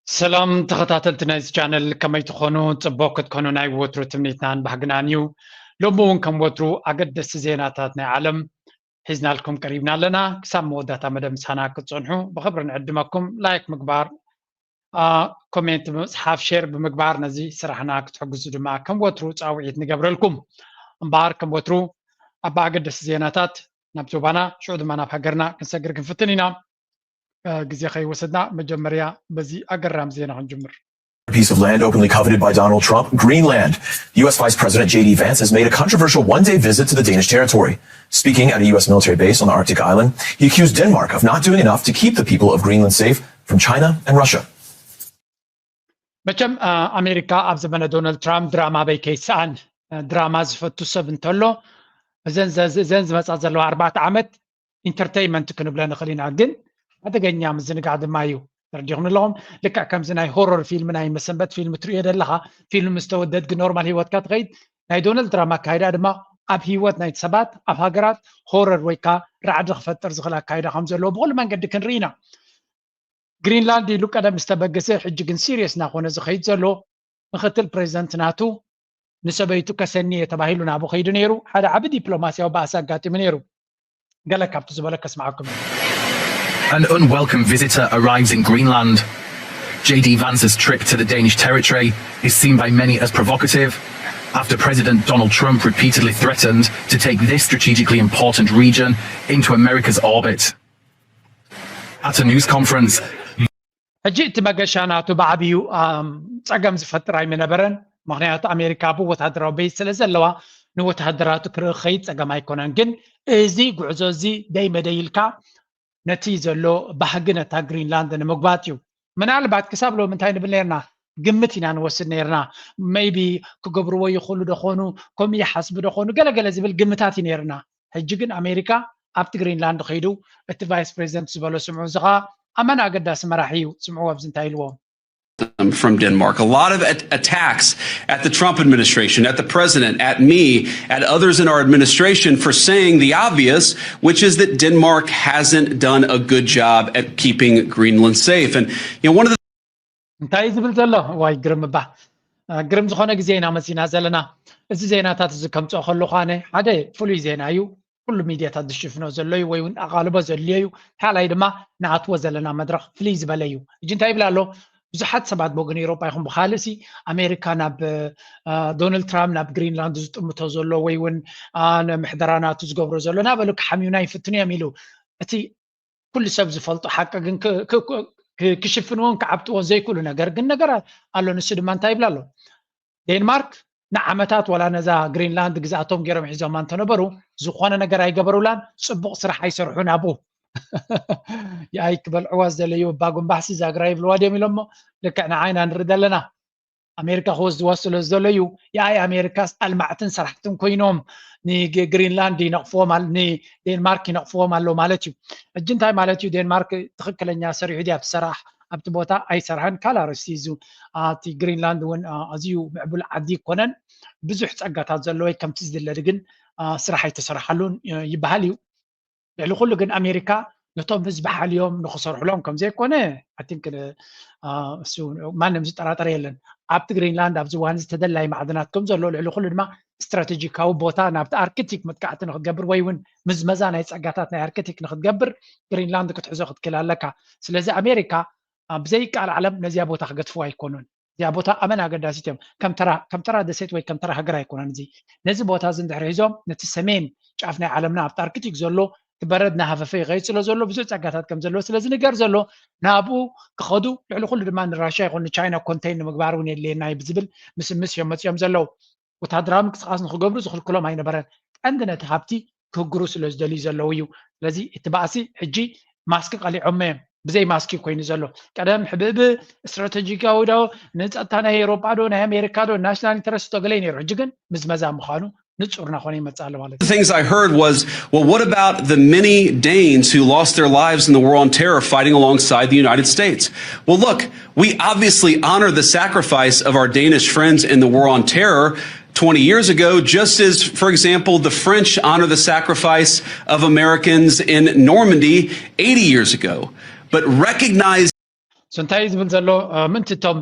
ሰላም ተኸታተልቲ ናይዚ ቻነል፣ ከመይ ትኾኑ? ጽቡቕ ክትኮኑ ናይ ወትሩ ትምኒትናን ባህግናን እዩ። ሎሚ እውን ከም ወትሩ ኣገደስቲ ዜናታት ናይ ዓለም ሒዝናልኩም ቀሪብና ኣለና። ክሳብ መወዳእታ መደብ ምሳና ክትጸንሑ ብኽብሪ ንዕድመኩም። ላይክ ምግባር፣ አ፣ ኮሜንት ብምጽሓፍ፣ ሼር ብምግባር ነዚ ስራሕና ክትሕግዙ ድማ ከም ወትሩ ጻውዒት ንገብረልኩም። እምበኣር ከም ወትሩ ኣብ ኣገደስቲ ዜናታት ናብ ዞባና፣ ሽዑ ድማ ናብ ሃገርና ክንሰግር ክንፍትን ኢና። አ፣ ግዜ ከይወሰድና መጀመርያ በዚ ኣገራሚ ዜና ክንጅምር። Piece of land openly coveted by Donald Trump, Greenland. U S Vice President J D Vance has made a controversial one day visit to the Danish territory. Speaking at a U S military base on the Arctic island, he accused Denmark of not doing enough to keep the people of Greenland safe from China and Russia. መቸም አ፣ ኣሜሪካ ኣብ ዘመነ ዶናልድ ትራምፕ ድራማ በይ ከይሰኣን፣ አ፣ ድራማ ዝፈቱ ሰብ እንተሎ፣ እዘን ዘ- እዘን ዝመፃ ዘለዋ ኣርባዕተ ዓመት ኢንተርቴይንመንት ክንብለ ንኽእል ኢና። ግን ሓደገኛ ምዝንጋዕ ድማ እዩ። ተረዲኹም ኣለኹም። ልክዕ ከምዚ ናይ ሆረር ፊልም፣ ናይ መሰንበት ፊልም ትርእዮ ዘለኻ፣ ፊልም ምስ ተወደድ ግን ኖርማል ህይወትካ ትኸይድ። ናይ ዶናልድ ትራምፕ ኣካይዳ ድማ ኣብ ህይወት ናይ ሰባት፣ ኣብ ሃገራት ሆረር ወይ ከዓ ራዕዲ ክፈጥር ዝኽእል ኣካይዳ ከም ዘለዎ ብኹሉ መንገዲ ክንርኢ ኢና። ግሪንላንድ ኢሉ ቀደም ዝተበገሰ፣ ሕጂ ግን ሲሪየስ እናኾነ ዝኸይድ ዘሎ፣ ምክትል ፕሬዚደንት ናቱ ንሰበይቱ ከሰኒ እየ ተባሂሉ ናብኡ ከይዱ ነይሩ። ሓደ ዓቢ ዲፕሎማሲያዊ ባእሲ ኣጋጢሙ ነይሩ። ገለ ካብቲ ዝበሎ ከስምዓኩም። An unwelcome visitor arrives in Greenland. J D Vance's trip to the Danish territory is seen by many as provocative, after President Donald Trump repeatedly threatened to take this strategically important region into America's orbit. At a news conference, ሕጂ እቲ መገሻ ናቱ ብዓብዩ፣ ኣም፣ ጸገም ዝፈጥር ኣይምነበረን። ምኽንያቱ ኣሜሪካ ብወታደራዊ ቤዝ ስለ ዘለዋ ንወታደራቱ ክርኢ ከይድ ጸገም ኣይኮነን። ግን እዚ ጉዕዞ እዚ ደይ መደይ ኢልካ ነቲ ዘሎ ባህጊ ነታ ግሪንላንድ ንምግባጥ እዩ። ምናልባት ክሳብ ሎሚ እንታይ ንብል ነርና? ግምት ኢና ንወስድ ነርና። ሜይቢ ክገብርዎ ይኽእሉ ዶ ኾኑ፣ ከምኡ ይሓስቡ ዶ ኾኑ፣ ገለገለ ዝብል ግምታት እዩ ነርና። ሕጂ ግን ኣሜሪካ ኣብቲ ግሪንላንድ ከይዱ እቲ ቫይስ ፕሬዚደንት ዝበሎ ስምዑ። እዚ ኸዓ ኣመና ኣገዳሲ መራሒ እዩ። ስምዑ ኣብዚ እንታይ ኢልዎ። From Denmark. A lot of at- attacks at the Trump administration, at the president, at me, at others in our administration for saying the obvious, which is that Denmark hasn't done a good job at keeping Greenland safe. And, you know, one of the እንታይ እዩ ዝብል ዘሎ? ዋይ፣ ግርም እባ። አ፣ ግርም ዝኾነ ግዜ ኢና መጺና ዘለና። እዚ ዜናታት እዚ ከምጽኦ ከለኹ ኣነ ሓደ ፍሉይ ዜና እዩ። ኩሉ ሚድያታት ዝሽፍኖ ዘሎ እዩ፣ ወይ እውን ኣቓልቦ ዘድልዮ እዩ። ካልኣይ ድማ ንኣትዎ ዘለና መድረኽ ፍልይ ዝበለ እዩ። ሕጂ እንታይ ይብል ኣሎ? ብዙሓት ሰባት ብወገን ኤውሮጳ ይኹን ብኻልእ ሲ፣ ኣሜሪካ ናብ፣ አ፣ ዶናልድ ትራምፕ ናብ ግሪንላንድ ዝጥምቶ ዘሎ ወይ እውን፣ አ፣ ንምሕደራ ናቱ ዝገብሮ ዘሎ እናበሉ ክሓምዩና ይፍትኑ እዮም ኢሉ። እቲ ኩሉ ሰብ ዝፈልጦ ሓቂ ግን ክ- ክ- ክ- ክሽፍንዎን ክዓብጥዎን ዘይክእሉ ነገር ግን ነገር ኣሎ። ንሱ ድማ እንታይ ይብል ኣሎ? ዴንማርክ ንዓመታት ዋላ ነዛ ግሪንላንድ ግዝኣቶም ገይሮም ሒዞማ እንተነበሩ፣ ዝኾነ ነገር ኣይገበሩላን፣ ጽቡቕ ስራሕ ኣይሰርሑን። ኣብኡ የኣይ ክበልዕዋ ዝደለዩ እባ ጉንባሕሲ ዛግራ ይብልዋ ድዮም ኢሎሞ። ልክዕ ንዓይና ንርኢ ዘለና። ኣሜሪካ ክወስድዋ ስለ ዝደለዩ፣ የኣይ ኣሜሪካስ ኣልማዕትን ሰራሕትን ኮይኖም ንግሪንላንድ ይነቕፍዎም ኣል- ንዴንማርክ ይነቕፍዎም ኣሎ ማለት እዩ። ሕጂ እንታይ ማለት እዩ? ዴንማርክ ትኽክለኛ ሰሪሑ ድያ ትሰራሕ ኣብቲ ቦታ? ኣይሰርሐን። ካልእ ኣርእስቲ እዩ። እቲ ግሪንላንድ እውን፣ አ፣ ኣዝዩ ምዕቡል ዓዲ ኣይኮነን። ብዙሕ ጸጋታት ዘለዎ እዩ፣ ከምቲ ዝድለ ግን፣ አ፣ ስራሕ ኣይተሰርሓሉን፣ እ፣ ይበሃል እዩ። ልዕሊ ኩሉ ግን ኣሜሪካ ነቶም ህዝቢ ሓልዮም ንኽሰርሑሎም ከም ዘይኮነ፣ I think፣ እ፣ አ፣ እሱ ማንም ዝጠራጠር የለን። ኣብቲ ግሪንላንድ ኣብዚ እዋን እዚ ተደላይ ማዕድናት ከም ዘሎ፣ ልዕሊ ኩሉ ድማ ስትራቴጂካዊ ቦታ ናብቲ ኣርክቲክ መጥቃዕቲ ንክትገብር ወይ እውን ምዝመዛ ናይ ጸጋታት ናይ ኣርክቲክ ንክትገብር ግሪንላንድ ክትሕዞ ክትክእል ኣለካ። ስለዚ ኣሜሪካ፣ አ፣ ብዘይከኣል ዓለም ነዚኣ ቦታ ክገድፍዋ ኣይኮኑን። እዚኣ ቦታ ኣመን ኣገዳሲት እዮም። ከም ተራ፣ ከም ተራ ደሴት ወይ ከም ተራ ሃገር ኣይኮነን። እዚ፣ ነዚ ቦታ እዚ እንድሕር ሒዞም ነቲ ሰሜን ጫፍ ናይ ዓለምና ኣብቲ ኣርክቲክ ዘሎ እቲ በረድ እናሃፈፈ ይኸይድ ስለ ዘሎ ብዙሕ ጸጋታት ከም ዘለዎ ስለዚ ንገር ዘሎ ናብኡ ክኸዱ፣ ልዕሊ ኩሉ ድማ ንራሽያ ይኹን ንቻይና ኮንቴን ንምግባር እውን የድልየና እዩ ብዝብል ምስምስ እዮም መጺኦም ዘለዉ። ወታደራዊ ምንቅስቃስ ንክገብሩ ዝኽልክሎም ኣይነበረን። ቀንዲ ነቲ ሃብቲ ክህግሩ ስለ ዝደልዩ ዘለዉ እዩ። ስለዚ እቲ ባእሲ ሕጂ ማስክ ቀሊዖሞ እዮም። ብዘይ ማስክ እዩ ኮይኑ ዘሎ። ቀደም ሕብእብ ስትራቴጂካዊ ዶ፣ ንጸጥታ ናይ ኤውሮጳ ዶ፣ ናይ ኣሜሪካ ዶ፣ ናሽናል ኢንተረስት ዶ ገለ እዩ ነይሩ። ሕጂ ግን ምዝመዛ ምዃኑ ንጹር እናኾነ ይመጽእ ኣሎ ማለት እዩ። The things I heard was, well, what about the many Danes who lost their lives in the war on terror fighting alongside the United States? Well, look, we obviously honor the sacrifice of our Danish friends in the war on terror twenty years ago, just as, for example, the French honor the sacrifice of Americans in Normandy eighty years ago. But recognize እንታይ እዩ ዝብል ዘሎ? ምንቲ እቶም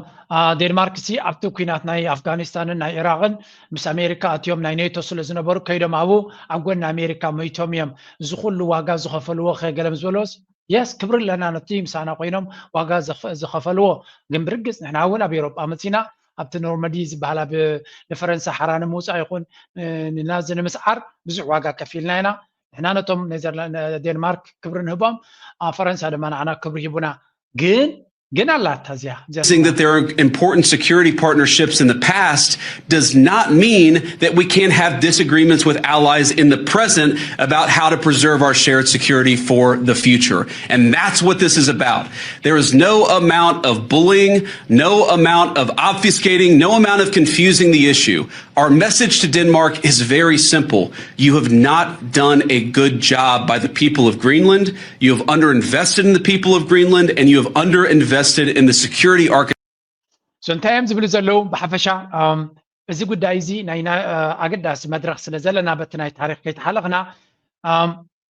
ዴንማርክ ሲ ኣብቲ ኩናት ናይ ኣፍጋኒስታንን ናይ ኢራቅን ምስ ኣሜሪካ ኣትዮም ናይ ኔቶ ስለ ዝነበሩ ከይዶም ኣብኡ ኣብ ጎኒ ኣሜሪካ ሞይቶም እዮም። እዚ ኩሉ ዋጋ ዝኸፈልዎ ከ ገለ ምስ በልዎስ፣ የስ፣ ክብሪ ኣለና ነቲ ምሳና ኮይኖም ዋጋ ዝኸፈልዎ። ግን ብርግፅ ንሕና እውን ኣብ ኤሮጳ መፂና ኣብቲ ኖርመዲ ዝበሃል ኣብ ንፈረንሳ ሓራ ንምውፃእ ይኹን ንናዚ ንምስዓር ብዙሕ ዋጋ ከፊልና ኢና። ንሕና ነቶም ዴንማርክ ክብሪ ንህቦም፣ ፈረንሳ ድማ ንዓና ክብሪ ሂቡና። ግን ግን ኣላታ እዚያ Saying that there are important security partnerships in the past does not mean that we can't have disagreements with allies in the present about how to preserve our shared security for the future. And that's what this is about. There is no amount of bullying, no amount of obfuscating, no amount of confusing the issue. Our message to Denmark is very simple. You have not done a good job by the people of Greenland. You have underinvested in the people of Greenland, and you have underinvested in the security architecture. So እንታይ እዮም ዝብሉ ዘለዉ? ብሓፈሻ እዚ ጉዳይ እዚ ናይ ኣገዳሲ መድረኽ ስለ ዘለና በቲ ናይ ታሪኽ ከይተሓለኽና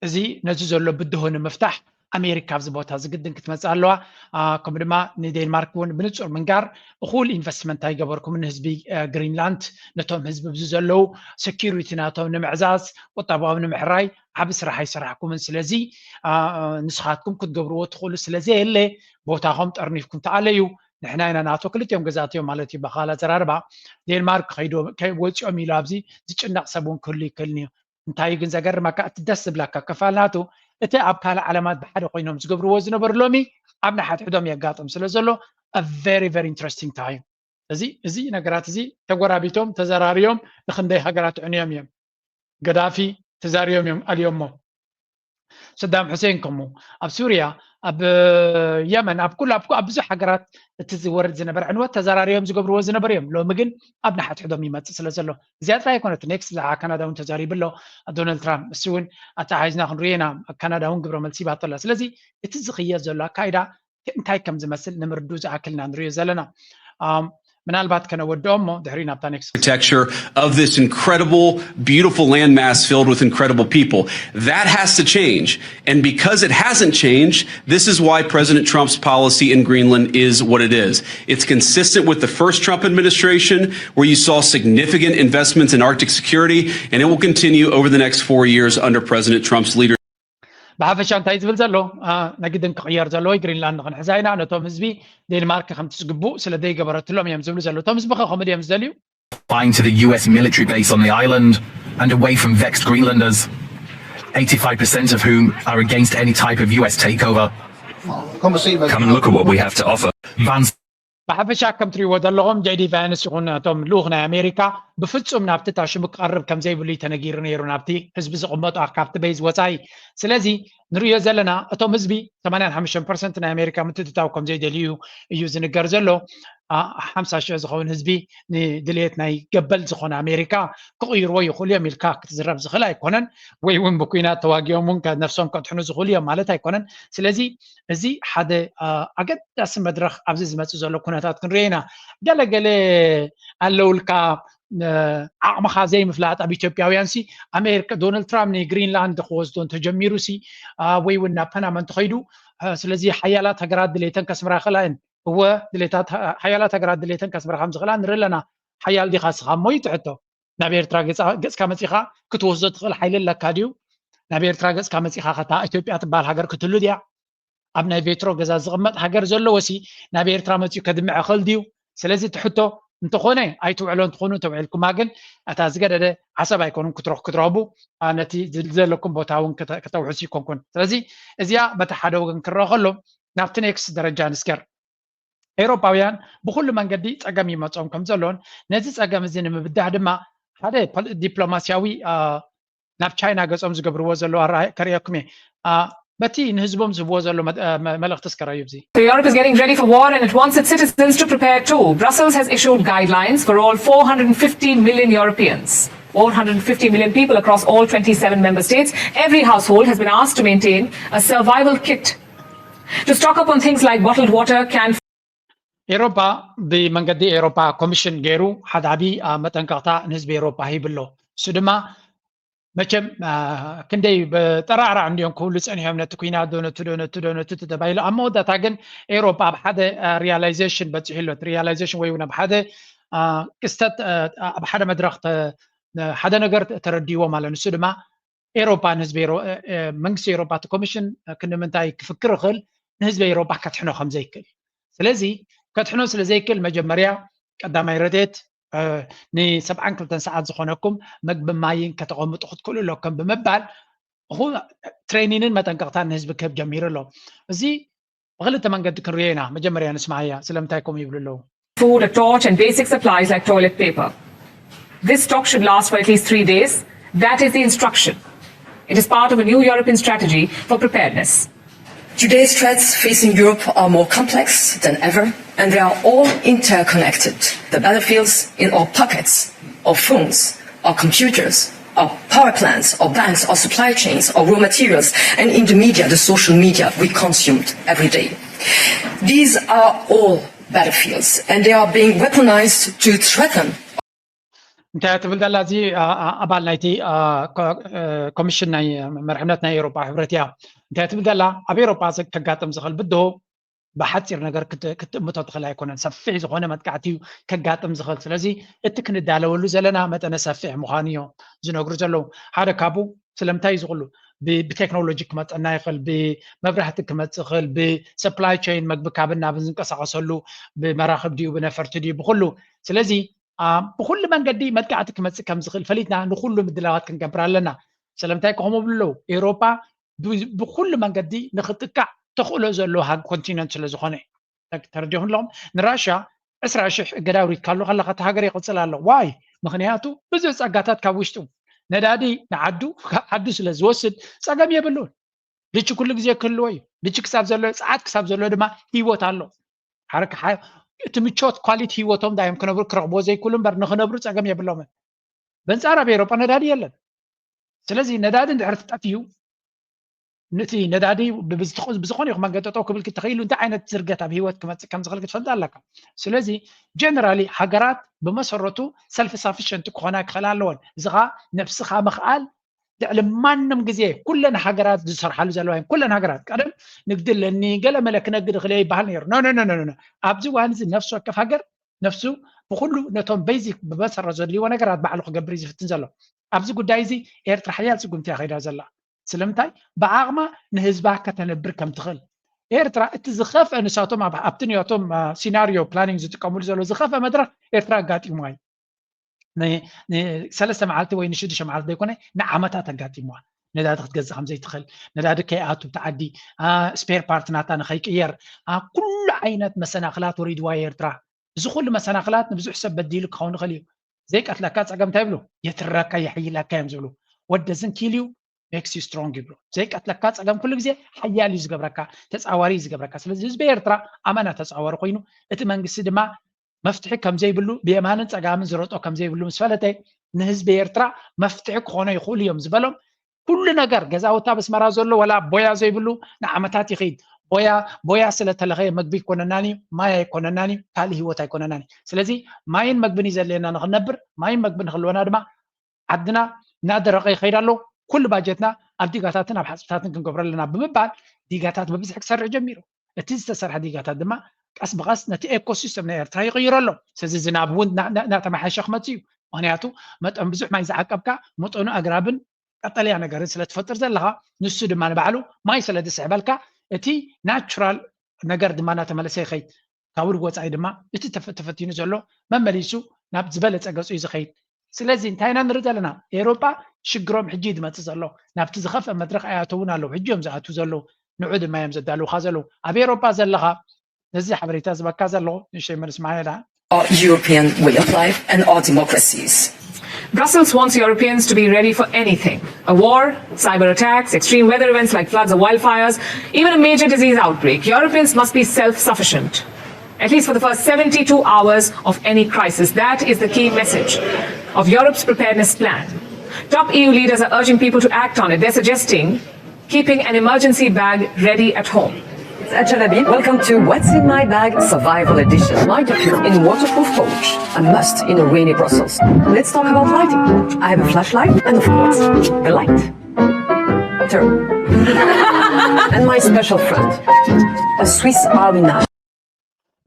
እዚ ነዚ ዘሎ ብድሆ ንምፍታሕ ኣሜሪካ ኣብዚ ቦታ ዝግድን ክትመፅእ ኣለዋ። ከምኡ ድማ ንዴንማርክ እውን ብንፁር ምንጋር እኹል ኢንቨስትመንት ኣይገበርኩም ንህዝቢ ግሪንላንድ ነቶም ህዝቢ ብዚ ዘለዉ ሴኪሪቲ ናቶም ንምዕዛዝ ቁጠባዎም ንምሕራይ ዓብ ስራሕ ኣይሰራሕኩምን። ስለዚ ንስኻትኩም ክትገብርዎ ትኽእሉ ስለዘየለ ቦታኹም ጠርኒፍኩም ተኣለዩ። ንሕና ኢና ናቶ ክልቲኦም ገዛእትዮም ማለት እዩ። ብኻል ኣዘራርባ ዴንማርክ ከይዶ ወፂኦም ኢሉ ኣብዚ ዝጭነቕ ሰብ እውን ክህሉ ይክእልን እዩ። እንታይ ግን ዘገርመካ እቲ ደስ ዝብለካ ክፋል ናቱ እቲ ኣብ ካልእ ዓለማት ብሓደ ኮይኖም ዝገብርዎ ዝነበሩ ሎሚ ኣብ ንሓድሕዶም የጋጥም ስለ ዘሎ very very interesting time። እዚ እዚ ነገራት እዚ ተጎራቢቶም ተዘራርዮም ንክንደይ ሃገራት ዕንዮም እዮም። ገዳፊ ተዛርዮም እዮም ኣልዮሞ። ሰዳም ሑሴን ከምኡ ኣብ ሱርያ ኣብ የመን ኣብ ኩሉ ኣብ ኣብ ብዙሕ ሃገራት እቲ ዝወርድ ዝነበረ ዕንወት ተዘራርዮም ዝገብርዎ ዝነበሩ እዮም። ሎሚ ግን ኣብ ንሓድሕዶም ይመፅእ ስለ ዘሎ እዚኣ ጥራይ ኣይኮነት። ኔክስት ብዛዕባ ካናዳ እውን ተዛሪቡ ኣሎ ዶናልድ ትራምፕ። እሱ እውን ኣተሓሒዝና ክንሪኦ ኢና። ካናዳ እውን ግብረ መልሲ ይባቶ ኣላ። ስለዚ እቲ ዝኽየድ ዘሎ ኣካይዳ እንታይ ከም ዝመስል ንምርዱ ዝኣክልና ንሪኦ ዘለና። ምናልባት ከነወድኦ እሞ ድሕሪ ናብታ ኔክስት architecture of this incredible, beautiful landmass filled with incredible people. That has to change. And because it hasn't changed, this is why President Trump's policy in Greenland is what it is. It's consistent with the first Trump administration, where you saw significant investments in Arctic security, and it will continue over the next four years under President Trump's leadership. ብሓፈሻ እንታይ ዝብል ዘሎ ነግድን ክቕየር ዘለዎ ግሪንላንድ ክንሕዛ ኢና። ነቶም ህዝቢ ዴንማርክ ከምቲ ዝግቡእ ስለ ዘይገበረትሎም እዮም ዝብሉ ዘለዉ። እቶም ህዝቢ ከ ከምኡ ድዮም ዝደልዩ? Flying to the U S military base on the island and away from vexed Greenlanders, eighty-five percent of whom are against any type of U S takeover. Come and look at what we have to offer. Vance ብሓፈሻ ከም ትሪእዎ ዘለኹም ጀይዲ ቫንስ ይኹን እቶም ልኡኽ ናይ ኣሜሪካ ብፍጹም ናብቲ ታሽሙ ክቐርብ ከም ዘይብሉ እዩ ተነጊሩ ነይሩ ናብቲ ህዝቢ ዝቕመጦ ካብቲ በይዝ ወፃኢ። ስለዚ ንሪኦ ዘለና እቶም ህዝቢ ሰማንያን ሓሙሽተን ፐርሰንት ናይ ኣሜሪካ ምትእትታው ከም ዘይደልዩ እዩ ዝንገር ዘሎ። ሓምሳ ሽሕ ዝኸውን ህዝቢ ንድልየት ናይ ገበል ዝኾነ ኣሜሪካ ክቕይርዎ ይኽእሉ እዮም ኢልካ ክትዝረብ ዝኽእል ኣይኮነን። ወይ እውን ብኩናት ተዋጊኦም እውን ነፍሶም ከድሕኑ ዝኽእሉ እዮም ማለት ኣይኮነን። ስለዚ እዚ ሓደ ኣገዳሲ መድረኽ ኣብዚ ዝመፅእ ዘሎ ኩነታት ክንሪኦ ኢና። ገለገለ ኣለውልካ ዓቕምኻ ዘይምፍላጥ ኣብ ኢትዮጵያውያን ሲ ኣሜሪካ ዶናልድ ትራምፕ ንግሪንላንድ ክወስዶ እንተጀሚሩ ሲ ወይ እውን ናብ ፓናማ እንተኸይዱ ስለዚ ሓያላት ሃገራት ድሌተን ከስምራ ይኽእላ እየን። እወ ድሌታት ሓያላት ሃገራት ድሌተን ከስምራ ከም ዝኽእላ ንርኢ ኣለና። ሓያል ዲኻ ስኻ እሞ እዩ ትሕቶ። ናብ ኤርትራ ገጽካ መጺኻ ክትወስዶ ትኽእል ሓይሊ ኣለካ ድዩ? ናብ ኤርትራ ገጽካ መጺኻ ከታ ኢትዮጵያ ትበሃል ሃገር ክትህሉ ድያ? ኣብ ናይ ቬትሮ ገዛ ዝቕመጥ ሃገር ዘለዎ ሲ ናብ ኤርትራ መጺኡ ከድምዕ ይኽእል ድዩ? ስለዚ እቲ ሕቶ እንተኾነ ኣይትውዕሎ እንተኾኑ እንተውዒልኩማ ግን እታ ዝገደደ ዓሰብ ኣይኮኑን ክትረኽ ክትረኽቡ ነቲ ዘለኩም ቦታ እውን ከተውሕሱ ይኮንኩን። ስለዚ እዚኣ በቲ ሓደ ወገን ክረአ ከሎ ናብቲ ኔክስት ደረጃ ንስገር። ኤውሮጳውያን ብኹሉ መንገዲ ጸገም ይመጾም ከም ዘሎን ነዚ ጸገም እዚ ንምብዳህ ድማ ሓደ ዲፕሎማስያዊ ናብ ቻይና ገጾም ዝገብርዎ ዘለዉ ኣረኣእያ ከርእየኩም እየ። በቲ ንህዝቦም ዝህብዎ ዘሎ መልእኽቲ እስከ ረኣዩ። እዚ So Europe is getting ready for war and it wants its citizens to prepare too. Brussels has issued guidelines for all four hundred fifty million Europeans, four hundred fifty million people across all twenty-seven member states. Every household has been asked to maintain a survival kit to stock up on things like bottled water, canned ኤሮፓ ብመንገዲ ኤሮፓ ኮሚሽን ገይሩ ሓደ ዓብዪ መጠንቀቕታ ንህዝቢ ኤሮፓ ሂብሎ። እሱ ድማ መቸም ክንደይ ብጠራዕራዕ እንዲዮም ክብሉ ፀኒሖም፣ ነቲ ኩናት ዶ ነቲ ዶ ነቲ ዶ ነቲ ተባሂሉ። ኣብ መወዳእታ ግን ኤውሮጳ ኣብ ሓደ ሪያላይዜሽን በፂሑ ኣሎ። ሪያላይዜሽን ወይ እውን ኣብ ሓደ ክስተት ኣብ ሓደ መድረክ ሓደ ነገር ተረዲዎ ማለት ንሱ ድማ ኤሮፓ ንህዝቢ መንግስቲ ኤሮፓ እቲ ኮሚሽን ክንምንታይ ክፍክር ይኽእል ንህዝቢ ኤሮፓ ከትሕኖ ከም ዘይክእል። ስለዚ ከትሕኖ ስለ ዘይክእል መጀመርያ ቀዳማይ ረድኤት ንሰብዓን ክልተን ሰዓት ዝኾነኩም መግቢ ማይን ከተቐምጡ ክትክእሉ ኣለኩም ብምባል ትሬኒንን መጠንቀቕታን ንህዝቢ ክህብ ጀሚሩ ኣሎ። እዚ ብክልተ መንገዲ ክንሪኦ ኢና። መጀመርያ ንስማያ ስለምንታይ ከምኡ ይብሉ ኣለዉ? Food, a torch, and basic supplies like toilet paper. This stock should last for at least three days. That is the instruction. It is part of a new European strategy for preparedness. Today's threats facing Europe are more complex than ever, and they are all interconnected. The battlefields in our pockets, our phones, our computers, our power plants, our banks, our supply chains, our raw materials, and in the media, the social media we consumed every day. These are all battlefields, and they are being weaponized to threaten. እንታይ ትብል ዘላ እዚ ኣባል ናይቲ ኮሚሽን ናይ መርሕነት ናይ ኤሮፓ ሕብረት እያ። እንታይ ትብል ዘላ ኣብ ኤሮፓ ከጋጥም ዝኽእል ብድሆ ብሓፂር ነገር ክትእምቶ ትኽእል ኣይኮነን። ሰፊሕ ዝኾነ መጥቃዕቲ እዩ ከጋጥም ዝኽእል። ስለዚ እቲ ክንዳለወሉ ዘለና መጠነ ሰፊሕ ምዃኑ እዮ ዝነግሩ ዘለዉ። ሓደ ካብኡ ስለምንታይ እዩ ዝኽሉ ብቴክኖሎጂ ክመፀና ይኽእል፣ ብመብራህቲ ክመፅእ ይኽእል፣ ብሰፕላይ ቸይን መግቢ ካብን ናብን ዝንቀሳቐሰሉ ብመራኽብ ድዩ ብነፈርቲ ድዩ ብኩሉ። ስለዚ ብኩሉ መንገዲ መጥቃዕቲ ክመፅእ ከም ዝኽእል ፈሊጥና ንኩሉ ምድላዋት ክንገብር ኣለና። ስለምንታይ ክኸምኡ ብሉ ኣለዉ ኤውሮፓ ብኩሉ መንገዲ ንክጥቃዕ ተኽእሎ ዘለዎ ኮንቲነንት ስለ ዝኾነ ተረዲኹም ኣለኹም። ንራሻ ዕስራ ሽሕ እገዳ ኣውሪድካሉ ከለካ እቲ ሃገር ይቕፅል ኣሎ። ዋይ? ምክንያቱ ብዙሕ ፀጋታት ካብ ውሽጡ ነዳዲ ንዓዱ ካብ ዓዱ ስለ ዝወስድ ፀገም የብሉን። ድቺ ኩሉ ግዜ ክህልዎ እዩ። ድቺ ክሳብ ዘሎ ፀዓት ክሳብ ዘሎ ድማ ህይወት ኣሎ። እቲ ምቾት ኳሊቲ ህይወቶም ዳዮም ክነብሩ ክረኽብዎ ዘይክእሉ እምበር ንክነብሩ ፀገም የብሎምን። በንፃር ኣብ ኤሮጳ ነዳዲ የለን። ስለዚ ነዳዲ እንድሕር ትጠፍዩ ነቲ ነዳዲ ብዝኾነ ይኹን መንገዲ ጠጠው ክብል ክተኽኢሉ እንታይ ዓይነት ዝርገት ኣብ ህይወት ክመፅእ ከም ዝኽእል ክትፈልጥ ኣለካ። ስለዚ ጀነራሊ ሃገራት ብመሰረቱ ሰልፍ ሳፊሸንት ክኾና ክኽእላ ኣለወን። እዚ ኸዓ ነብስኻ ምኽኣል ልዕሊ ማንም ግዜ ኩለን ሃገራት ዝሰርሓሉ ዘለዋ እየን። ኩለን ሃገራት ቀደም ንግዲ ኣለኒ ገለ መለ ክነግድ እኽእል እየ ይበሃል ነይሩ። ኖ ኖ ኖ ኖ ኖ። ኣብዚ እዋን እዚ ነፍሲ ወከፍ ሃገር ነፍሱ ብኹሉ ነቶም ቤዚክ ብመሰረት ዘድልይዎ ነገራት ባዕሉ ክገብር እዩ ዝፍትን ዘሎ። ኣብዚ ጉዳይ እዚ ኤርትራ ሓያል ስጉምቲ እያ ከይዳ ዘላ። ስለምንታይ ብዓቕማ ንህዝባ ከተንብር ከም ትኽእል ኤርትራ እቲ ዝኸፍአ ንሳቶም ኣብቲ ንያቶም ሲናሪዮ ፕላኒንግ ዝጥቀምሉ ዘሎ ዝኸፍአ መድረክ ኤርትራ ኣጋጢሙዋ እዩ። ንሰለስተ መዓልቲ ወይ ንሽዱሽተ መዓልቲ ዘይኮነ ንዓመታት ኣጋጢምዋ። ነዳዲ ክትገዝእ ከም ዘይትኽእል፣ ነዳዲ ከይኣቱ ብቲ ዓዲ፣ ስፔር ፓርት ናታ ንኸይቅየር፣ ኩሉ ዓይነት መሰናኽላት ወሪድዋ እዩ ኤርትራ። እዚ ኩሉ መሰናኽላት ንብዙሕ ሰብ በዲሉ ክኸውን ይኽእል እዩ። ዘይቀትለካ ጸገም እንታይ ይብሉ? የትረካ የሕይለካ እዮም ዝብሉ። What doesn't kill you makes you strong ይብሉ። ዘይቀትለካ ጸገም ኩሉ ግዜ ሓያል እዩ ዝገብረካ፣ ተጻዋሪ እዩ ዝገብረካ። ስለዚ ህዝቢ ኤርትራ ኣመና ተጻዋሪ ኮይኑ እቲ መንግስቲ ድማ መፍትሒ ከም ዘይብሉ ብየማንን ጸጋምን ዝረጦ ከም ዘይብሉ ምስ ፈለጠ ንህዝቢ ኤርትራ መፍትሒ ክኾኖ ይኽእሉ እዮም ዝበሎም ኩሉ ነገር ገዛውቲ ኣብ ኣስመራ ዘሎ ወላ ቦያ ዘይብሉ ንዓመታት ይኸይድ። ቦያ ቦያ ስለ ተለኸየ መግቢ ኣይኮነናን እዩ፣ ማይ ኣይኮነናን እዩ፣ ካልእ ህይወት ኣይኮነናን እዩ። ስለዚ ማይን መግብን እዩ ዘድልየና ንኽንነብር፣ ማይን መግብን ንኽህልወና ድማ ዓድና እናደረቐ ይኸይድ ኣሎ። ኩሉ ባጀትና ኣብ ዲጋታትን ኣብ ሓፅብታትን ክንገብሮ ኣለና ብምባል ዲጋታት ብብዝሒ ክሰርሕ ጀሚሩ። እቲ ዝተሰርሐ ዲጋታት ድማ ቀስ ብቐስ ነቲ ኤኮሲስተም ናይ ኤርትራ ይቕይሮ ኣሎ። ስለዚ ዝናብ እውን እናተመሓየሸ ክመፅእ እዩ። ምክንያቱ መጠን ብዙሕ ማይ ዝዓቀብካ መጠኑ ኣግራብን ቀጠልያ ነገርን ስለ ትፈጥር ዘለኻ ንሱ ድማ ንባዕሉ ማይ ስለ ዝስሕበልካ እቲ ናቹራል ነገር ድማ እናተመለሰ ይኸይድ። ካብኡ ወፃኢ ድማ እቲ ተፈቲኑ ዘሎ መመሊሱ ናብ ዝበለፀ ገፁ እዩ ዝኸይድ። ስለዚ እንታይ ኢና ንርኢ ዘለና? ኤውሮጳ ሽግሮም ሕጂ እዩ ዝመፅእ ዘሎ። ናብቲ ዝኸፍአ መድረኽ ኣይኣተውን ኣለዉ። ሕጂ እዮም ዝኣትዉ ዘለዉ። ንዑ ድማ እዮም ዘዳልዉኻ ዘለዉ። ኣብ ኤውሮጳ ዘለኻ ነዚ ሓበሬታ ዝበካ ዘሎ ንእሽተይ መልስ ማየዳ our European way of life and our democracies. Brussels wants Europeans to be ready for anything. A war, cyber attacks, extreme weather events like floods or wildfires, even a major disease outbreak. Europeans must be self sufficient, at least for the first seventy-two hours of any crisis. That is the key message of Europe's preparedness plan. Top E U leaders are urging people to act on it. They're suggesting keeping an emergency bag ready at home. It's Achalabi. Welcome to What's in My Bag Survival Edition. My document in waterproof pouch. A must in a rainy Brussels. Let's talk about lighting. I have a flashlight and, of course, the light. Turn. And my special friend, a Swiss Army knife.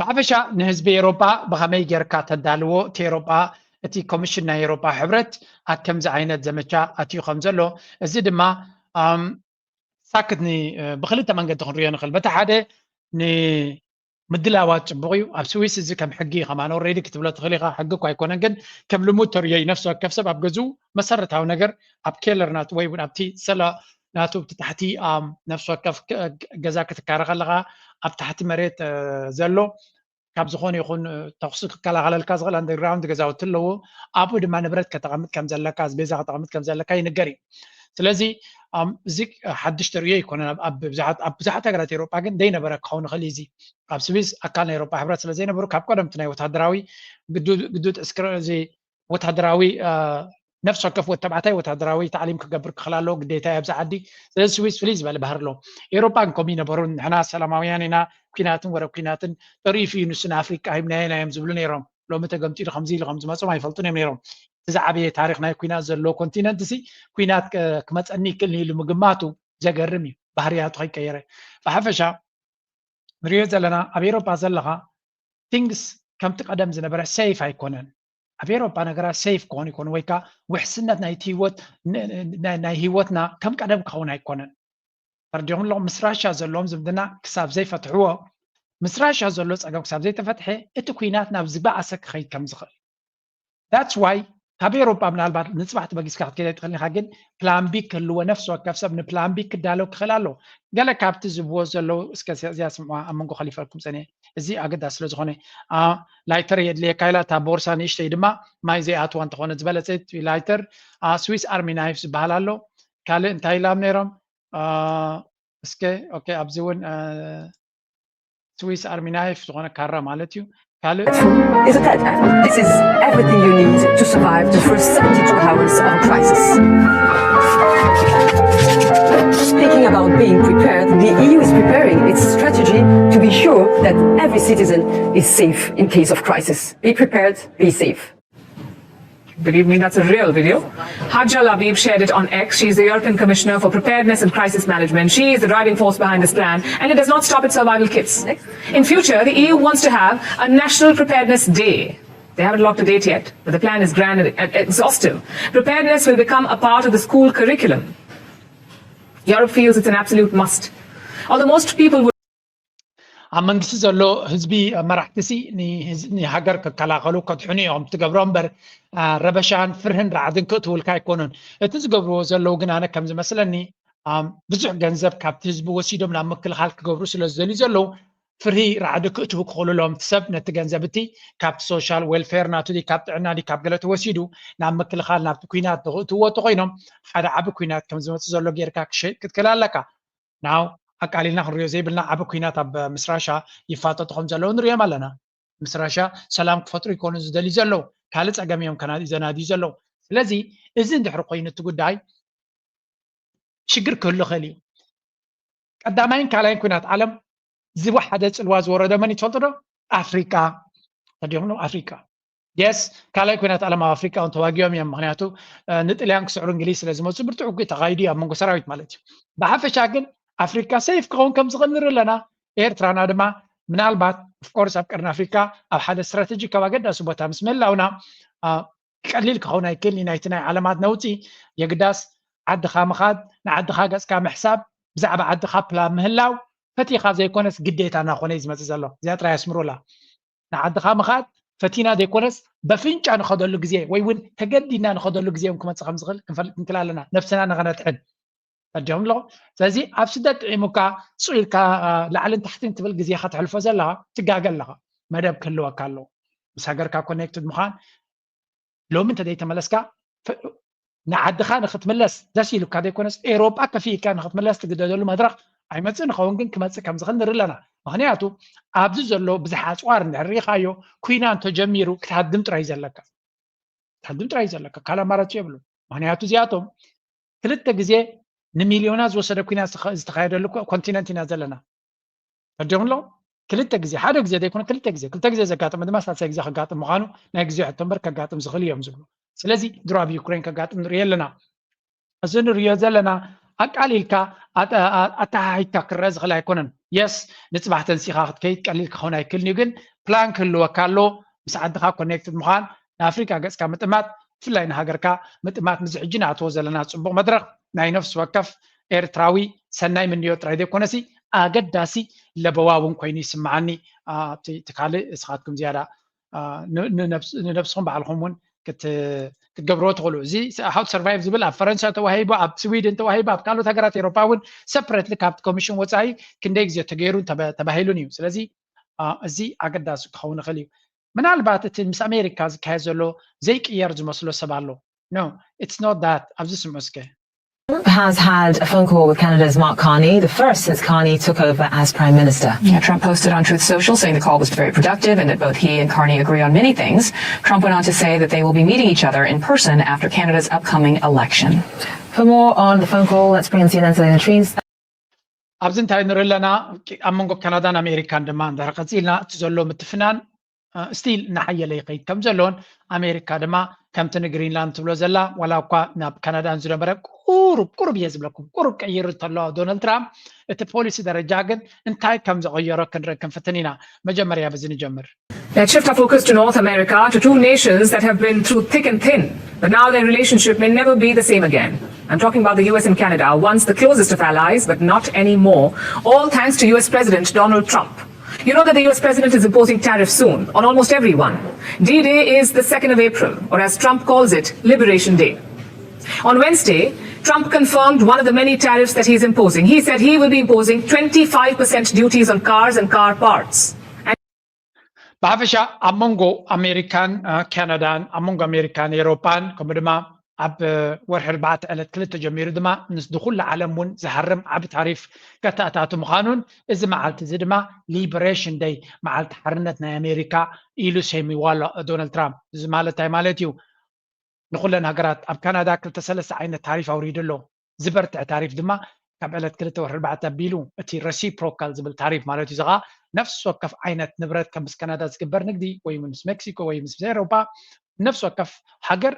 ብሓፈሻ ንህዝቢ ኤሮጳ ብኸመይ ጌርካ ተዳልዎ? እቲ ኤሮጳ እቲ ኮሚሽን ናይ ኤሮጳ ሕብረት ኣብ ከምዚ ዓይነት ዘመቻ ኣትዩ ከም ዘሎ፣ እዚ ድማ ሳክት ብክልተ መንገዲ ክንሪኦ ንኽእል። በቲ ሓደ ንምድላዋት ፅቡቕ እዩ። ኣብ ስዊስ እዚ ከም ሕጊ እዩ ከማን ኦልሬዲ ክትብሎ ትኽእል ኢኻ። ሕጊ እኳ ኣይኮነን ግን ከም ልሙድ ተርእዮ እዩ። ነፍሲ ወከፍ ሰብ ኣብ ገዝኡ መሰረታዊ ነገር ኣብ ኬለር ናቱ ወይ እውን ኣብቲ ሰላ ናቱ ብቲ ታሕቲ ነፍሲ ወከፍ ገዛ ክትካረ ከለኻ ኣብ ታሕቲ መሬት ዘሎ ካብ ዝኾነ ይኹን ተኽሲ ክከላኸለልካ ዝኽእል ኣንደርግራውንድ ገዛውቲ ኣለዎ። ኣብኡ ድማ ንብረት ከተቐምጥ ከም ዘለካ ኣስቤዛ ከተቐምጥ ከም ዘለካ ይንገር እዩ። ስለዚ እዚ ሓድሽ ተርእዮ ኣይኮነን። ኣብ ብዙሓት ሃገራት ኤሮጳ ግን ዘይነበረ ክኸውን ይኽእል እዩ። እዚ ኣብ ስዊስ ኣካል ናይ ኤሮጳ ሕብረት ስለ ዘይነበሩ ካብ ቀደምቲ ናይ ወታደራዊ ግዱድ ዕስክር እዚ ወታደራዊ ነፍሲ ወከፍ ወዲ ተባዕታይ ወታደራዊ ታዕሊም ክገብር ክኽእል ኣለዎ፣ ግዴታ እዩ ኣብዚ ዓዲ። ስለዚ ስዊስ ፍልይ ዝበለ ባህሪ ኣለዎ። ኤውሮጳ ግን ከምኡ ይነበሩን ንሕና ሰላማውያን ኢና፣ ኲናትን ወረ ኲናትን ተሪፉ እዩ ንሱ ንኣፍሪቃ ሂብናዮ ኢና እዮም ዝብሉ ነይሮም። ሎሚ ተገምጢሉ ከምዚ ኢሉ ከም ዝመጾም ኣይፈልጡን እዮም ነይሮም። እቲ ዝዓበየ ታሪኽ ናይ ኲናት ዘለዎ ኮንቲነንት ሲ ኲናት ክመጸኒ ይክእል ኢሉ ምግማቱ ዘገርም እዩ። ባህርያቱ ከይቀየረ ብሓፈሻ ንሪኦ ዘለና ኣብ ኤውሮጳ ዘለኻ ቲንግስ ከምቲ ቀደም ዝነበረ ሴፍ ኣይኮነን። ኣብ ኤውሮጳ ነገራት ሴፍ ክኾኑ ይኮኑ ወይ ከዓ ውሕስነት ናይቲ ህይወት ናይ ህይወትና ከም ቀደም ክኸውን ኣይኮነን። ፈርዲኹም ኣለኹም ምስ ራሻ ዘለዎም ዝምድና ክሳብ ዘይፈትሕዎ ምስ ራሻ ዘሎ ፀገም ክሳብ ዘይተፈትሐ እቲ ኩናት ናብ ዝበኣሰ ክኸይድ ከም ዝኽእል That's why ካብ ኤውሮጳ ምናልባት ንፅባሕ ተበጊስካ ክትከይድ ኣይትኽእልን ኢኻ፣ ግን ፕላን ቢ ክህልዎ ነፍሲ ወከፍ ሰብ ንፕላን ቢ ክዳለው ክኽእል ኣለዎ። ገለ ካብቲ ዝብዎ ዘለዉ እስከ እዚኣ ስምዑ ኣብ መንጎ ከሊፈልኩም ፀኒሐ እዚ ኣገዳሲ ስለ ዝኾነ ላይተር የድልየካ ኢላ እታ ቦርሳ ንእሽተይ ድማ ማይ ዘይኣትዋ እንተኾነ ዝበለፀ ላይተር ስዊስ ኣርሚ ናይፍ ዝበሃል ኣሎ። ካልእ እንታይ ኢላም ነይሮም እስከ ኦኬ ኣብዚ እውን Swiss Army knife ዝኾነ ካራ ማለት እዩ። ካልእ is a third act. This is everything you need to survive the first seventy-two hours of a crisis. Speaking about being prepared, the E U is preparing its strategy to be sure that every citizen is safe in case of crisis. Be prepared, be safe. Believe me, that's a real video. Hajja Labib shared it on X. She's the European Commissioner for Preparedness and Crisis Management. She is the driving force behind this plan, and it does not stop at survival kits. In future, the E U wants to have a national preparedness day. They haven't locked a date yet, but the plan is grand and exhaustive. Preparedness will become a part of the school curriculum. Europe feels it's an absolute must. Although most people would ኣብ መንግስቲ ዘሎ ህዝቢ መራሕቲ ሲ ንሃገር ክከላኸሉ ከድሕኑ እዮም ትገብሮ እምበር ረበሻን ፍርህን ራዕድን ክእትውልካ ኣይኮኑን። እቲ ዝገብርዎ ዘለዉ ግን ኣነ ከም ዝመስለኒ ብዙሕ ገንዘብ ካብቲ ህዝቢ ወሲዶም ናብ ምክልኻል ክገብሩ ስለ ዝደልዩ ዘለዉ ፍርሂ ራዕዲ ክእትዉ ክኽእሉ ኣለዎም። እቲ ሰብ ነቲ ገንዘብ እቲ ካብቲ ሶሻል ዌልፌር ናቱ ድዩ ካብ ጥዕና ድዩ ካብ ገለ ተወሲዱ ናብ ምክልኻል ናብቲ ኲናት ንክእትውዎ እንተኾይኖም ሓደ ዓቢ ኲናት ከም ዝመፅእ ዘሎ ጌርካ ክትክእል ኣለካ። ናው ኣቃሊልና ክንሪኦ ዘይብልና ዓቢ ኲናት ኣብ ምስ ራሻ ይፋጠጡ ከም ዘለዉ ንሪኦም ኣለና። ምስ ራሻ ሰላም ክፈጥሩ ይኮኑ ዝደልዩ ዘለዉ ካልእ ጸገም እዮም ዘናድዩ ዘለዉ። ስለዚ እዚ እንድሕሪ ኮይኑ እቲ ጉዳይ ሽግር ክህሉ ይኽእል እዩ። ቀዳማይን ካልኣይን ኲናት ዓለም ዝወሓደ ጽልዋ ዝወረዶ መን እዩ ትፈልጡ ዶ? ኣፍሪቃ ተዲኹም ኣፍሪቃ የስ ካልኣይ ኩናት ዓለም ኣብ ኣፍሪቃ እውን ተዋጊኦም እዮም። ምክንያቱ ንጥልያን ክስዕሩ እንግሊዝ ስለ ዝመፁ ብርቱዕ ውግእ ተኻይዱ እዩ ኣብ መንጎ ሰራዊት ማለት እዩ። ብሓፈሻ ግን ኣፍሪካ ሰይፍ ክኸውን ከም ዝኽእል ንርኢ ኣለና። ኤርትራና ድማ ምናልባት ኦፍኮርስ ኣብ ቀርኒ ኣፍሪካ ኣብ ሓደ ስትራቴጂካዊ ኣገዳሲ ቦታ ምስ ምህላውና ቀሊል ክኸውን ኣይክእልን እዩ። ናይቲ ናይ ዓለማት ነውፂ የግዳስ ዓድኻ ምኻድ ንዓድኻ ገፅካ ምሕሳብ ብዛዕባ ዓድኻ ፕላን ምህላው ፈቲኻ ዘይኮነስ ግዴታ እናኾነ እዩ ዝመፅእ ዘሎ። እዚኣ ጥራይ ኣስምሩላ። ንዓድኻ ምኻድ ፈቲና ዘይኮነስ በፍንጫ ንኸደሉ ግዜ ወይ እውን ተገዲድና ንኸደሉ ግዜ እውን ክመፅእ ከም ዝኽእል ክንፈልጥ ንክእል ኣለና ነብስና ንኸነድሕን ፈዲኹም ኣለኹ። ስለዚ ኣብ ስደት ጥዒሙካ ስቕ ኢልካ ላዕልን ታሕትን ትብል ግዜኻ ተሕልፎ ዘለኻ ትጋገ ኣለኻ። መደብ ክህልወካ ኣለዎ። ምስ ሃገርካ ኮኔክትድ ምዃን ሎሚ እንተዘይተመለስካ ንዓድኻ ንክትምለስ ደስ ኢሉካ ዘይኮነስ ኤሮጳ ከፊእካ ንክትምለስ ትግደደሉ መድረኽ ኣይመፅእ ንኸውን ግን ክመፅእ ከም ዝኽእል ንርኢ ኣለና። ምክንያቱ ኣብዚ ዘሎ ብዝሕ ኣፅዋር እንድሕር ርኢኻዮ ኩና እንተጀሚሩ ክትሃድም ጥራይ ዘለካ ክትሃድም ጥራይ ዘለካ ካልእ ኣማራፂ የብሉን። ምክንያቱ እዚኣቶም ክልተ ግዜ ንሚልዮናት ዝወሰደ ኩናት ዝተካየደሉ ኮንቲነንት ኢና ዘለና። ተረዲኹም ኣለኹም? ክልተ ግዜ፣ ሓደ ግዜ ዘይኮነ ክልተ ግዜ፣ ክልተ ግዜ ዘጋጠመ ድማ ሳልሳይ ግዜ ከጋጥም ምዃኑ ናይ ግዜ ሕቶ እምበር ከጋጥም ዝኽእል እዮም ዝብሉ። ስለዚ ድሮ ኣብ ዩክሬን ከጋጥም ንሪኦ ኣለና። እዚ ንሪኦ ዘለና ኣቃሊልካ ኣተ- ኣ- ኣተሓሒዝካ ክረአ ዝኽእል ኣይኮነን። የስ፣ ንፅባሕ ተንሲኻ ክትከይድ ቀሊል ክኸውን ኣይክእልን እዩ፣ ግን ፕላን ክህልወካ ኣሎ። ምስ ዓድኻ ኮኔክትድ ምዃን፣ ንኣፍሪካ ገፅካ ምጥማት፣ ብፍላይ ንሃገርካ ምጥማት፣ ምስዚ ሕጂ ንኣትዎ ዘለና ፅቡቕ መድረኽ ናይ ነፍሲ ወከፍ ኤርትራዊ ሰናይ ምንዮ ጥራይ ዘይኮነሲ ኣገዳሲ ለበዋ እውን ኮይኑ ይስምዓኒ። ኣብቲ እቲ ካልእ እስኻትኩም ዝያዳ ንነብስኹም ባዕልኹም እውን ክትገብርዎ ትኽእሉ። እዚ how to survive ዝብል ኣብ ፈረንሳ ተዋሂቡ፣ ኣብ ስዊድን ተዋሂቡ፣ ኣብ ካልኦት ሃገራት ኤሮፓ እውን ሰፕሬትሊ ካብቲ ኮሚሽን ወፃኢ ክንደይ ግዜ ተገይሩን ተባሂሉን እዩ። ስለዚ እዚ ኣገዳሲ ክኸውን ይኽእል እዩ። ምናልባት እቲ ምስ ኣሜሪካ ዝካየድ ዘሎ ዘይቅየር ዝመስሎ ሰብ ኣሎ። No, it's not that። ኣብዚ ስምዑ እስከ። Trump has had a phone call with Canada's Mark Carney, the first since Carney took over as Prime Minister. Yeah, Trump posted on Truth Social saying the call was very productive and that both he and Carney agree on many things. Trump went on to say that they will be meeting each other in person after Canada's upcoming election. For more on the phone call, let's bring in C N N's Elena Trees. ኣብዚ እንታይ ንርኢ ኣለና? ኣብ መንጎ ካናዳን ኣሜሪካን ድማ እንድሕር ቀፂልና እቲ ዘሎ ምትፍናን ስቲል እናሓየለ ይኸይድ ከም ዘሎን ኣሜሪካ ድማ ከምቲ ንግሪንላንድ ትብሎ ዘላ ዋላ እኳ ናብ ካናዳን ዝነበረ ቁሩብ ቁሩብ እየ ዝብለኩም ቁሩብ ቀይሩ እንተሎ ዶናልድ ትራምፕ እቲ ፖሊሲ ደረጃ ግን እንታይ ከም ዘቐየሮ ክንርኢ ክንፍትን ኢና። መጀመርያ በዚ ንጀምር። Let's shift our focus to North America, to two nations that have been through thick and thin, but now their relationship may never be the same again. I'm talking about the U S and Canada, once the closest of allies, but not anymore, all thanks to U S President Donald Trump. You know that the U S president is imposing tariffs soon on almost everyone. D Day is the second of April, or as Trump calls it, Liberation Day. On Wednesday, Trump confirmed one of the many tariffs that he's imposing. He said he will be imposing twenty-five percent duties on cars and car parts. ብሓፈሻ ኣብ መንጎ ኣሜሪካን ካናዳን ኣብ መንጎ ኣሜሪካን ኤሮፓን ከምኡ ድማ ኣብ ወርሒ ኣርባዕተ ዕለት ክልተ ጀሚሩ ድማ ንስዲ ኩሉ ዓለም እውን ዝሃርም ዓቢ ታሪፍ ከተኣታቱ ምዃኑን እዚ መዓልቲ እዚ ድማ ሊበሬሽን ደይ መዓልቲ ሓርነት ናይ ኣሜሪካ ኢሉ ሰይምዋ ኣሎ ዶናልድ ትራምፕ። እዚ ማለት እንታይ ማለት እዩ? ንኩለን ሃገራት ኣብ ካናዳ ክልተ ሰለስተ ዓይነት ታሪፍ ኣውሪዱ ኣሎ። ዝበርትዐ ታሪፍ ድማ ካብ ዕለት ክልተ ወርሒ ኣርባዕተ ኣቢሉ እቲ ረሲፕሮካል ዝብል ታሪፍ ማለት እዩ። እዚ ከዓ ነፍሲ ወከፍ ዓይነት ንብረት ከም ምስ ካናዳ ዝግበር ንግዲ ወይ ምስ ሜክሲኮ ወይ ምስ ኤውሮፓ ነፍሲ ወከፍ ሃገር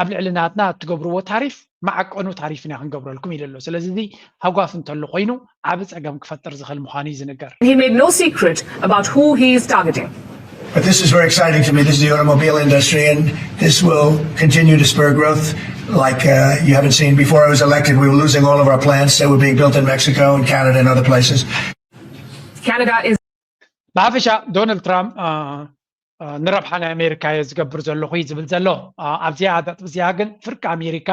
ኣብ ልዕሊ ናትና እትገብርዎ ታሪፍ መዓቀኑ ታሪፍ ኢና ክንገብረልኩም ኢሉ ኣሎ። ስለዚ እዚ ሃጓፍ እንተሎ ኮይኑ ዓቢ ጸገም ክፈጥር ዝኽእል ምዃኑ እዩ ዝንገር። He made no secret about who he is targeting. But this is very exciting to me. This is the automobile industry, and this will continue to spur growth like uh, you haven't seen. Before I was elected, we were losing all of our plants that were being built in Mexico and Canada and other places. Canada is ብሓፈሻ ዶናልድ ትራምፕ ንረብሓ ናይ ኣሜሪካ እየ ዝገብር ዘለኹ እዩ ዝብል ዘሎ። ኣብዚኣ ነጥቢ እዚኣ ግን ፍርቂ ኣሜሪካ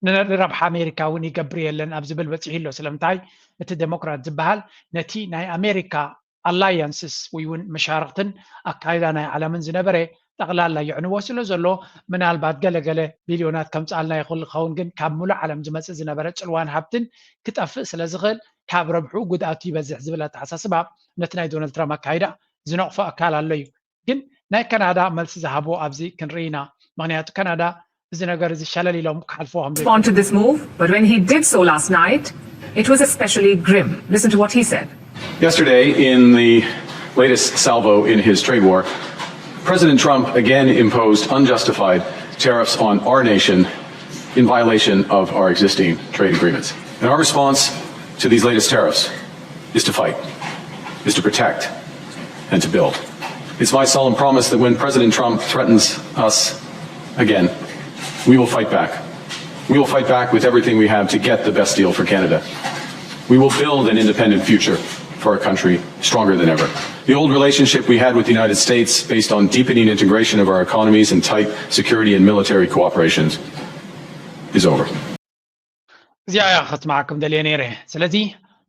ንረብሓ ኣሜሪካ እውን ይገብር የለን ኣብ ዝብል በፂሑ ኣሎ። ስለምንታይ እቲ ዴሞክራት ዝበሃል ነቲ ናይ ኣሜሪካ ኣላያንስስ ወይ እውን መሻርክትን ኣካይዳ ናይ ዓለምን ዝነበረ ጠቕላላ የዕንዎ ስለ ዘሎ ምናልባት ገለገለ ቢልዮናት ከምፅኣልና ይኽእል ክኸውን ግን ካብ ሙሉእ ዓለም ዝመፅእ ዝነበረ ፅልዋን ሃብትን ክጠፍእ ስለ ዝኽእል ካብ ረብሑ ጉድኣቱ ይበዝሕ ዝብል ኣተሓሳስባ ነቲ ናይ ዶናልድ ትራምፕ ኣካይዳ ዝነቕፎ ኣካል ኣሎ እዩ። ግን ናይ ካናዳ መልሲ ዝሃቦ ኣብዚ ክንርኢ ኢና። ምክንያቱ ካናዳ እዚ ነገር እዚ ሸለል ኢሎም ክሓልፎ ከም respond to this move, but when he did so last night, it was especially grim. Listen to what he said. Yesterday, in the latest salvo in his trade war, President Trump again imposed unjustified tariffs on our nation in violation of our existing trade agreements. And our response to these latest tariffs is to fight, is to protect, and to build. It's my solemn promise that when President Trump threatens us again, we will fight back. We will fight back with everything we have to get the best deal for Canada. We will build an independent future for our country stronger than ever. The old relationship we had with the United States, based on deepening integration of our economies and tight security and military cooperations, is over. እዚኣ እያ ከስማዓኩም ደልየ ነይረ። ስለዚ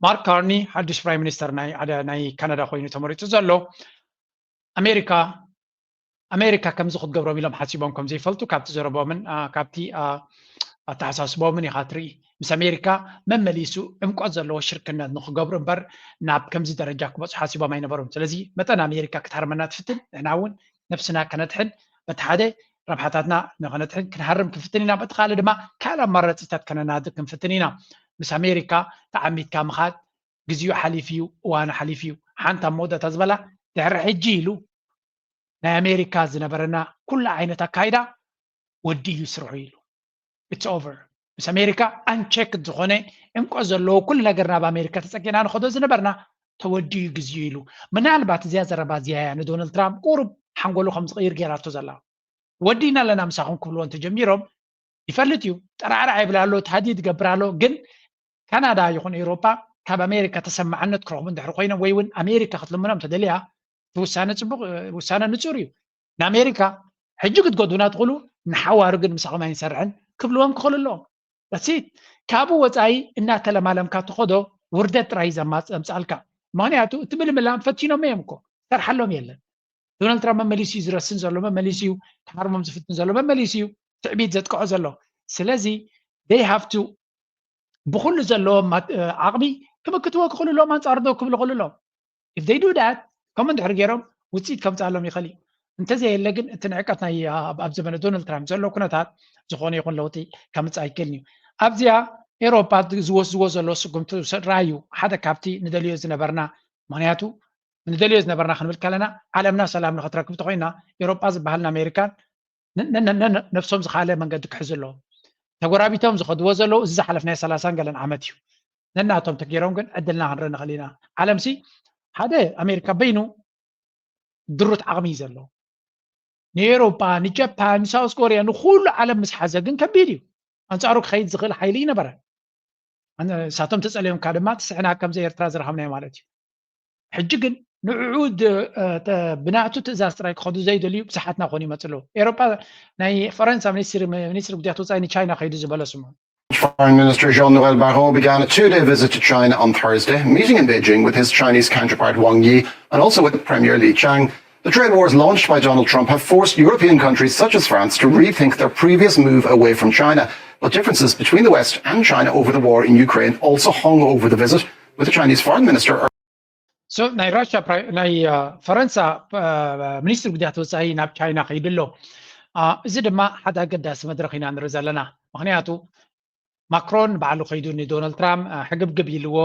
ማርክ ካርኒ ሓዱሽ ፕራይም ሚኒስተር ናይ ሓደ ናይ ካናዳ ኮይኑ ተመሪፁ ዘሎ ኣሜሪካ ኣሜሪካ ከምዚ ክትገብሮም ኢሎም ሓሲቦም ከም ዘይፈልጡ ካብቲ ዘረቦምን ካብቲ ኣተሓሳስቦምን ኢኻ ትርኢ። ምስ ኣሜሪካ መመሊሱ ዕምቆት ዘለዎ ሽርክነት ንክገብሩ እምበር ናብ ከምዚ ደረጃ ክበፁ ሓሲቦም ኣይነበሩን። ስለዚ መጠን ኣሜሪካ ክትሃርመና ትፍትን ንሕና እውን ነብስና ከነድሕን በቲ ሓደ ረብሓታትና ንኸነድሕን ክንሃርም ክንፍትን ኢና። በቲ ካልእ ድማ ካልእ ኣማራፂታት ከነናድር ክንፍትን ኢና። ምስ ኣሜሪካ ተዓሚትካ ምኻድ ግዜኡ ሓሊፉ እዩ፣ እዋኑ ሓሊፉ እዩ። ሓንቲ ኣብ መወዳእታ ዝበላ ድሕሪ ሕጂ ኢሉ ናይ ኣሜሪካ ዝነበረና ኩሉ ዓይነት ኣካይዳ ወዲ እዩ ስርሑ ኢሉ። It's over። ምስ ኣሜሪካ ኣንቸክ ዝኾነ ዕምቆ ዘለዎ ኩሉ ነገር ናብ ኣሜሪካ ተፀጊዕና ንኸዶ ዝነበርና ተወዲኡ ግዜኡ ኢሉ። ምናልባት እዚኣ ዘረባ እዚኣ እያ ንዶናልድ ትራምፕ ቁሩብ ሓንጎሉ ከም ዝቕይር ገይራቶ ዘላ። ወዲና ኣለና ምሳኹም ክብልዎ እንተጀሚሮም ይፈልጥ እዩ። ጠራዕራዕ ይብል ኣሎ፣ ታህዲድ ይገብር ኣሎ። ግን ካናዳ ይኹን ኤውሮጳ ካብ ኣሜሪካ ተሰማዕነት ክረኽቡ እንድሕር ኮይኖም ወይ እውን ኣሜሪካ ክትልምኖም ተደልያ እቲ ውሳነ ፅቡቅ ውሳነ ንፁር እዩ። ንኣሜሪካ ሕጂ ክትጎዱና ትኽእሉ፣ ንሓዋሩ ግን ምሳኹም ኣይንሰርሕን ክብልዎም ክኽእሉ ኣለዎም። በሲት ካብኡ ወፃኢ እናተለማለምካ ትኸዶ ውርደት ጥራይ ዘምፃልካ። ምክንያቱ እቲ ምልምላም ፈቲኖም እዮም እኮ፣ ሰርሓሎም የለን። ዶናልድ ትራምፕ መመሊሱ እዩ ዝረስን ዘሎ፣ መመሊሱ እዩ ክሃርሞም ዝፍትን ዘሎ፣ መመሊሱ እዩ ትዕቢት ዘጥቅዖ ዘሎ። ስለዚ they have to ብኩሉ ዘለዎም ዓቕሚ ክምክትዎ ክኽእሉ ኣለዎም፣ ኣንፃር ዶ ክብሉ ክኽእሉ ኣለዎም። If they do that ከምኡ እንድሕር ገይሮም ውፅኢት ከምፅኣሎም ይኽእል እዩ። እንተዘየለ ግን እቲ ንዕቀት ናይ ኣብ ዘበነ ዶናልድ ትራምፕ ዘሎ ኩነታት ዝኾነ ይኹን ለውጢ ከምፅእ ኣይክእልን እዩ። ኣብዚኣ ኤሮፓ ዝወስድዎ ዘሎ ስጉምቲ ራእዩ ሓደ ካብቲ ንደልዮ ዝነበርና፣ ምክንያቱ ንደልዮ ዝነበርና ክንብል ከለና ዓለምና ሰላም ንክትረክብ ተኮይና ኤሮፓ ዝበሃልን ኣሜሪካን ነብሶም ዝካለ መንገዲ ክሕዙ ኣለዎም። ተጎራቢቶም ዝኸድዎ ዘለዉ እዚ ዝሓለፍናይ ሰላሳን ገለን ዓመት እዩ። ነናቶም ተገይሮም ግን ዕድልና ክንርኢ ንኽእል ኢና። ዓለምሲ ሓደ ኣሜሪካ በይኑ ድሩት ዓቕሚ እዩ ዘለዎ። ንኤውሮጳ፣ ንጃፓን፣ ንሳውስ ኮርያ፣ ንኩሉ ዓለም ምስ ሓዘ ግን ከቢድ እዩ። ኣንጻሩ ክኸይድ ዝኽእል ሓይሊ ይነበረ። ንሳቶም ተጸልዮምካ ድማ ትስዕና ከምዚ ኤርትራ ዝረኸብናዮ ማለት እዩ። ሕጂ ግን ንዕኡ ብናቱ ትእዛዝ ጥራይ ክኸዱ ዘይደልዩ ብዙሓትና ኮኑ ይመጽ ኣለዉ። ኤውሮጳ ናይ ፈረንሳ ሚኒስትሪ ሚኒስትሪ ጉዳያት ወጻኢ ንቻይና ከይዱ ዝበለ ስሙ። Foreign Minister Jean-Noël Barrot began a two-day visit to China on Thursday, meeting in Beijing with his Chinese counterpart Wang Yi and also with Premier Li Qiang. The trade wars launched by Donald Trump have forced European countries such as France to rethink their previous move away from China. But differences between the West and China over the war in Ukraine also hung over the visit, with the Chinese foreign minister So ናይ ራሻ ናይ ፈረንሳ ሚኒስትሪ ጉዳያት ወፃኢ ናብ ቻይና ከይዱ ኣሎ። እዚ ድማ ሓደ ኣገዳሲ መድረክ ኢና ንርኢ ዘለና። ምክንያቱ ማክሮን ባዕሉ ከይዱ ንዶናልድ ትራምፕ ሕግብግብ ኢልዎ፣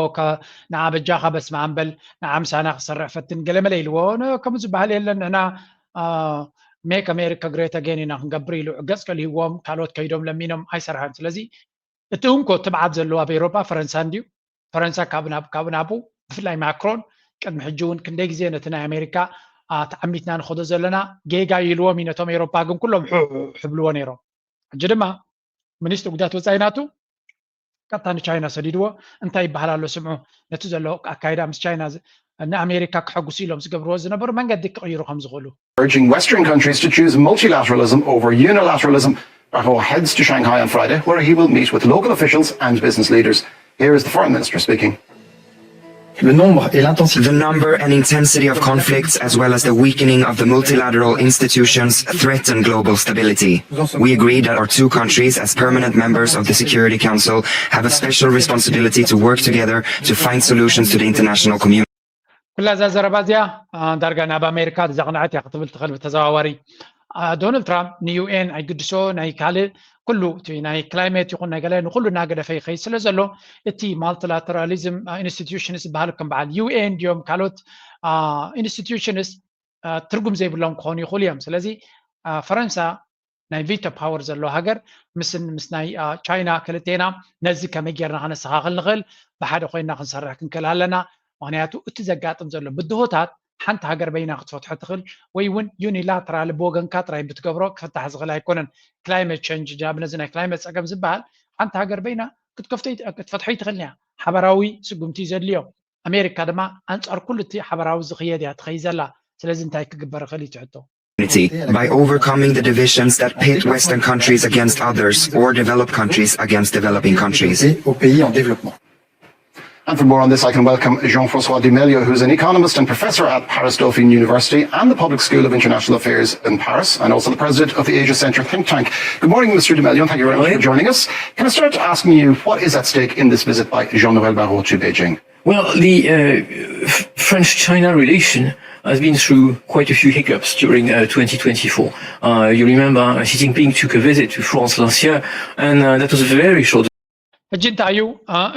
ንዓ በጃኻ በስመ ኣንበል፣ ንዓ ምሳና ክሰርሕ ፈትን ገለመለ ኢልዎ። ከምኡ ዝበሃል የለን፣ ንሕና make America great again ኢና ክንገብር ኢሉ ገፅ ከልህዎም፣ ካልኦት ከይዶም ለሚኖም ኣይሰርሐን። ስለዚ እቲ እንኮ ትብዓት ዘለዎ ኣብ ኤውሮጳ ፈረንሳ እንድዩ። ፈረንሳ ካብ ናብ ካብ ናብኡ፣ ብፍላይ ማክሮን ቅድሚ ሕጂ እውን ክንደይ ግዜ ነቲ ናይ ኣሜሪካ ተዓሚትና ንኸዶ ዘለና ጌጋ ኢልዎም እዩ ነቶም ኤውሮጳ፣ ግን ኩሎም ሕብልዎ ነይሮም። ሕጂ ድማ ሚኒስትሪ ጉዳያት ወፃኢ ናቱ ቀጥታ ንቻይና ሰዲድዎ። እንታይ ይበሃል ኣሎ ስምዑ፣ ነቲ ዘሎ ኣካይዳ ምስ ቻይና ንኣሜሪካ ክሐጉሱ ኢሎም ዝገብርዎ ዝነበሩ መንገዲ ክቕይሩ ከም ዝኽእሉ። Urging Western countries to choose multilateralism over unilateralism. Barrot heads to Shanghai on Friday, where he will meet with local officials and business leaders. Here is the foreign minister speaking. Le nombre et l'intensité. The number and intensity of conflicts, as well as the weakening of the multilateral institutions, threaten global stability. We agree that our two countries, as permanent members of the Security Council, have a special responsibility to work together to find solutions to the international community. ኩላ እዛ ዘረባ እዚኣ ዳርጋ ናብ ኣሜሪካ ዘቕንዐት እያ ክትብል ትኽእል ብተዘዋዋሪ። ዶናልድ ትራምፕ ንዩኤን ኣይግድሶ፣ ናይ ካልእ ኩሉ እቲ ናይ ክላይሜት ይኹን ናይ ገለ ንኩሉ እናገደፈ ይኸይድ ስለ ዘሎ፣ እቲ ማልቲላተራሊዝም ኢንስቲትዩሽንስ ዝበሃል ከም በዓል ዩኤን ድዮም ካልኦት ኢንስቲትዩሽንስ ትርጉም ዘይብሎም ክኾኑ ይኽእሉ እዮም። ስለዚ ፈረንሳ ናይ ቪቶ ፓወር ዘለዎ ሃገር ምስ ምስ ናይ ቻይና ክልቴና ነዚ ከመይ ጌርና ከነስተኻኽል ንኽእል፣ ብሓደ ኮይና ክንሰርሕ ክንክእል ኣለና። ምክንያቱ እቲ ዘጋጥም ዘሎ ብድሆታት ሓንቲ ሃገር በይና ክትፈትሖ ትኽእል ወይ እውን ዩኒላተራል ብወገንካ ጥራይ ብትገብሮ ክፍታሕ ዝኽእል ኣይኮነን። ክላይመት ቸንጅ ጃብ ነዚ ናይ ክላይመት ፀገም ዝበሃል ሓንቲ ሃገር በይና ክትከፍቶ ክትፈትሖ ይትኽእል እያ። ሓበራዊ ስጉምቲ እዩ ዘድልዮ። ኣሜሪካ ድማ ኣንፃር ኩሉ እቲ ሓበራዊ ዝኽየድ እያ ትኸይ ዘላ። ስለዚ እንታይ ክግበር ይኽእል እዩ ትሕቶ። By overcoming the divisions that pit Western countries against others or developed countries against developing countries. And for more on this, I can welcome Jean-Francois Dumeilio, who's an economist and professor at Paris Dauphine University and the Public School of International Affairs in Paris, and also the president of the Asia Centre think tank. Good morning, Mister Dumeilio, and thank you very much for joining us. Can I start asking you what is at stake in this visit by Jean-Noël Barrot to Beijing? Well, the uh, French-China relation has been through quite a few hiccups during uh, twenty twenty-four. Uh, you remember uh, Xi Jinping took a visit to France last year, and uh, that was a very short. ሕጂ እንታይ እዩ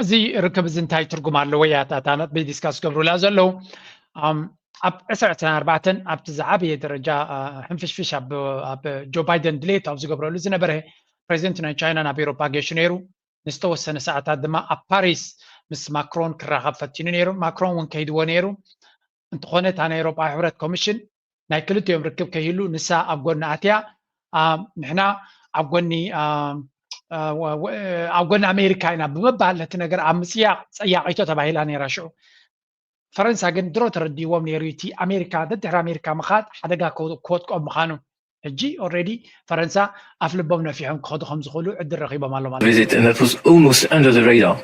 እዚ ርክብ እዚ እንታይ ትርጉም ኣለዎ? እያ እታ ነጥቢ ዲስካስ ዝገብሩላ ዘለዉ። ኣብ ዕስራ ዕስራን ኣርባዕተን ኣብቲ ዝዓበየ ደረጃ ሕንፍሽፍሽ ኣብ ጆ ባይደን ድሌት ኣብ ዝገብረሉ ዝነበረ፣ ፕሬዚደንት ናይ ቻይና ናብ ኤሮፓ ገሹ ነይሩ። ንዝተወሰነ ሰዓታት ድማ ኣብ ፓሪስ ምስ ማክሮን ክራኸብ ፈቲኑ ነይሩ። ማክሮን እውን ከይድዎ ነይሩ። እንተኾነ እታ ናይ ኤሮፓ ሕብረት ኮሚሽን ናይ ክልቲኦም ርክብ ከይህሉ ንሳ ኣብ ጎኒ ኣትያ፣ ንሕና ኣብ ጎኒ ኣብ ጎኒ ኣሜሪካ ኢና ብምባል ነቲ ነገር ኣብ ምፅያቕ ፀያቒቶ ተባሂላ ነይራ። ሽዑ ፈረንሳ ግን ድሮ ተረዲዎም ነይሩ እቲ ኣሜሪካ ደድሕሪ ኣሜሪካ ምኻድ ሓደጋ ክወጥቀኦም ምዃኑ። ሕጂ ኦልሬዲ ፈረንሳ ኣፍ ልቦም ነፊሖም ክኸዱ ከም ዝኽእሉ ዕድል ረኺቦም ኣሎ ማለት እዩ። Visit, and that was almost under the radar.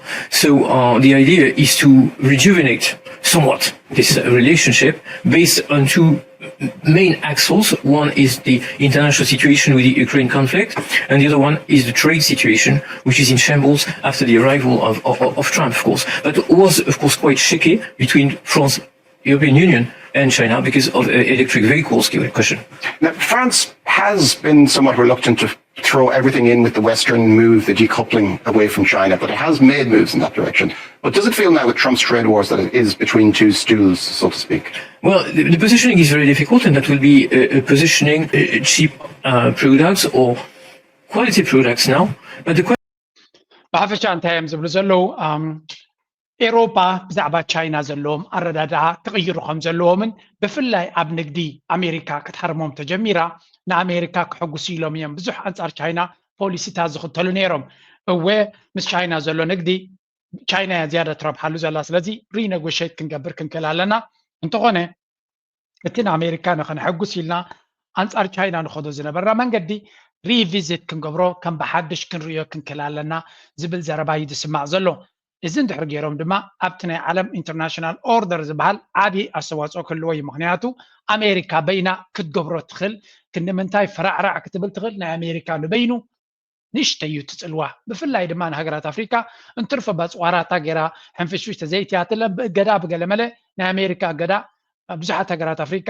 So uh, the idea is to rejuvenate somewhat this relationship based on two main axles. One is the international situation with the Ukraine conflict, and the other one is the trade situation, which is in shambles after the arrival of, of, of Trump, of course. But it was, of course, quite shaky between France, European Union, and China because of the electric vehicles question. Now, France has been somewhat reluctant to throw everything in with the Western move, the decoupling away from China, but it has made moves in that direction. But does it feel now with Trump's trade wars that it is between two stools, so to speak? Well, the, the positioning is very difficult, and that will be a, a positioning, uh, cheap uh, products or quality products now. But the ብሓፈሻ እንታይ እዮም ዝብሉ ዘለዉ? ኤሮፓ ብዛዕባ ቻይና ዘለዎም ኣረዳድኣ ክቕይሩ ከም ዘለዎምን ብፍላይ ኣብ ንግዲ ኣሜሪካ ክትሃርሞም ተጀሚራ ንኣሜሪካ ክሕጉሱ ኢሎም እዮም ብዙሕ ኣንጻር ቻይና ፖሊሲታት ዝኽተሉ ነይሮም። እወ ምስ ቻይና ዘሎ ንግዲ ቻይና እያ ዝያዳ ትረብሓሉ ዘላ፣ ስለዚ ሪነጎሽት ክንገብር ክንክእል ኣለና። እንተኾነ እቲ ንኣሜሪካ ንኸነሐጉስ ኢልና ኣንጻር ቻይና ንኸዶ ዝነበርና መንገዲ ሪቪዚት ክንገብሮ ከም ብሓድሽ ክንርእዮ ክንክእል ኣለና ዝብል ዘረባ እዩ ዝስማዕ ዘሎ። እዚ እንድሕር ገይሮም ድማ ኣብቲ ናይ ዓለም ኢንተርናሽናል ኦርደር ዝበሃል ዓብዪ ኣስተዋፅኦ ክህልዎ እዩ። ምክንያቱ ኣሜሪካ በይና ክትገብሮ ትኽእል ክንምንታይ ፈራዕራዕ ክትብል ትኽእል ናይ ኣሜሪካ ንበይኑ ንእሽተይ እዩ እቲ ፅልዋ። ብፍላይ ድማ ንሃገራት ኣፍሪካ እንትርፎ ባፅዋራታ ገይራ ሕንፍሽፍሽ ተዘይትያትለን ብእገዳ ብገለመለ ናይ ኣሜሪካ እገዳ ብዙሓት ሃገራት ኣፍሪካ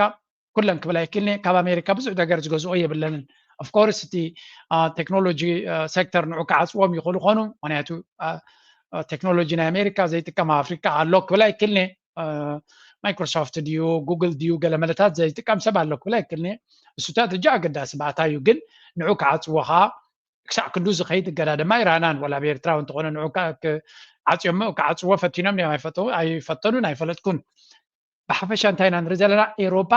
ኩለን ክብል ኣይክልኒ ካብ ኣሜሪካ ብዙሕ ነገር ዝገዝኦ የብለንን። ኦፍኮርስ እቲ ቴክኖሎጂ ሴክተር ንዑ ክዓፅዎም ይኽእሉ ኾኑ ምክንያቱ ቴክኖሎጂ ናይ ኣሜሪካ ዘይጥቀም ኣፍሪካ ኣሎ ክብል ኣይክልኒ። ማይክሮሶፍት ድዩ ጉግል ድዩ ገለመለታት ዘይጥቀም ሰብ ኣሎ ክብል ኣይክልኒ። እሱታት እጃ ኣገዳሲ ባእታ እዩ ግን ንዑ ክዓፅዎ ከዓ ክሳዕ ክንዱ ዝኸይድ እገዳ ድማ ኢራናን ወላ ብኤርትራዊ እንተኾነ ንዑ ዓፅዮሞ ክዓፅዎ ፈቲኖም እዮም ኣይፈተኑን ኣይፈለጥኩን። ብሓፈሻ እንታይ ኢና ንርኢ ዘለና ኤሮፓ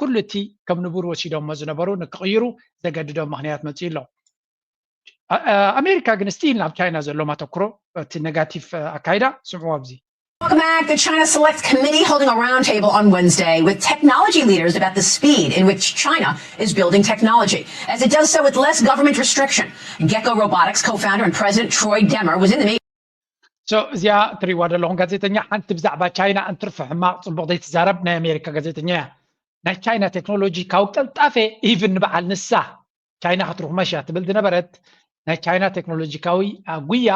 ኩሉ እቲ ከም ንቡር ወሲዶሞ ዝነበሩ ንክቕይሩ ዘገድዶም ምክንያት መፅኡ ኣሎ። ኣሜሪካ ግን ስቲል ናብ ቻይና ዘለዎም ኣተኩሮ እቲ ነጋቲቭ ኣካይዳ ስምዕዎ ኣብዚ። Welcome back. The China Select Committee holding a roundtable on Wednesday with technology leaders about the speed in which China is building technology. As it does so with less government restriction, Gecko Robotics co founder and president Troy Demer was in the meeting. እዚኣ ትሪዋ ዘለኹም ጋዜጠኛ ሓንቲ ብዛዕባ ቻይና እንትርፎ ሕማቕ ፅቡቕ ዘይትዛረብ ናይ ኣሜሪካ ጋዜጠኛ እያ። ናይ ቻይና ቴክኖሎጂ ካብ ቀልጣፈ ኢቭን ንበዓል ንሳ ቻይና ክትርኹመሽ እያ ትብል ዝነበረት ናይ ቻይና ቴክኖሎጂካዊ ጉያ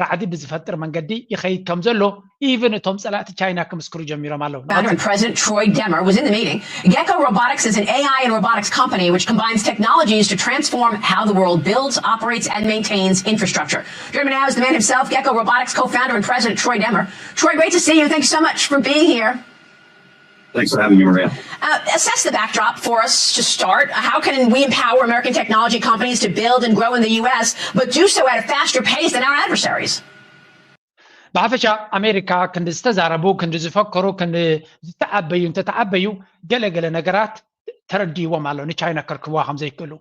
ራዕዲ ብዝፈጥር መንገዲ ይኸይድ ከም ዘሎ ኢቭን እቶም ጸላእቲ ቻይና ክምስክሩ ጀሚሮም ኣለዉ። Founder and President Troy Demer was in the meeting. Gecko Robotics is an A I and robotics company which combines technologies to transform how the world builds, operates, and maintains infrastructure. Joining me now is the man himself, Gecko Robotics co-founder and president Troy Demer. Troy, great to see you. Thanks so much for being here. Thanks for having me, Maria. Uh, assess the backdrop for us to start. How can we empower American technology companies to build and grow in the U S, but do so at a faster pace than our adversaries? ብሓፈሻ ኣሜሪካ ክንዲ ዝተዛረቡ ክንዲ ዝፈከሩ ክንዲ ዝተዓበዩ እንተተዓበዩ ገለገለ ነገራት ተረድይዎም ኣሎ ንቻይና ከርክብዋ ከም ዘይክእሉ።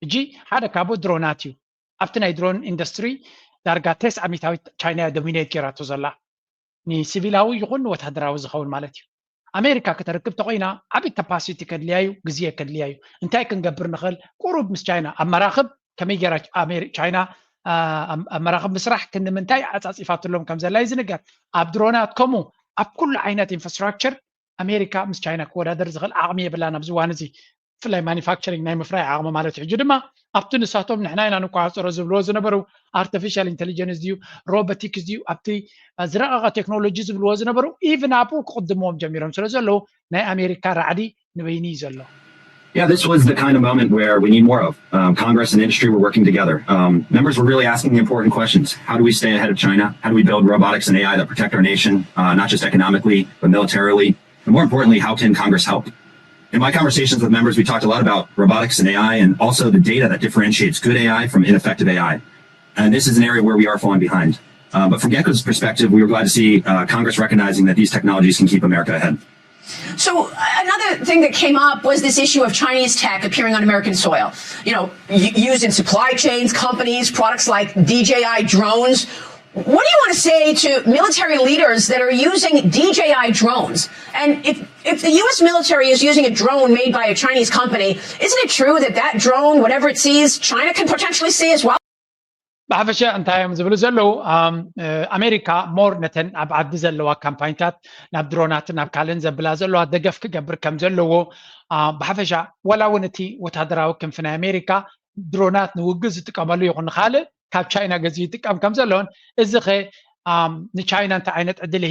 ሕጂ ሓደ ካብኡ ድሮናት እዩ። ኣብቲ ናይ ድሮን ኢንዱስትሪ ዳርጋ ተስዓ ሚእታዊት ቻይና እያ ዶሚኔት ገይራቶ ዘላ፣ ንሲቪላዊ ይኹን ንወታደራዊ ዝኸውን ማለት እዩ። ኣሜሪካ ከተርክብ ተኾይና ዓብዪ ካፓሲቲ ከድልያ እዩ፣ ግዜ ከድልያ እዩ። እንታይ ክንገብር ንኽእል? ቁሩብ ምስ ቻይና ኣብ መራኽብ ከመይ ገይራ ቻይና ኣብ መራኽብ ምስራሕ ክንዲ ምንታይ ዓፃፂፋትሎም ከም ዘላ እዩ ዝንገር። ኣብ ድሮናት ከምኡ ኣብ ኩሉ ዓይነት ኢንፍራስትራክቸር ኣሜሪካ ምስ ቻይና ክወዳደር ዝኽእል ዓቕሚ የብላን ኣብዚ እዋን እዚ። ብፍላይ ማኒፋክቸሪንግ ናይ ምፍራይ ዓቕሚ ማለት እዩ። ሕጂ ድማ ኣብቲ ንሳቶም ንሕና ኢና ንቆፃፀሮ ዝብልዎ ዝነበሩ ኣርቲፊሻል ኢንቴሊጀንስ ድዩ ሮቦቲክስ ድዩ ኣብቲ ዝረቐቐ ቴክኖሎጂ ዝብልዎ ዝነበሩ ኢቭን ኣብኡ ክቕድምዎም ጀሚሮም ስለ ዘለዉ ናይ ኣሜሪካ ራዕዲ ንበይኑ እዩ ዘሎ። Yeah, this was the kind of moment where we need more of. Um, Congress and industry were working together. Um, members were really asking the important questions. How do we stay ahead of China? How do we build robotics and A I that protect our nation, uh, not just economically, but militarily? And more importantly, how can Congress help? In my conversations with members, we talked a lot about robotics and A I and also the data that differentiates good A I from ineffective A I. And this is an area where we are falling behind. Uh, but from Gecko's perspective, we were glad to see uh, Congress recognizing that these technologies can keep America ahead. So another thing that came up was this issue of Chinese tech appearing on American soil. You know, used in supply chains, companies, products like D J I drones. What do you want to say to military leaders that are using D J I drones? And if if the U S military is using a drone made by a Chinese company, isn't it true that that drone, whatever it sees, China can potentially see as well? ብሓፈሻ እንታይ እዮም ዝብሉ ዘለዉ? ኣሜሪካ ሞር ነተን ኣብ ዓዲ ዘለዋ ካምፓኒታት ናብ ድሮናትን ናብ ካልእን ዘብላ ዘለዋ ደገፍ ክገብር ከም ዘለዎ ብሓፈሻ፣ ወላ እውን እቲ ወታደራዊ ክንፊ ናይ ኣሜሪካ ድሮናት ንውግእ ዝጥቀመሉ ይኹን ንካልእ ካብ ቻይና ገዚ ይጥቀም ከም ዘለውን፣ እዚ ኸ ንቻይና እንታይ ዓይነት ዕድል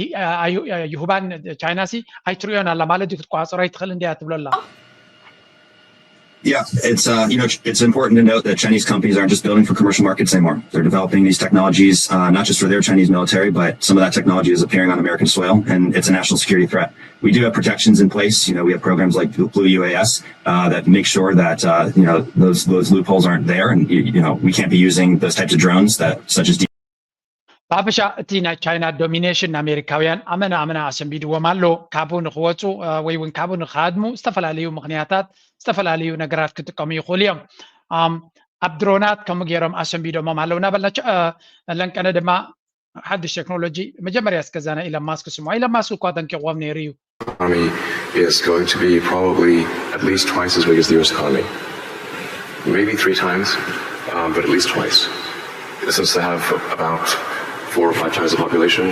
ይሁባን? ቻይና ሲ ኣይትሪዮን ኣላ ማለት እዩ፣ ክትቋፀሮ ኣይትኽእል እንዲያ ትብሎ ኣላ። Yeah, it's uh, you know it's important to note that Chinese companies aren't just building for commercial markets anymore. They're developing these technologies uh, not just for their Chinese military, but some of that technology is appearing on American soil, and it's a national security threat. We do have protections in place. You know, we have programs like Blue U A S uh, that make sure that uh, you know those those loopholes aren't there, and you, you know we can't be using those types of drones that such as ብሓፈሻ እቲ ናይ ቻይና ዶሚኔሽን ንኣሜሪካውያን ኣመና ኣመና ኣሰንቢድዎም ኣሎ። ካብኡ ንክወፁ ወይ እውን ካብኡ ንክሃድሙ ዝተፈላለዩ ምክንያታት ዝተፈላለዩ ነገራት ክጥቀሙ ይኽእሉ እዮም። ኣብ ድሮናት ከምኡ ገይሮም ኣሰንቢዶሞም ኣለዉ እናበልና ለንቀነ ድማ ሓድሽ ቴክኖሎጂ መጀመርያ እስከዛ ናይ ኢለን ማስክ ስምዖ። ኢለን ማስክ እኳ ጠንቂቕዎም ነይሩ እዩ። economy is going to be probably at least twice as big as the U S economy. Maybe three times, um, but at least twice. Since they have about four or five times the population,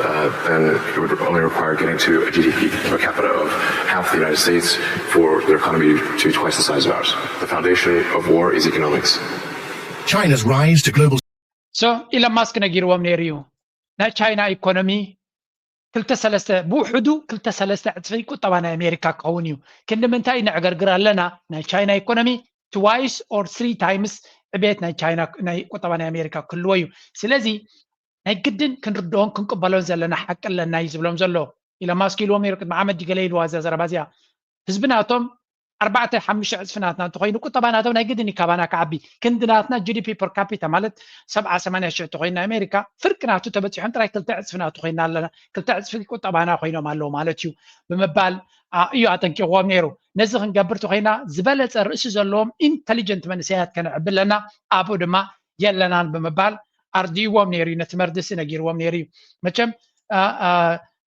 uh, then it would only require getting to a G D P per capita of half the United States for their economy to be twice the size of ours. The foundation of war is economics. China's rise to global so ኢለን ማስክ ነጊርዎም ነይሩ እዩ። ናይ ቻይና ኢኮኖሚ ክልተ ሰለስተ ብውሕዱ ክልተ ሰለስተ ዕፅፊ ቁጠባ ናይ ኣሜሪካ ክኸውን እዩ። ክንዲ ምንታይ ነዕገርግር ኣለና? ናይ ቻይና ኢኮኖሚ twice or three times ዕቤት ናይ ቻይና ናይ ቁጠባ ናይ ኣሜሪካ ክህልዎ እዩ። ስለዚ ናይ ግድን ክንርድኦን ክንቅበሎን ዘለና ሓቂ ኣለና እዩ ዝብሎም ዘሎ። ኢለን ማስክ ኢልዎም ነይሩ ቅድሚ ዓመት ድዩ ገለ ኢልዋ እዛ ዘረባ እዚኣ። ህዝቢ ናቶም ኣርባዕተ ሓሙሽተ ዕፅፊ ናትና እንተኮይኑ ቁጠባ ናቶም ናይ ግድን እዩ ካባና ክዓቢ። ክንዲ ናትና G D P per capita ማለት ሰብዓ ሰማንያ ሽሕ እንተኮይኑ ናይ ኣሜሪካ ፍርቂ ናቱ ተበፂሖም ጥራይ ክልተ ዕፅፊ ናቱ ኮይና ኣለና። ክልተ ዕፅፊ ቁጠባና ኮይኖም ኣለዉ ማለት እዩ ብምባል እዩ ኣጠንቂቕዎም ነይሩ። ነዚ ክንገብር ተኮይና ዝበለፀ ርእሲ ዘለዎም ኢንተሊጀንት መንእሰያት ከነዕቢ ኣለና፣ ኣብኡ ድማ የለናን ብምባል ኣርድእዎም ነይሩ እዩ። ነቲ መርድእሲ ነጊርዎም ነይሩ እዩ። መቸም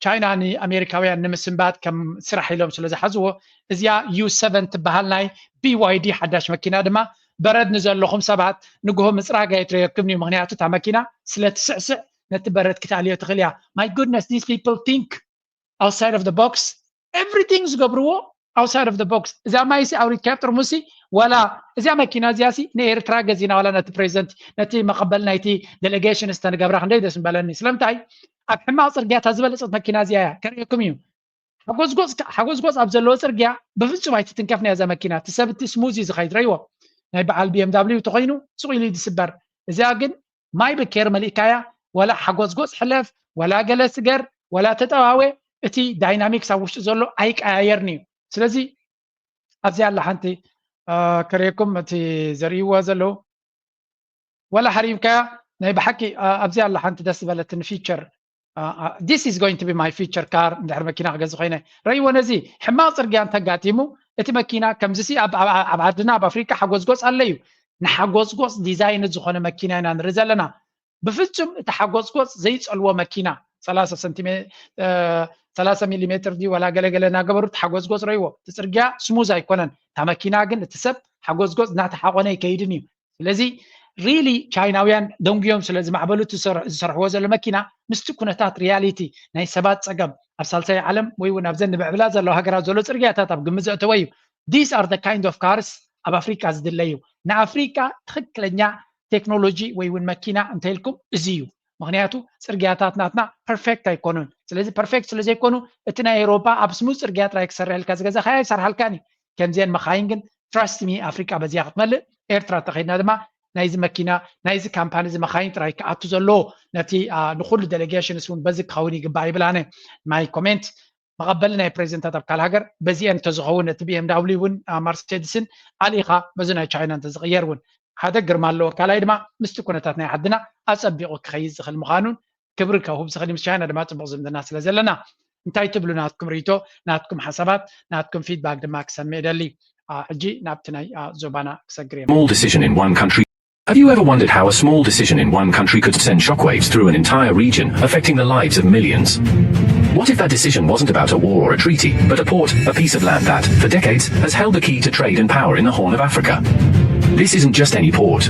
ቻይና ንኣሜሪካውያን ንምስንባት ከም ስራሕ ኢሎም ስለ ዝሓዝዎ እዚኣ ዩ ሰቨን ትበሃል ናይ B Y D ሓዳሽ መኪና ድማ በረድ ንዘለኹም ሰባት ንግሆ ምፅራግ ኣይትረየኩም እዩ። ምክንያቱ እታ መኪና ስለ ትስዕስዕ ነቲ በረድ ክትኣልዮ ትኽእል እያ። My goodness, these people think outside of the box. Everything ዝገብርዎ outside of the box። እዛ ማይሲ ኣውሪድካያ ጥርሙሲ ዋላ እዚኣ መኪና እዚኣ ሲ ንኤርትራ ገዚና ዋላ ነቲ ፕሬዚደንት ነቲ መቐበል ናይቲ ዴሌጌሽን ዝተንገብራ ክንደይ ደስ ምበለኒ። ስለምንታይ ኣብ ሕማቕ ፅርግያ እታ ዝበለፀት መኪና እዚኣ እያ። ከርእየኩም እዩ። ሓጎዝጎዝ ሓጎዝጎዝ ኣብ ዘለዎ ፅርግያ ብፍፁም ኣይትትንከፍን እያ እዛ መኪና። እቲ ሰብ እቲ ስሙዚ ዝኸይድ ረይዎ ናይ በዓል B M W ተኮይኑ ስቕ ኢሉ እዩ ዝስበር። እዚኣ ግን ማይ ብኬር መሊእካያ ዋላ ሓጎዝጎዝ ሕለፍ ዋላ ገለ ስገር ዋላ ተጠዋወ እቲ ዳይናሚክስ ኣብ ውሽጢ ዘሎ ኣይቀያየርን እዩ። ስለዚ ኣብዚኣ ኣላ ሓንቲ ከርእየኩም እቲ ዘርእይዎ ዘለዉ ዋላ ሓሪምካያ ናይ ብሓቂ ኣብዚኣ ኣላ ሓንቲ ደስ ዝበለትኒ ፊቸር። This is going to be my future car እንድሕር መኪና ክገዝእ ኮይነ ረይዎ ነዚ ሕማቕ ፅርግያ እንተጋጢሙ እቲ መኪና ከምዚሲ ኣብ ዓድና ኣብ ኣፍሪካ ሓጎዝጎፅ ኣለዩ። ንሓጎዝጎፅ ዲዛይን ዝኾነ መኪና ኢና ንርኢ ዘለና። ብፍፁም እቲ ሓጎዝጎፅ ዘይፀልዎ መኪና ሰላሳ ሚሊሜትር ድዩ ዋላ ገለገለ እናገበሩ እቲ ሓጎዝጎፅ ረይዎ እቲ ፅርግያ ስሙዝ ኣይኮነን። እታ መኪና ግን እቲ ሰብ ሓጎዝጎፅ እናተሓቆነ ይከይድን እዩ። ስለዚ ሪሊ ቻይናውያን ደንጉዮም ስለ ዝማዕበሉ ዝሰርሕዎ ዘሎ መኪና ምስቲ ኩነታት ሪያሊቲ ናይ ሰባት ፀገም ኣብ ሳልሳይ ዓለም ወይ እውን ኣብዘን ንምዕብላ ዘለዋ ሃገራት ዘሎ ፅርግያታት ኣብ ግምት ዘእተወ እዩ። These are the kind of cars ኣብ ኣፍሪካ ዝድለዩ። ንኣፍሪካ ትኽክለኛ ቴክኖሎጂ ወይ እውን መኪና እንተኢልኩም እዚ እዩ። ምክንያቱ ፅርግያታት ናትና ፐርፌክት ኣይኮኑን። ስለዚ ፐርፌክት ስለዘይኮኑ እቲ ናይ ኤውሮፓ ኣብ ስሙዝ ፅርግያ ጥራይ ክሰርሕልካ ዝገዛእካዮ ኣይሰርሓልካን እዩ። ከምዚአን መኻይን ግን trust me ኣፍሪቃ በዚያ ክትመልእ። ኤርትራ ተኸይድና ድማ ናይዚ መኪና ናይዚ ካምፓኒ እዚ መኻይን ጥራይ ክኣቱ ዘለዎ ነቲ ንኩሉ delegations እውን በዚ ክኸውን ይግባእ ይብል ኣነ። My comment መቐበሊ ናይ ፕሬዚደንታት ኣብ ካልእ ሃገር በዚአን እንተዝኸውን እቲ B M W እውን መርሴድስን ኣልኢኻ በዚ ናይ ቻይና እንተዝቕየር እውን ሓደ ግርማ ኣለዎ። ካልኣይ ድማ ምስቲ ኩነታት ናይ ዓድና ኣጸቢቑ ክኸይድ ዝኽእል ምዃኑን ክብሪ ከውህብ ዝኽእል ምስ ቻይና ድማ ጽቡቕ ዝምድና ስለ ዘለና እንታይ ትብሉ? ናትኩም ርእይቶ፣ ናትኩም ሓሳባት፣ ናትኩም feedback ድማ ክሰምዕ ይደሊ። ሕጂ ናብቲ ናይ ዞባና ክሰግር እየ። Small decision in one country. Have you ever wondered how a small decision in one country could send shockwaves through an entire region, affecting the lives of millions? What if that decision wasn't about a war or a treaty, but a port, a piece of land that, for decades, has held the key to trade and power in the Horn of Africa? This isn't just any port.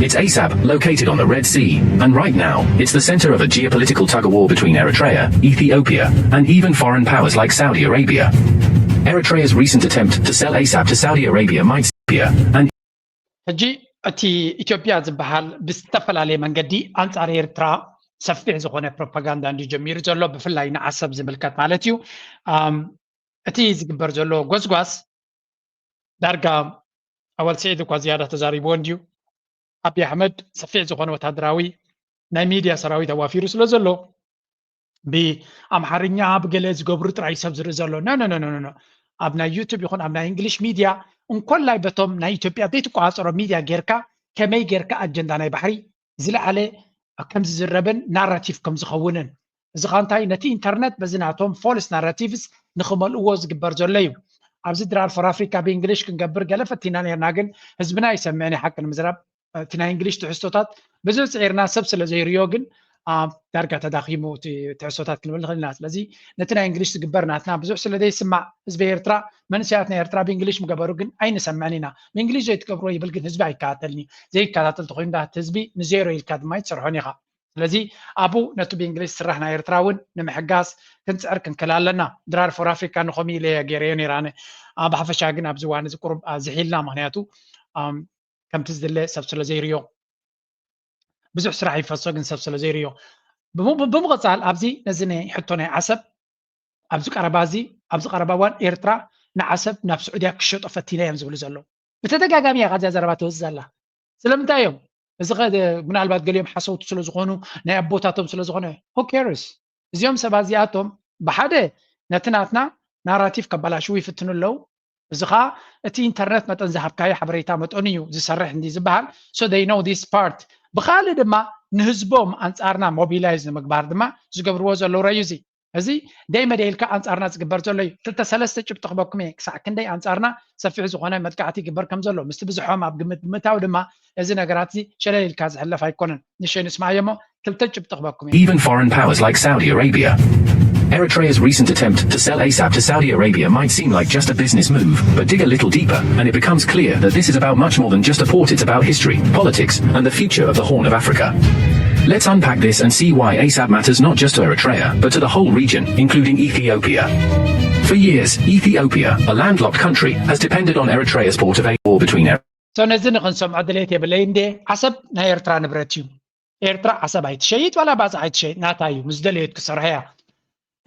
It's Asab, located on the Red Sea, and right now, it's the center of a geopolitical tug of war between Eritrea, Ethiopia, and even foreign powers like Saudi Arabia. Eritrea's recent attempt to sell Asab to Saudi Arabia might appear, and ሕጂ እቲ ኢትዮጵያ ዝበሃል ብዝተፈላለየ መንገዲ ኣንጻር ኤርትራ ሰፊሕ ዝኾነ ፕሮፓጋንዳ እንዲ ጀሚሩ ዘሎ፣ ብፍላይ ንዓሰብ ዝምልከት ማለት እዩ። እቲ ዝግበር ዘሎ ጎስጓስ ዳርጋ ኣወል ስዒድ እኳ ዝያዳ ተዛሪብዎ እንድዩ። ኣቢ ኣሕመድ ሰፊሕ ዝኾነ ወታደራዊ ናይ ሚድያ ሰራዊት ኣዋፊሩ ስለ ዘሎ ብኣምሓርኛ ብገለ ዝገብሩ ጥራይ ሰብ ዝርኢ ዘሎ። ኖ ኖ ኖ ኖ። ኣብ ናይ ዩቱብ ይኹን ኣብ ናይ እንግሊሽ ሚድያ እንኮላይ በቶም ናይ ኢትዮጵያ ዘይትቆፃፀሮ ሚድያ ጌርካ ከመይ ጌርካ ኣጀንዳ ናይ ባሕሪ ዝለዓለ ከም ዝዝረብን ናራቲቭ ከም ዝኸውንን እዚ ኸ እንታይ ነቲ ኢንተርነት በዚ ናቶም ፎልስ ናራቲቭስ ንኽመልእዎ ዝግበር ዘሎ እዩ። ኣብዚ ድራር ፎር ኣፍሪካ ብእንግሊሽ ክንገብር ገለ ፈቲና ነርና፣ ግን ህዝብና ይሰምዕን ሓቂ ንምዝራብ እቲ ናይ እንግሊሽ ትሕዝቶታት ብዙሕ ፅዒርና ሰብ ስለ ዘይርዮ ግን ዳርጋ ተዳኺሙ እቲ ትሕዝቶታት ክንብል ንኽእል ኢና። ስለዚ ነቲ ናይ እንግሊሽ ዝግበር ናትና ብዙሕ ስለ ዘይስማዕ ህዝቢ ኤርትራ መንእሰያት ናይ ኤርትራ ብእንግሊሽ ምገበሩ ግን ኣይንሰምዕን ኢና። ብእንግሊሽ ዘይትገብርዎ ይብል ግን ህዝቢ ኣይከታተልን እዩ። ዘይከታተል ተኮይኑ ዳ እቲ ህዝቢ ንዜሮ ኢልካ ድማ ኣይትሰርሖን ኢኻ። ስለዚ ኣብኡ ነቲ ብእንግሊሽ ዝስራሕ ናይ ኤርትራ እውን ንምሕጋዝ ክንፅዕር ክንክእል ኣለና። ድራር ፎር ኣፍሪካ ንኸምኡ ኢለ እየ ገይረዮ ነይረ ኣነ። ብሓፈሻ ግን ኣብዚ እዋን እዚ ቁሩብ ዝሒልና ምክንያቱ ከምቲ ዝድለ ሰብ ስለ ዘይርዮ ብዙሕ ስራሕ ይፈሶ ግን ሰብ ስለ ዘይርዮ ብምቕፃል ኣብዚ ነዚ ናይ ሕቶ ናይ ዓሰብ ኣብዚ ቀረባ እዚ ኣብዚ ቀረባ እዋን ኤርትራ ንዓሰብ ናብ ስዑድያ ክሸጦ ፈቲና እዮም ዝብሉ ዘለዉ። ብተደጋጋሚ እያ ካብዚያ ዘረባ ትወፅእ ዘላ። ስለምንታይ እዮም እዚ ምናልባት ገሊኦም ሓሰውቲ ስለ ዝኾኑ ናይ ኣቦታቶም ስለ ዝኾነ ሆኬርስ እዚኦም ሰባት እዚኣቶም ብሓደ ነቲ ናትና ናራቲቭ ከባላሽዉ ይፍትኑ ኣለዉ። እዚ ኸዓ እቲ ኢንተርነት መጠን ዝሃብካዮ ሓበሬታ መጠኑ እዩ ዝሰርሕ እንዲ ዝበሃል። So they know this part። ብኻልእ ድማ ንህዝቦም ኣንጻርና ሞቢላይዝ ንምግባር ድማ ዝገብርዎ ዘለዉ ረዩ እዚ እዚ ደይ መደይ ኢልካ ኣንጻርና ዝግበር ዘሎ እዩ። ክልተ ሰለስተ ጭብጢ ክበኩም እየ ክሳዕ ክንደይ ኣንጻርና ሰፊሕ ዝኾነ መጥቃዕቲ ይግበር ከም ዘሎ ምስቲ ብዙሖም ኣብ ግምት ብምእታው ድማ እዚ ነገራት እዚ ሸለል ኢልካ ዝሕለፍ ኣይኮነን። ንሸይ ንስማዮ እሞ ክልተ ጭብጢ ክበኩም እየ። Even foreign powers like Saudi Arabia. Eritrea's recent attempt to sell Asab to Saudi Arabia might seem like just a business move, but dig a little deeper, and it becomes clear that this is about much more than just a port, it's about history, politics, and the future of the Horn of Africa. Let's unpack this and see why Asab matters not just to Eritrea, but to the whole region, including Ethiopia. For years, Ethiopia, a landlocked country, has depended on Eritrea's port of Asab between Eritrea. So ነዚ ንክንሰምዖ ድሌት የብለይ እንዴ ዓሰብ ናይ ኤርትራ ንብረት እዩ። ኤርትራ ዓሰብ ኣይትሸይጥ ዋላ ባጽዕ ኣይትሸይጥ ናታ እዩ ምስ ደለየት ክሰርሐ እያ።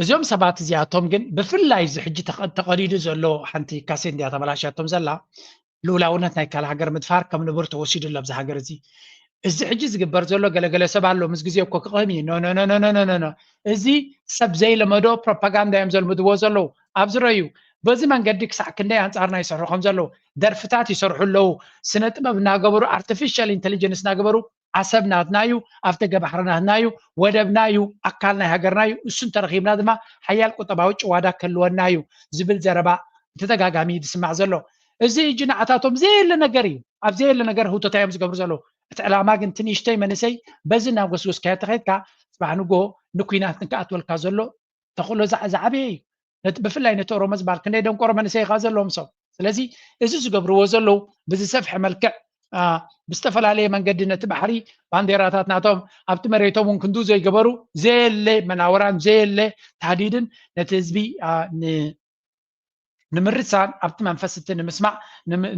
እዚኦም ሰባት እዚኣቶም ግን ብፍላይ እዚ ሕጂ ተቐዲዱ ዘሎ ሓንቲ ካሴት እንዲያ ተበላሽያቶም ዘላ ልኡላውነት ናይ ካልእ ሃገር ምድፋር ከም ንቡር ተወሲዱ ኣሎ ኣብዚ ሃገር እዚ። እዚ ሕጂ ዝግበር ዘሎ ገለገለ ሰብ ኣሎ ምስ ግዜ እኮ ክቕህም እዩ። ኖ ኖ ኖ ኖ ኖ ኖ እዚ ሰብ ዘይለመዶ ፕሮፓጋንዳ እዮም ዘልምድዎ ዘለዉ። ኣብዚ ረዩ በዚ መንገዲ ክሳዕ ክንደይ ኣንጻርና ይሰርሑ ከም ዘለዉ ደርፍታት ይሰርሑ ኣለዉ። ስነ ጥበብ እናገበሩ ኣርቲፊሻል ኢንቴሊጀንስ እናገበሩ ዓሰብ ናትና እዩ፣ ኣፍደገ ባሕሪ ናትና እዩ፣ ወደብና እዩ፣ ኣካል ናይ ሃገርና እዩ። እሱ እንተረኺብና ድማ ሓያል ቁጠባዊ ጭዋዳ ክህልወና እዩ ዝብል ዘረባ ብተደጋጋሚ እዩ ዝስማዕ ዘሎ። እዚ እጂ ንዓታቶም ዘየለ ነገር እዩ። ኣብ ዘየለ ነገር ህውተታ እዮም ዝገብሩ ዘለዉ። እቲ ዕላማ ግን እቲ ንእሽተይ መንእሰይ በዚ እናጎስጎስካዮ ተኸይድካ ፅባሕ ንጎ ንኩናት ንክኣትወልካ ዘሎ ተኽእሎ ዝዓበየ እዩ። ብፍላይ ነቲ ኦሮሞ ዝበሃል ክንደይ ደንቆሮ መንእሰይ ኢኻ ዘለዎም ሰብ። ስለዚ እዚ ዝገብርዎ ዘለዉ ብዝሰፍሐ መልክዕ ብዝተፈላለየ መንገዲ ነቲ ባሕሪ ባንዴራታት ናቶም ኣብቲ መሬቶም እውን ክንዱ ዘይገበሩ ዘየለ መናወራን ዘየለ ታህዲድን ነቲ ህዝቢ ንምርሳን ኣብቲ መንፈስ እቲ ንምስማዕ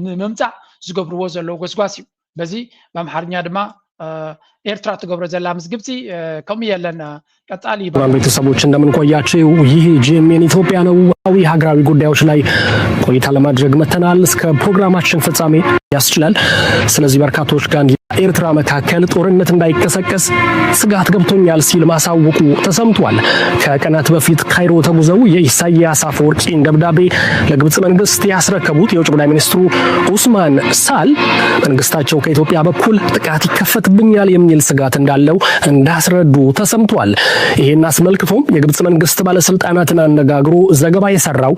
ንምምፃእ ዝገብርዎ ዘለዉ ጎስጓስ እዩ። በዚ ብኣምሓርኛ ድማ ኤርትራ ትገብሮ ዘላ ምስ ግብፂ ከምኡ የለን። ቀፃሊ ቤተሰቦች እንደምን ቆያችሁ? ይህ ጂኤምኤን ኢትዮጵያ ነው። ዊ ሀገራዊ ጉዳዮች ላይ ቆይታ ለማድረግ መተናል። እስከ ፕሮግራማችን ፍጻሜ ያስችላል። ስለዚህ በርካቶች ጋር የኤርትራ መካከል ጦርነት እንዳይቀሰቀስ ስጋት ገብቶኛል ሲል ማሳወቁ ተሰምቷል። ከቀናት በፊት ካይሮ ተጉዘው የኢሳያስ አፈወርቂን ደብዳቤ ለግብጽ መንግስት ያስረከቡት የውጭ ጉዳይ ሚኒስትሩ ኡስማን ሳል መንግስታቸው ከኢትዮጵያ በኩል ጥቃት ይከፈትብኛል የሚል ስጋት እንዳለው እንዳስረዱ ተሰምቷል። ይህን አስመልክቶም የግብጽ መንግስት ባለስልጣናትን አነጋግሮ ዘገባ የሰራው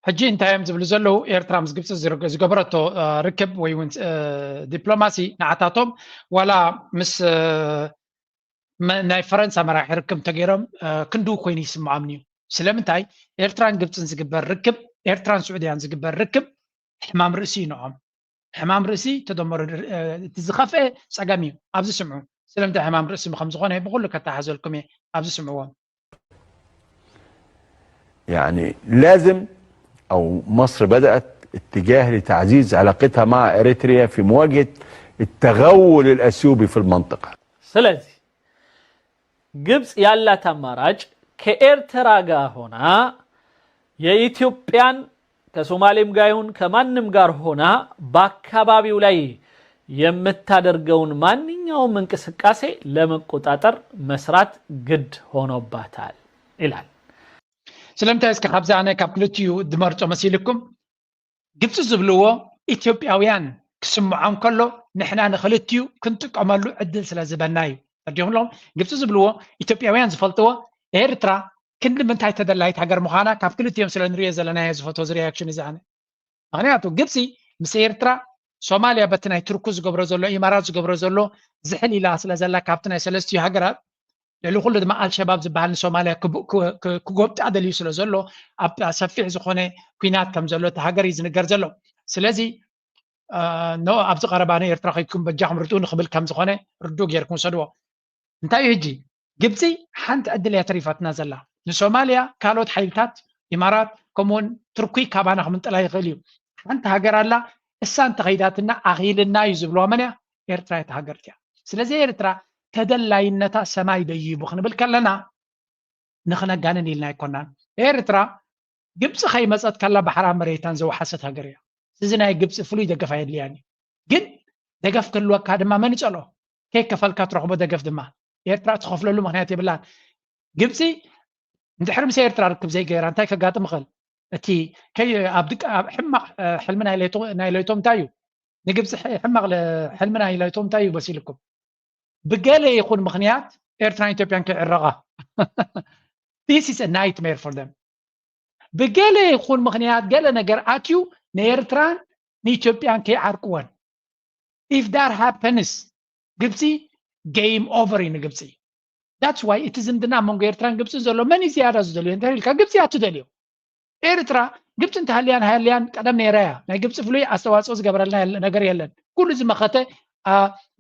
ሕጂ እንታይ እዮም ዝብሉ ዘለዉ? ኤርትራ ምስ ግብፂ ዝገበረቶ ርክብ ወይ እውን ዲፕሎማሲ ንዓታቶም ዋላ ምስ ናይ ፈረንሳ መራሒ ርክብ ተገይሮም ክንድኡ ኮይኑ ይስምዖም እዩ። ስለምንታይ? ኤርትራን ግብፅን ዝግበር ርክብ፣ ኤርትራን ስዑድያን ዝግበር ርክብ ሕማም ርእሲ እዩ ንዖም። ሕማም ርእሲ ተደመሩ እቲ ዝኸፍአ ፀገም እዩ። ኣብዚ ስምዑ። ስለምንታይ ሕማም ርእሲ ከም ዝኾነ ብኩሉ ከተሓዘልኩም እየ። ኣብዚ ስምዕዎም። يعني لازم أو مصر بدأت اتجاه لتعزيز علاقتها مع إريتريا في مواجهة التغول الأثيوبي في المنطقة. ስለዚህ ግብጽ ያላት አማራጭ ከኤርትራ ጋር ሆና የኢትዮጵያን ከሶማሌም ጋር ይሁን ከማንም ጋር ሆና በአካባቢው ላይ የምታደርገውን ማንኛውም እንቅስቃሴ ለመቆጣጠር መስራት ግድ ሆኖባታል ይላል። ስለምንታይ እስከ ካብዚ ኣነ ካብ ክልቲኡ ድመርጾ መሲልኩም? ግብፂ ዝብልዎ ኢትዮጵያውያን ክስምዖም ከሎ ንሕና ንክልቲኡ ክንጥቀመሉ ዕድል ስለ ዝበና እዩ። ተረዲኹም ኣለኹም? ግብፂ ዝብልዎ ኢትዮጵያውያን ዝፈልጥዎ ኤርትራ ክንዲ ምንታይ ተደላይት ሃገር ምዃና ካብ ክልቲኦም ስለ ንሪኦ ዘለናዮ ዝፈትዎ እዚ ሪያክሽን እዚ ኣነ። ምክንያቱ ግብፂ ምስ ኤርትራ ሶማልያ በቲ ናይ ቱርኩ ዝገብሮ ዘሎ ኢማራት ዝገብሮ ዘሎ ዝሕል ኢላ ስለ ዘላ ካብቲ ናይ ሰለስቲኡ ሃገራት ልዕሊ ኩሉ ድማ ኣልሸባብ ዝበሃል ንሶማልያ ክጎብጣ ደልዩ ስለ ዘሎ ኣብ ሰፊሕ ዝኾነ ኩናት ከም ዘሎ እቲ ሃገር እዩ ዝንገር ዘሎ። ስለዚ ኖ ኣብዚ ቀረባ ንኤርትራ ከይድኩም በጃኹም ርድኡ ንክብል ከም ዝኾነ ርዱእ ጌርኩም ውሰድዎ። እንታይ እዩ ሕጂ ግብፂ ሓንቲ ዕድል እያ ተሪፋትና ዘላ። ንሶማልያ ካልኦት ሓይልታት ኢማራት ከምኡውን ቱርኪ ካባና ክምንጥላ ይኽእል እዩ። ሓንቲ ሃገር ኣላ እሳ እንተኸይዳትና ኣኺልና እዩ ዝብልዋ መን እያ? ኤርትራ እያ እታ ሃገር እቲያ። ስለዚ ኤርትራ ተደላይነታ ሰማይ ደይቡ ክንብል ከለና ንኽነጋንን ኢልና ኣይኮናን። ኤርትራ ግብፂ ከይመፀት ከላ ባሕራ መሬታን ዘውሓሰት ሃገር እያ። እዚ ናይ ግብፂ ፍሉይ ደገፍ ኣየድልያን እዩ። ግን ደገፍ ክህልወካ ድማ መን ይፀልኦ? ከይከፈልካ ትረኽቦ ደገፍ ድማ ኤርትራ ትኸፍለሉ ምክንያት የብላን። ግብፂ እንድሕር ምስ ኤርትራ ርክብ ዘይገይራ እንታይ ከጋጥም ይኽእል? እቲ ከይ ኣብ ድቃ ኣብ ሕማቕ ሕልሚ ናይ ለይቶ ናይ ለይቶም እንታይ እዩ? ንግብፂ ሕማቕ ሕልሚ ናይ ለይቶም እንታይ እዩ በሲልኩም? ብገለ ይኹን ምክንያት ኤርትራን ኢትዮጵያን ከይዕረቓ this is a nightmare for them። ብገለ ይኹን ምክንያት ገለ ነገር ኣትዩ ንኤርትራን ንኢትዮጵያን ከይዓርቅወን if that happens ግብፂ game over እዩ ንግብፂ። That's why እቲ ዝምድና ኣብ መንጎ ኤርትራን ግብፅን ዘሎ መን እዩ ዝያዳ ዝደልዮ እንተ ኢልካ ግብፂ እያ ትደልዮ። ኤርትራ ግብፂ እንተሃልያን ሃልያን ቀደም ነይራ እያ። ናይ ግብፂ ፍሉይ ኣስተዋፅኦ ዝገበረልና ነገር የለን። ኩሉ ዝመኸተ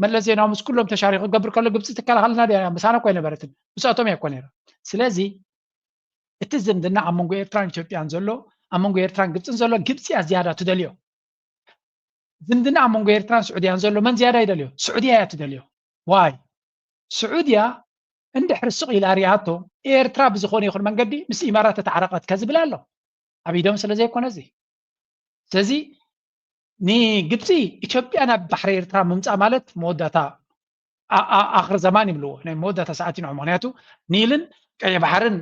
መለስ ዜናዊ ምስ ኩሎም ተሻሪኹ ክገብር ከሎ ግብፂ ትከላኸልና ድያ? ምሳና እኮ ኣይነበረትን፣ ምስኣቶም እያ እኮ ነይራ። ስለዚ እቲ ዝምድና ኣብ መንጎ ኤርትራን ኢትዮጵያን ዘሎ ኣብ መንጎ ኤርትራን ግብፅን ዘሎ ግብፂ እያ ዝያዳ ትደልዮ። ዝምድና ኣብ መንጎ ኤርትራን ስዑድያን ዘሎ መን ዝያዳ ይደልዮ? ስዑድያ እያ ትደልዮ። ዋይ ስዑድያ እንድሕር ስቕ ኢላ ሪኣቶ ኤርትራ ብዝኾነ ይኹን መንገዲ ምስ ኢማራት ተተዓረቐት ከዝብል ኣሎ ኣብ ኢዶም ስለ ዘይኮነ እዚ ስለዚ ንግብፂ ኢትዮጵያ ናብ ባሕሪ ኤርትራ ምምፃእ ማለት መወዳእታ ኣኽር ዘማን ይብልዎ ናይ መወዳእታ ሰዓት ይንዑ ምክንያቱ ኒልን ቀይ ባሕርን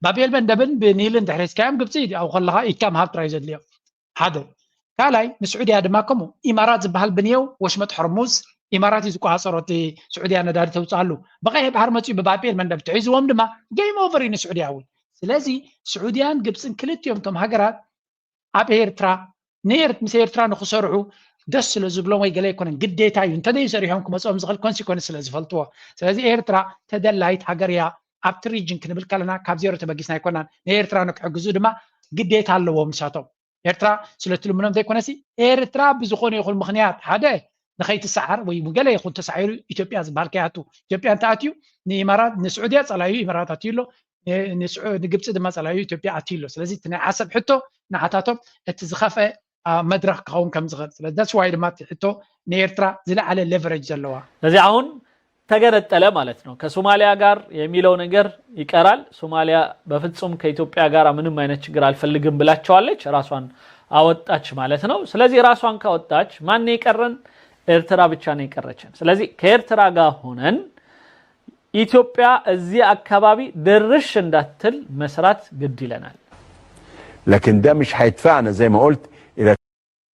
ባብኤል መንደብን ብኒልን ድሕሬስካዮም ግብፂ ኣብኡ ከለካ ኢካ ምሃብ ጥራይ ዘድልዮ ሓደ ካልኣይ ንስዑድያ ድማ ከምኡ ኢማራት ዝበሃል ብንየው ወሽመጥ ሕርሙዝ ኢማራት እዩ ዝቆፃፀሮ እቲ ስዑድያ ነዳዲ ተውፅኣሉ ብቀይሕ ባሕር መፅኡ ብባብኤል መንደብ ትሒዝዎም ድማ game over እዩ ንስዑድያ እውን ስለዚ ስዑድያን ግብፅን ክልቲኦም እቶም ሃገራት ኣብ ኤርትራ ምስ ኤርትራ ንክሰርሑ ደስ ስለ ዝብሎም ወይ ገለ ኣይኮነን ግዴታ እዩ እንተደይ ሰሪሖም ክመፅኦም ዝኽእል consequence ስለ ዝፈልጥዎ ስለዚ ኤርትራ ተደላይት ሃገር እያ ኣብቲ region ክንብል ከለና ካብ ዜሮ ተበጊስና ኣይኮናን ንኤርትራ ንክሕግዙ ድማ ግዴታ ኣለዎም ንሳቶም ኤርትራ ስለትልምኖም ዘይኮነሲ ኤርትራ ብዝኾነ ይኹን ምኽንያት ሓደ ንኸይትሰዓር ወይ ገለ ይኹን ተሳዒሩ ኢትዮጵያ ዝበሃል ከይኣቱ ኢትዮጵያ እንተኣትዩ ንኢማራት ንስዑድያ ጸላዩ ኢማራት ኣትዩ ኣሎ ንግብፂ ድማ ጸላዩ ኢትዮጵያ ኣትዩ ኣሎ ስለዚ እቲ ናይ ዓሰብ ሕቶ ንዓታቶም እቲ ዝኸፍአ መድረክ ክኸውን ከም ዝኽእል። ስለዚ that's why ድማ እቲ ሕቶ ንኤርትራ ዝለዓለ leverage ዘለዋ። ስለዚህ አሁን ተገነጠለ ማለት ነው ከሶማሊያ ጋር የሚለው ነገር ይቀራል። ሶማሊያ በፍጹም ከኢትዮጵያ ጋር ምንም አይነት ችግር አልፈልግም ብላቸዋለች። ራሷን አወጣች ማለት ነው። ስለዚህ ራሷን ካወጣች ማን የቀረን? ኤርትራ ብቻ ነው የቀረችን። ስለዚህ ከኤርትራ ጋር ሆነን ኢትዮጵያ እዚህ አካባቢ ድርሽ እንዳትል መስራት ግድ ይለናል። لكن ده مش هيدفعنا زي ما قلت إلى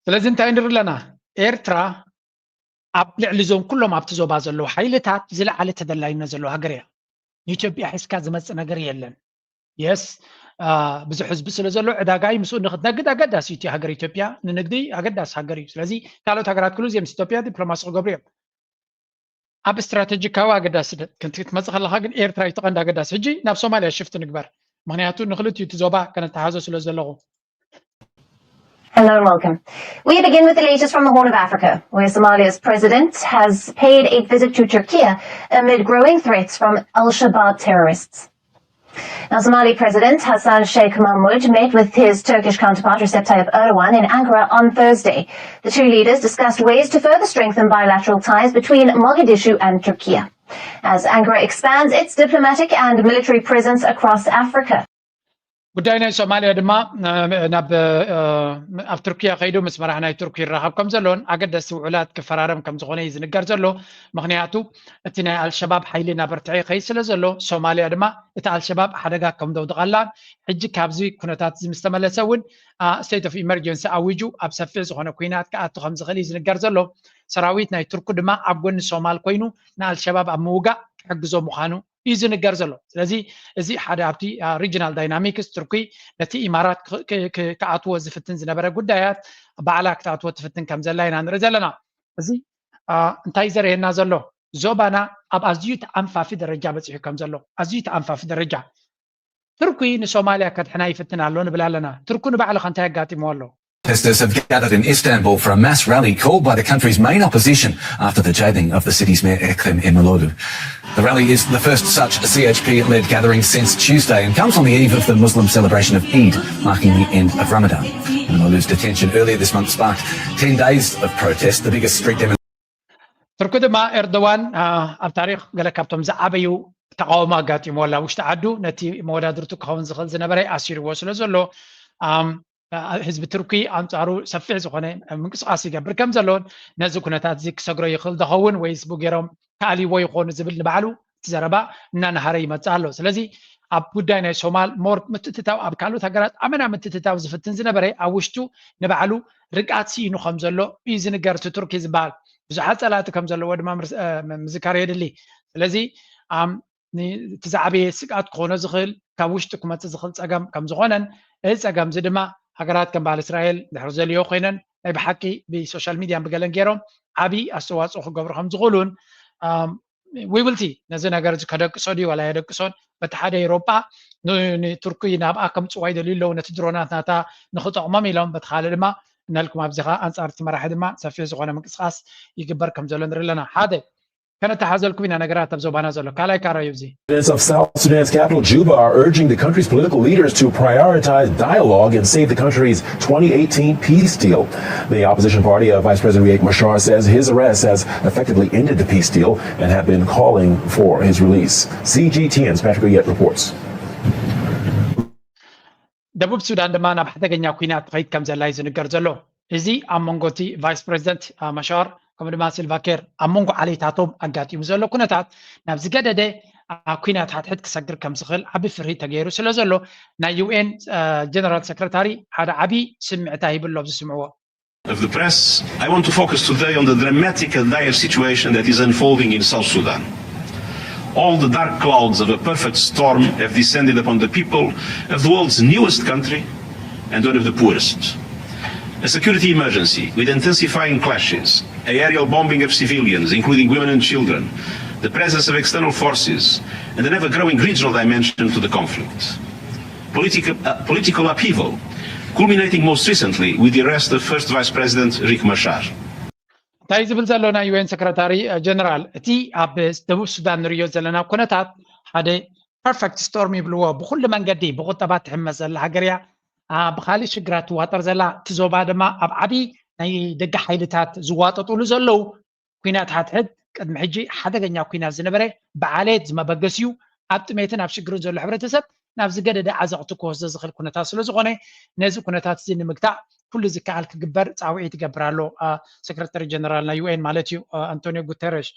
ስለዚ እንታይ ንርኢ ኣለና? ኤርትራ ኣብ ልዕሊ እዞም ኩሎም ኣብቲ ዞባ ዘለዉ ሓይልታት ዝለዓለ ተደላይነት ዘለዋ ሃገር እያ። ንኢትዮጵያ ሒዝካ ዝመፅእ ነገር የለን። የስ ብዙሕ ህዝቢ ስለ ዘሎ ዕዳጋ እዩ። ምስኡ ንክትነግድ ኣገዳሲ እዩ። እቲ ሃገር ኢትዮጵያ ንንግዲ ኣገዳሲ ሃገር እዩ። ስለዚ ካልኦት ሃገራት ኩሉ እዚኦም ምስ ኢትዮጵያ ዲፕሎማሲ ክገብሩ እዮም። ኣብ ስትራቴጂካዊ ኣገዳሲ ክትመፅእ ከለካ ግን ኤርትራ እዩ እቲ ቀንዲ ኣገዳሲ። ሕጂ ናብ ሶማልያ ሽፍት ንግበር፣ ምክንያቱ ንክልቲኡ እቲ ዞባ ከነተሓዞ ስለ ዘለኹ። Hello and welcome. We begin with the latest from the Horn of Africa, where Somalia's president has paid a visit to Turkey amid growing threats from Al Shabaab terrorists. Now, Somali President Hassan Sheikh Mahmoud met with his Turkish counterpart Recep Tayyip Erdogan in Ankara on Thursday. The two leaders discussed ways to further strengthen bilateral ties between Mogadishu and Turkey, as Ankara expands its diplomatic and military presence across Africa. ጉዳይ ናይ ሶማልያ ድማ ናብ ኣብ ቱርኪያ ከይዱ ምስ መራሕ ናይ ቱርኪ ይራኸብ ከም ዘሎን ኣገደስቲ ውዕላት ክፈራረም ከም ዝኾነ እዩ ዝንገር ዘሎ። ምክንያቱ እቲ ናይ ኣልሸባብ ሓይሊ እናበርትዐ ይኸይድ ስለ ዘሎ ሶማልያ ድማ እቲ ኣልሸባብ ሓደጋ ከም ዘውድቐላን ሕጂ ካብዚ ኩነታት እዚ ምስ ተመለሰ እውን state of emergency ኣዊጁ ኣብ ሰፊሕ ዝኾነ ኩናት ክኣቱ ከም ዝኽእል እዩ ዝንገር ዘሎ። ሰራዊት ናይ ቱርኩ ድማ ኣብ ጎኒ ሶማል ኮይኑ ንኣልሸባብ ኣብ ምውጋእ ክሕግዞ ምዃኑ እዩ ዝንገር ዘሎ። ስለዚ እዚ ሓደ ኣብቲ regional dynamics ቱርኪ ነቲ ኢማራት ክኣትዎ ዝፍትን ዝነበረ ጉዳያት ባዕላ ክትኣትዎ ትፍትን ከም ዘላ ኢና ንርኢ ዘለና። እዚ እንታይ ዘርእየና ዘሎ? ዞባና ኣብ ኣዝዩ ተኣንፋፊ ደረጃ በፂሑ ከም ዘሎ፣ ኣዝዩ ተኣንፋፊ ደረጃ። ቱርኪ ንሶማልያ ከድሕና ይፍትን ኣሎ ንብል ኣለና። ቱርኩ ንባዕሉ ከ እንታይ ኣጋጢምዎ ኣሎ? Protesters have gathered in Istanbul for a mass rally called by the country's main opposition after the jabbing of the city's mayor Ekrem Imamoglu. The rally is the first such C H P-led gathering since Tuesday and comes on the eve of the Muslim celebration of Eid, marking the end of Ramadan. Imamoglu's detention earlier this month sparked ten days of protest, the biggest street demonstration. ቱርኪ ድማ ኤርዶዋን ኣብ ታሪክ ገለ ካብቶም ዝዓበዩ ተቃውሞ ኣጋጢሞ ኣላ ውሽጢ ዓዱ ነቲ መወዳድርቱ ክኸውን ዝኽእል ዝነበረ ኣሲርዎ ስለ ዘሎ ህዝቢ ቱርኪ ኣንፃሩ ሰፊሕ ዝኾነ ምንቅስቃስ ይገብር ከም ዘሎን ነዚ ኩነታት እዚ ክሰግሮ ይኽእል ዝኸውን ወይስ ብገይሮም ክኣልይዎ ይኾኑ ዝብል ንባዕሉ እቲ ዘረባ እናናሃረ ይመፅእ ኣሎ። ስለዚ ኣብ ጉዳይ ናይ ሶማል more ምትእትታው ኣብ ካልኦት ሃገራት ኣመና ምትእትታው ዝፍትን ዝነበረ ኣብ ውሽጡ ንባዕሉ ርግኣት ስኢኑ ከም ዘሎ እዩ ዝንገር። እቲ ቱርኪ ዝበሃል ብዙሓት ፀላእቲ ከም ዘለዎ ድማ ምዝካር የድሊ። ስለዚ እቲ ዝዓበየ ስግኣት ክኾኖ ዝኽእል ካብ ውሽጢ ክመፅእ ዝኽእል ፀገም ከም ዝኾነን እዚ ፀገም እዚ ድማ ሃገራት ከም በዓል እስራኤል ድሕሪ ዘልዮ ኮይነን ናይ ብሓቂ ብሶሻል ሚድያን ብገለን ገይሮም ዓብዪ ኣስተዋፅኦ ክገብሩ ከም ዝኽእሉን we will see ነዚ ነገር እዚ ከደቅሶ ድዩ ዋላ የደቅሶን። በቲ ሓደ ኤውሮጳ ንቱርኪ ናብኣ ከምፅዋ ይደልዩ ኣለዉ ነቲ ድሮናት ናታ ንክጠቕሞም ኢሎም፣ በቲ ካልእ ድማ እናልኩም ኣብዚ ከዓ ኣንፃር እቲ መራሒ ድማ ሰፊሕ ዝኾነ ምንቅስቃስ ይግበር ከም ዘሎ ንርኢ ኣለና። ሓደ ከነተሓዘልኩም ኢና ነገራት ኣብ ዞባና ዘሎ ካልኣይ ካራዩ እዚ Residents of South Sudan's capital, Juba, are urging the country's political leaders to prioritize dialogue and save the country's twenty eighteen peace deal. The opposition party of Vice President Riek Machar says his arrest has effectively ended the peace deal and have been calling for his release. C G T N's Patrick Oyet reports. ደቡብ ሱዳን ድማ ናብ ሓደገኛ ኩናት ትኸይድ ከም ዘላ እዩ ዝንገር ዘሎ። እዚ ኣብ መንጎ እቲ ቫይስ ፕሬዚደንት መሻር ከምኡ ድማ ሲልቫ ኬር ኣብ መንጎ ዓሌታቶም ኣጋጢሙ ዘሎ ኩነታት ናብ ዝገደደ ኩናት ሓድሕድ ክሰግር ከም ዝኽእል ዓቢ ፍርሂ ተገይሩ ስለ ዘሎ ናይ ዩ ኤን ጀነራል ሰክረታሪ ሓደ ዓቢ ስምዕታ ሂቡ ኣሎ ኣብዚ ስምዕዎ። Of the press, I want to focus today on the dramatic and dire situation that is unfolding in South Sudan. All the dark clouds of a perfect storm have descended upon the people of the world's newest country and one of the poorest. A security emergency with intensifying clashes, aerial bombing of civilians, including women and children, the presence of external forces, and an ever growing regional dimension to the conflict. Political, uh, political upheaval, culminating most recently with the arrest of First Vice President Riek Machar. እንታይ ዝብል ዘሎ ናይ ዩ ኤን ሰክረታሪ ጀነራል፣ እቲ ኣብ ደቡብ ሱዳን ንሪዮ ዘለና ኩነታት ሓደ perfect storm ይብልዎ። ብኩሉ መንገዲ ብቁጠባ ትሕመስ ዘላ ሃገር እያ። ብካሊእ ሽግራት ትዋጠር ዘላ እቲ ዞባ ድማ ኣብ ዓብዪ ናይ ደገ ሓይልታት ዝዋጠጡሉ ዘለዉ ኩናት ሓድሕድ ቅድሚ ሕጂ ሓደገኛ ኩናት ዝነበረ ብዓሌት ዝመበገስ እዩ። ኣብ ጥሜትን ኣብ ሽግርን ዘሎ ሕብረተሰብ ናብ ዝገደደ ዓዘቕቲ ክወስዶ ዝኽእል ኩነታት ስለ ዝኾነ ነዚ ኩነታት እዚ ንምግታእ ኩሉ ዝከኣል ክግበር ፃውዒት ይገብር ኣሎ ሰክረተሪ ጀነራል ናይ ዩ ኤን ማለት እዩ ኣንቶኒዮ ጉተረሽ።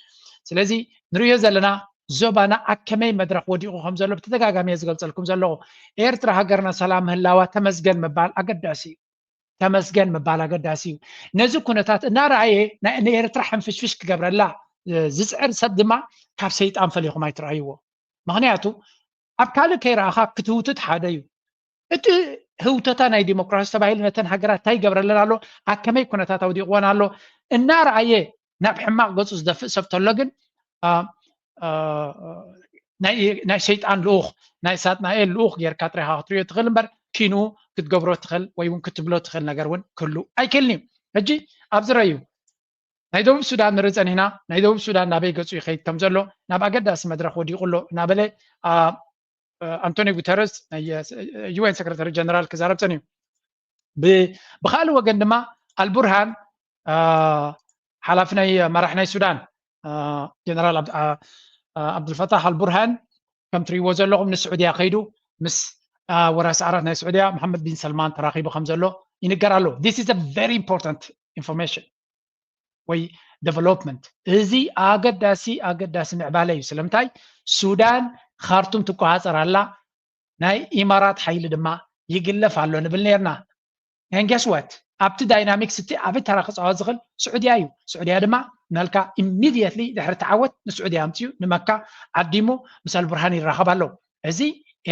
ስለዚ ንሪኦ ዘለና ዞባና ኣከመይ መድረክ ወዲቑ ከም ዘሎ ብተደጋጋሚ እየ ዝገልፀልኩም ዘለኹ። ኤርትራ ሃገርና ሰላም ምህላዋ ተመስገን ምባል ኣገዳሲ እዩ። ተመስገን ምባል ኣገዳሲ እዩ። ነዚ ኩነታት እናረኣየ ንኤርትራ ሕንፍሽፍሽ ክገብረላ ዝፅዕር ሰብ ድማ ካብ ሰይጣን ፈሊኹም ኣይትረኣይዎ። ምክንያቱ ኣብ ካልእ ከይረኣኻ ክትህውትት ሓደ እዩ። እቲ ህውተታ ናይ ዲሞክራሲ ተባሂሉ ነተን ሃገራት እንታይ ይገብረለን ኣሎ፣ ኣብ ከመይ ኩነታት ኣውዲቕወን ኣሎ እናረኣየ ናብ ሕማቕ ገፁ ዝደፍእ ሰብ ተሎ ግን ናይ ሰይጣን ልኡኽ ናይ ሳጥናኤል ልኡኽ ጌርካ ጥሪኻ ክትሪኦ ትኽእል እምበር ኪኑ ክትገብሮ ትኽእል ወይ እውን ክትብሎ ትኽእል ነገር እውን ክህሉ ኣይክእልን እዩ። ሕጂ ኣብዚ ረዩ ናይ ደቡብ ሱዳን ንርኢ ጸኒሕና። ናይ ደቡብ ሱዳን ናበይ ገጹ ይኸይድ ከም ዘሎ ናብ ኣገዳሲ መድረኽ ወዲቑ ኣሎ እናበለ ኣንቶኒ ጉተረስ ናይ ዩ ኤን ሰክረታሪ ጀነራል ክዛረብ ጸኒሑ። ብካልእ ወገን ድማ ኣልቡርሃን ሓላፊ ናይ መራሕ ናይ ሱዳን ጀነራል ዓብዱልፈታሕ ኣልቡርሃን ከም ትሪእዎ ዘለኹም ንስዑድያ ከይዱ ምስ ወራሲ ዓራት ናይ ስዑድያ መሓመድ ቢን ሰልማን ተራኺቡ ከም ዘሎ ይንገር ኣሎ። This is a very important information ወይ development። እዚ ኣገዳሲ ኣገዳሲ ምዕባለ እዩ። ስለምንታይ ሱዳን ካርቱም ትቆፃፀር ኣላ፣ ናይ ኢማራት ሓይሊ ድማ ይግለፍ ኣሎ ንብል ነርና። And guess what? ኣብቲ ዳይናሚክስ እቲ ዓቢ ተራ ክፃወት ዝኽእል ስዑድያ እዩ። ስዑድያ ድማ መልካ immediately ድሕሪ ተዓወት ንስዑድያ ኣምፅኡ ንመካ ዓዲሙ ምስ ኣልቡርሃን ይራኸብ ኣሎ። እዚ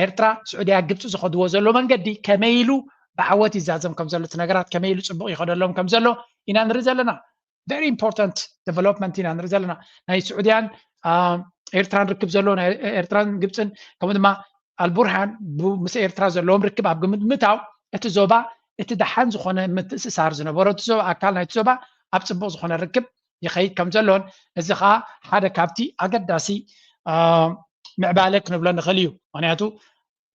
ኤርትራ ስዑድያ ግብፂ ዝኸድዎ ዘሎ መንገዲ ከመይ ኢሉ ብዓወት ይዛዘም ከም ዘሎ እቲ ነገራት ከመይ ኢሉ ፅቡቕ ይኸደሎም ከም ዘሎ ኢና ንርኢ ዘለና። Very important development ኢና ንርኢ ዘለና። ናይ ስዑድያን ኤርትራን ርክብ ዘሎ ናይ ኤርትራን ግብፅን ከምኡ ድማ ኣልቡርሃን ምስ ኤርትራ ዘለዎም ርክብ ኣብ ግምት ምታው እቲ ዞባ እቲ ደሓን ዝኾነ ምትእስሳር ዝነበሮ እቲ ዞባ ኣካል ናይቲ ዞባ ኣብ ፅቡቕ ዝኾነ ርክብ ይኸይድ ከም ዘሎን እዚ ከዓ ሓደ ካብቲ ኣገዳሲ ምዕባለ ክንብሎ ንኽእል እዩ። ምክንያቱ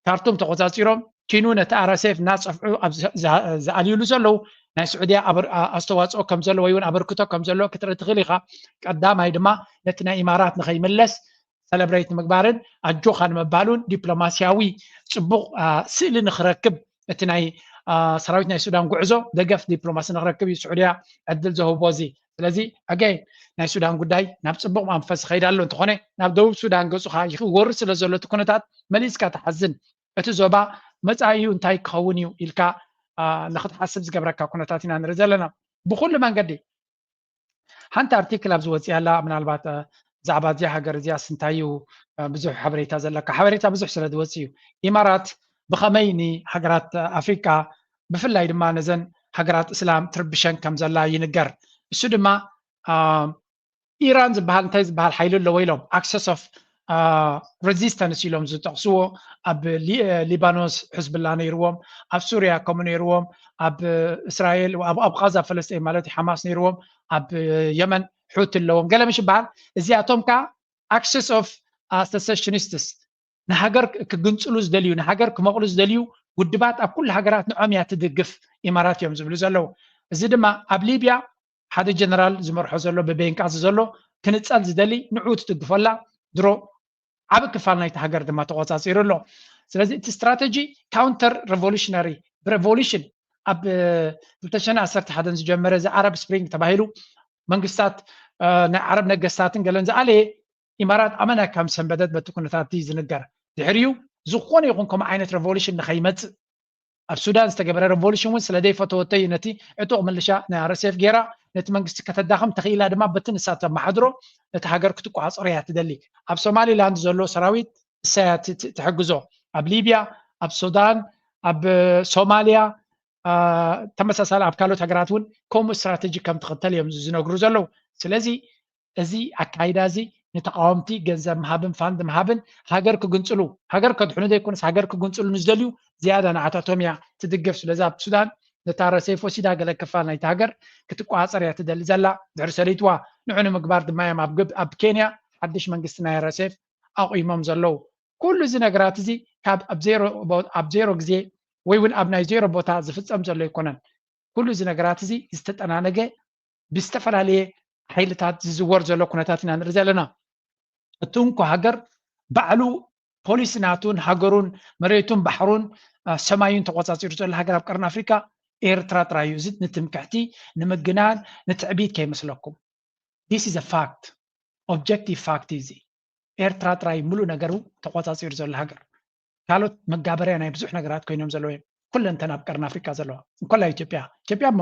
ካርቱም ተቆፃፂሮም ኪኑ ነቲ ኣርኤስኤፍ እናፀፍዑ ዝኣልዩሉ ዘለዉ ናይ ስዑድያ ኣስተዋፅኦ ከም ዘሎ ወይ እውን ኣበርክቶ ከም ዘሎ ክትርኢ ትኽእል ኢኻ። ቀዳማይ ድማ ነቲ ናይ ኢማራት ንኸይምለስ ሰለብሬት ንምግባርን ኣጆኻ ንምባሉን ዲፕሎማስያዊ ፅቡቕ ስእሊ ንክረክብ እቲ ናይ ሰራዊት ናይ ሱዳን ጉዕዞ ደገፍ ዲፕሎማሲ ንክረክብ እዩ ስዑድያ ዕድል ዘህቦ። እዚ ስለዚ ኣገይ ናይ ሱዳን ጉዳይ ናብ ፅቡቕ መንፈስ ይኸይድ ኣሎ። እንተኾነ ናብ ደቡብ ሱዳን ገፁኻ ይወርድ ስለ ዘሎ እቲ ኩነታት መሊስካ ትሓዝን። እቲ ዞባ መፃኢኡ እንታይ ክኸውን እዩ ኢልካ ንክትሓስብ ዝገብረካ ኩነታት ኢና ንርኢ ዘለና። ብኩሉ መንገዲ ሓንቲ ኣርቲክል ኣብ ዝወፅእ ኣላ ምናልባት ብዛዕባ እዚኣ ሃገር እዚኣ ስንታዩ ብዙሕ ሓበሬታ ዘለካ ሓበሬታ ብዙሕ ስለ ዝወፅእ እዩ። ኢማራት ብኸመይ ንሃገራት ኣፍሪቃ ብፍላይ ድማ ነዘን ሃገራት እስላም ትርብሸን ከም ዘላ ይንገር። እሱ ድማ ኢራን ዝበሃል እንታይ ዝበሃል ሓይሊ ኣለዎ ኢሎም ኣክሰስ ኦፍ ሬዚስተንስ ኢሎም ዝጠቕስዎ ኣብ ሊባኖስ ሕዝብላ ነይርዎም፣ ኣብ ሱርያ ከምኡ ነይርዎም፣ ኣብ እስራኤል ኣብ ቃዛ ፈለስጢን ማለት ሓማስ ነይርዎም፣ ኣብ የመን ሑቲ ኣለዎም ገለ ምሽ ይበሃል። እዚኣቶም ከዓ ኣክሰስ ኦፍ ሰሰሽኒስትስ ንሃገር ክግንፅሉ ዝደልዩ ንሃገር ክመቕሉ ዝደልዩ ውድባት ኣብ ኩሉ ሃገራት ንዖም እያ ትድግፍ ኢማራት እዮም ዝብሉ ዘለዉ። እዚ ድማ ኣብ ሊብያ ሓደ ጀነራል ዝመርሖ ዘሎ ብቤንቃዚ ዘሎ ክንፀል ዝደሊ ንዑ ትድግፎ ኣላ። ድሮ ዓብ ክፋል ናይቲ ሃገር ድማ ተቆፃፂሩ ኣሎ። ስለዚ እቲ ስትራተጂ ካውንተር ሬቮሉሽነሪ ብሬቮሉሽን ኣብ ክልተ ሽሕን ዓሰርተ ሓደን ዝጀመረ እዚ ዓረብ ስፕሪንግ ተባሂሉ መንግስታት ናይ ዓረብ ነገስታትን ገለን ዝኣለየ ኢማራት ኣመና ከም ሰንበደት በቲ ኩነታት ዝንገር። ድሕሪኡ ዝኾነ ይኹን ከምኡ ዓይነት ሬቮሉሽን ንኸይመፅእ ኣብ ሱዳን ዝተገበረ ሬቮሉሽን እውን ስለ ዘይፈተወቶ እዩ ነቲ ዕጡቕ ምልሻ ናይ ኣርኤስኤፍ ገይራ ነቲ መንግስቲ ከተዳኽም ተኽኢላ ድማ በቲ ንሳ ተመሓድሮ ነቲ ሃገር ክትቆፃፀሮ እያ ትደሊ። ኣብ ሶማሊላንድ ዘሎ ሰራዊት ንሳ እያ ትሕግዞ። ኣብ ሊብያ፣ ኣብ ሱዳን፣ ኣብ ሶማልያ ተመሳሳሊ ኣብ ካልኦት ሃገራት እውን ከምኡ ስትራተጂ ከም ትኽተል እዮም ዝነግሩ ዘለዉ። ስለዚ እዚ ኣካይዳ እዚ ንተቃወምቲ ገንዘብ ምሃብን ፋንድ ምሃብን ሃገር ክግንፅሉ ሃገር ከድሕኑ ዘይኮነስ ሃገር ክግንፅሉ ንዝደልዩ ዝያዳ ንዓታቶም እያ ትድግፍ። ስለዚ ኣብ ሱዳን ነታ ረሴፍ ወሲዳ ገለ ክፋል ናይቲ ሃገር ክትቆፃፀር እያ ትደሊ ዘላ። ድሕሪ ሰሊጥዋ ንዑ ንምግባር ድማ እዮም ኣብ ኬንያ ሓድሽ መንግስቲ ናይ ረሴፍ ኣቑሞም ዘለዉ። ኩሉ እዚ ነገራት እዚ ካብ ኣብ ዜሮ ግዜ ወይ እውን ኣብ ናይ ዜሮ ቦታ ዝፍጸም ዘሎ ኣይኮነን። ኩሉ እዚ ነገራት እዚ ዝተጠናነገ ብዝተፈላለየ ሓይልታት ዝዝወር ዘሎ ኩነታት ኢና ንርኢ ዘለና። እቲ እንኮ ሃገር ባዕሉ ፖሊሲ ናቱን ሃገሩን መሬቱን ባሕሩን ሰማዩን ተቆጻጺሩ ዘሎ ሃገር ኣብ ቀርኒ ኣፍሪካ ኤርትራ ጥራይ እዩ። እዚ ንትምክሕቲ፣ ንምግናን፣ ንትዕቢት ከይመስለኩም። This is a fact, objective fact። እዚ ኤርትራ ጥራይ ሙሉእ ነገሩ ተቆጻጺሩ ዘሎ ሃገር። ካልኦት መጋበርያ ናይ ብዙሕ ነገራት ኮይኖም ዘለዉ እዮም። ኩለንተን ኣብ ቀርኒ ኣፍሪካ ዘለዋ እንኮላ ኢትዮጵያ ኢትዮጵያ እሞ